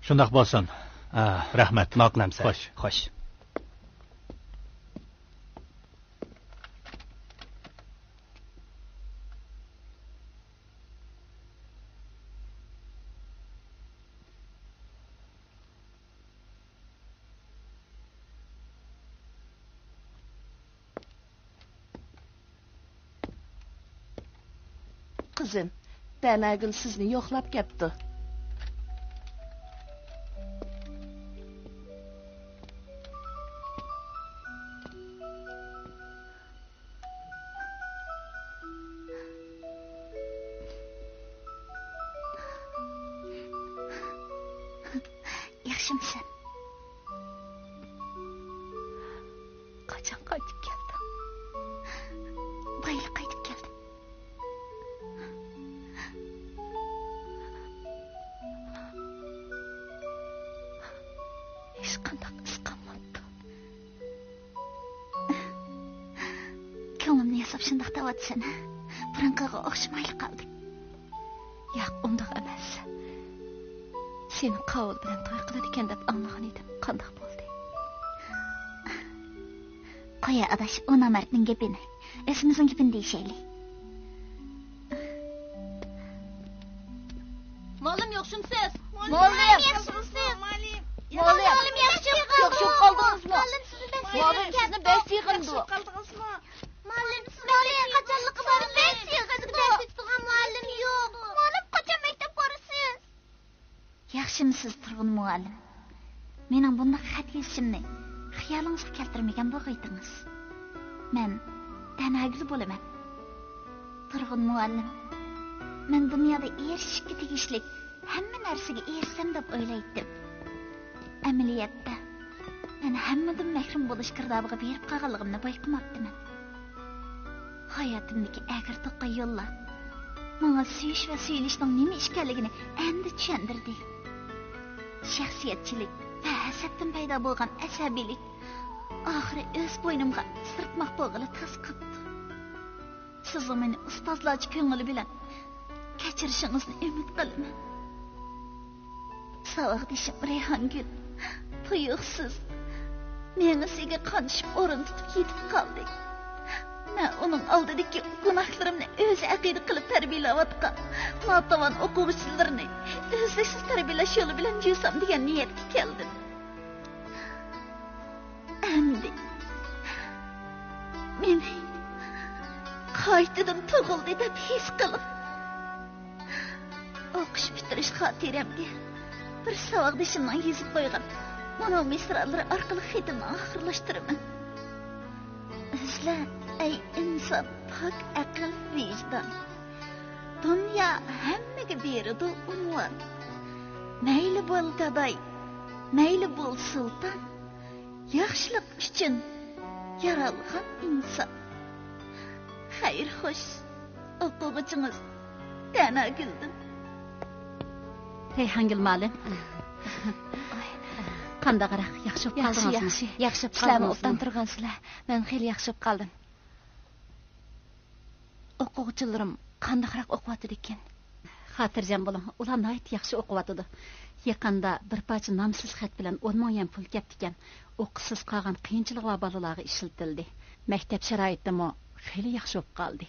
شۇنداق بولسۇن. ھە. رەھمەت. ماقۇل ئەمىسە. خوش. خوش. قىزىم، دەناگۈل سىزنى يوقلاپ كەپتۇ. ياخشىمۇسەن؟ قاچان قايتىپ كەلدىڭ؟ بايلا قايتىپ كەلدىم. ھېچقانداق ئىز قالماپتۇ. كۆڭلۈمنى ياساپ شۇنداق دەۋاتىسەن، ھە؟ بۇرۇنقىغا ئوخشىمايلا قالدى. ياق، ئۇنداق ئەمەس. سېنى قاۋۇل بىلەن توي قىلىدىكەن دەپ ئاڭلىغان ئىدىم. قانداق بولدى؟ قويە ئاداش، ئۇ نامەردنىڭ گېپىنى. ئۆزىمىزنىڭ گېپىنى دېيىشەيلى. مۇئەللىم، ياخشىمۇسىز؟ مۇئەللىم، ياخشىمۇسىز؟ مۇئەللىم، ياخشى قالدىڭىزمۇ؟ مۇئەللىم، سىزنى بەك سېغىندۇق. مۇئەللىم، سىزنى قاچانلىقى بار بەك سېغىندۇق. مۇئەللىم، قاچان مەكتەپ بارىسىز؟ ياخشىمۇسىز، تۇرغۇن مۇئەللىم؟ مېنىڭ بۇنداق خەت يېزىشىمنى خىيالىڭىزغا كەلتۈرمىگەن بولغىيتىڭىز. مەن دەناگۈل بولىمەن. تۇرغۇن مۇئەللىم، مەن دۇنيادا ئېرىشىشكە تېگىشلىك ھەممە نەرسىگە ئېرىشسەم دەپ ئويلايتتىم. ئەمەلىيەتتە، مەن ھەممىدىن مەھرۇم بولۇش گىردابىغا بېرىپ قالغانلىقىمنى بايقىماپتىمەن. ھاياتىمدىكى ئەگرى توقاي يوللار ماڭا سۆيۈش ۋە سۆيۈلۈشنىڭ نېمە ئىكەنلىكىنى ئەمدى چۈشەندۈردى. شەخسىيەتچىلىك ۋە ھەسەتتىن پەيدا بولغان ئەسەبىيلىك ئاخىرى ئۆز بوينۇمغا سىرتماق بولغىلى تاس قاپتۇ. سىزنىڭ مېنى ئۇستازلارچە كۆڭۈلى بىلەن كەچۈرۈشىڭىزنى ئۈمىد قىلىمەن. ساۋاقدىشىم رەيھانگۈل تۇيۇقسىز مېڭىسىگە قان چۈشۈپ ئورۇن تۇتۇپ يېتىپ قالدى. مەن ئۇنىڭ ئالدىدىكى گۇناھلىرىمنى ئۆزى ئەقىدە قىلىپ تەربىيەلەۋاتقان ناتاۋان ئوقۇغۇچىلىرىنى ئۈزلۈكسىز تەربىيەلەش يولى بىلەن جۇيسام دېگەن نىيەتكە كەلدىم. ئەمدى مېنى قايتىدىن تۇغۇلدى دەپ ھېس قىلىپ، ئوقۇش پۈتتۈرۈش خاتىرەمگە بىر ساۋاقدىشىمنىڭ يېزىپ قويغان مۇنۇ مىسرالىرى ئارقىلىق خېتىمنى ئاخىرلاشتۇرىمەن. ئىزدە، ئەي ئىنسان، پاك ئەقىل، ۋىجدان. دۇنيا ھەممىگە بېرىدۇ ئۇنۋان. مەيلى بول گاداي، مەيلى بول سۇلتان، ياخشىلىق ئۈچۈن يارالغان ئىنسان. خەير خوش. ئوقۇغۇچىڭىز تەناگۈلدىن. رەيھانگۈل مۇئەللىم. قانداقراق، ياخشى بولۇپ ياخشى، قالدىڭىزمۇ؟ ياخشى، ياخشى بولۇپ ئىشلارمۇ قالدىڭىزمۇ؟ ئوبدان تۇرغانسىلەر. مەن خېلى ياخشى بولۇپ قالدىم. ئوقۇغۇچىلىرىم قانداقراق ئوقۇۋاتىدىكىن؟ خاتىرجەم بولۇڭ، ئۇلار ناھايىتى ياخشى ئوقۇۋاتىدۇ. يېقىندا بىر پارچە نامسىز خەت بىلەن ئون مىڭ يۈەن پۇل كەپتىكەن. ئوقۇشسىز قالغان قىيىنچىلىقى بار بالىلارغا ئىشلىتىلدى. مەكتەپ شارائىتىمۇ خېلى ياخشى بولۇپ قالدى.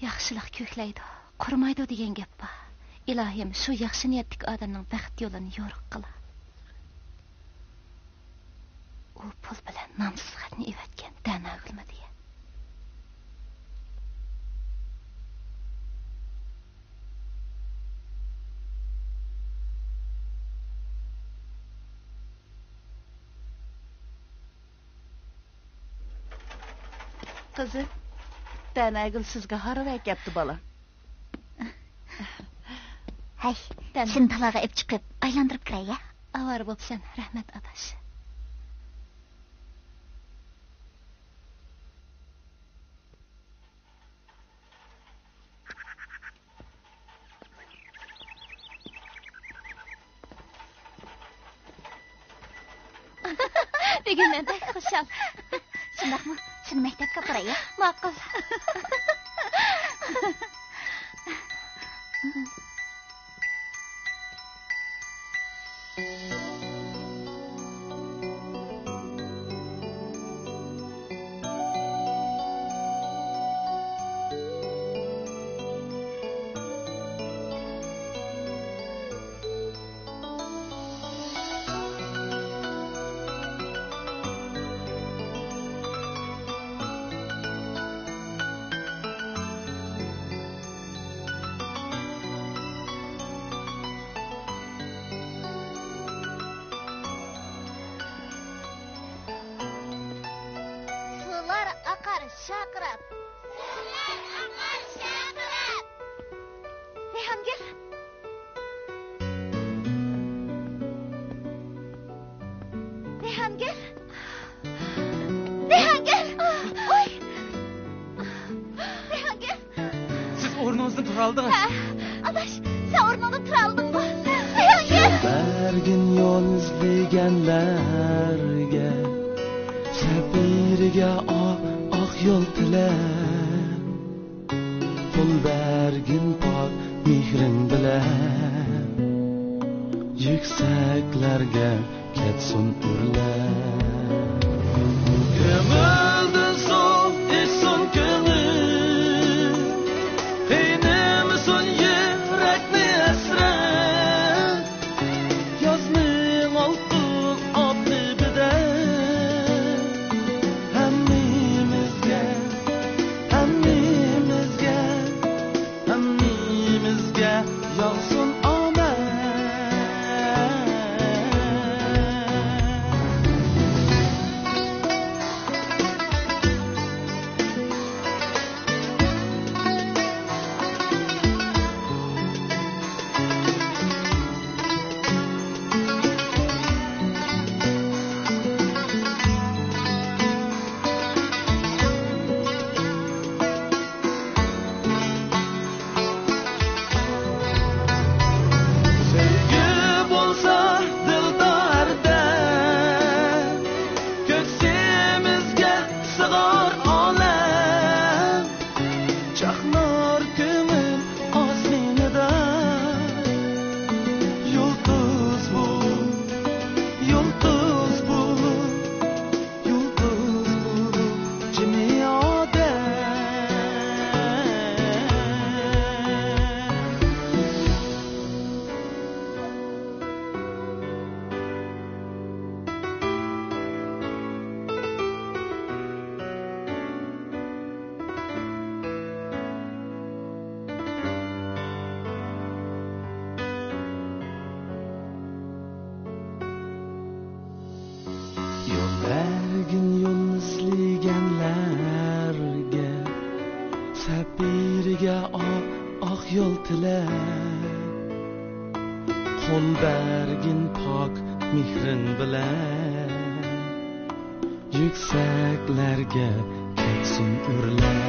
ياخشىلىق كۆكلەيدۇ، قۇرۇمايدۇ دېگەن گەپ بار. ئىلاھىم، شۇ ياخشى نىيەتتىكى ئادەمنىڭ بەخت يولىنى يورۇق قىل. ئۇ پۇل بىلەن نامسىز خەتنى ئېۋەتكەن، دەناگۈلمۇ دېگەن. قىزىم، دەناگۈل سىزگە ھارۋا ئەكەپتۇ، بالام. ھەي، دەنە. شىنتالارغا ئېلىپ چىقىپ ئايلاندۇرۇپ كىرەي يا. ئاۋارە بوپسەن، رەھمەت ئاداش. بۈگۈن مەن بەك خۇشال. شۇنداقمۇ؟ شۇنى مەكتەپكە ئاپىراي يا. ماقۇل. سۇلار ئاقار شارقىراپ. سۇلار ئاقار شارقىراپ. رەيھانگۈل. رەيھانگۈل. رەيھانگۈل. ۋوي. رەيھانگۈل. سىز ئورنىڭىزدىن تۇرالىدىڭىز. ھە، ئاداش، سەن ئورنۇڭدىن تۇرالىدىڭمۇ؟ رەيھانگۈل. بەرگىن يول ئىزلىگەنلەرگە، سەپىرىگە ئاق، ئاق يول تىلەپ. قول بەرگىن پاك مېھرىڭ بىلەن، يۈكسەكلەرگە كەتسۇن ئۆرلەپ. كۆڭۈلدىن سۇ ئىچسۇن كۆڭۈل، قىينىمىسۇن يۈرەكنى ھەسرەت. يازنىڭ ئالتۇن ئاپتىپىدە ھەممىمىزگە، ھەممىمىزگە، ھەممىمىزگە ياغسۇن ئامەت. سۆيگۈ بولسا دىلداردا، كۆكسىمىزگە سىغار ئالەم. چاقنار كۆڭۈل ئاسمىنىدا، يۇلتۇز بولۇپ، يۇلتۇز بولۇپ، يۇلتۇز بولۇپ جىمى ئادەم. يول بەرگىن يول ئىزلىگەنلەرگە، سەپىرىگە ئاق، ئاق يول تىلەپ. قول بەرگىن پاك مېھرىڭ بىلەن، يۈكسەكلەرگە ئاقسۇن ئۆرلەپ.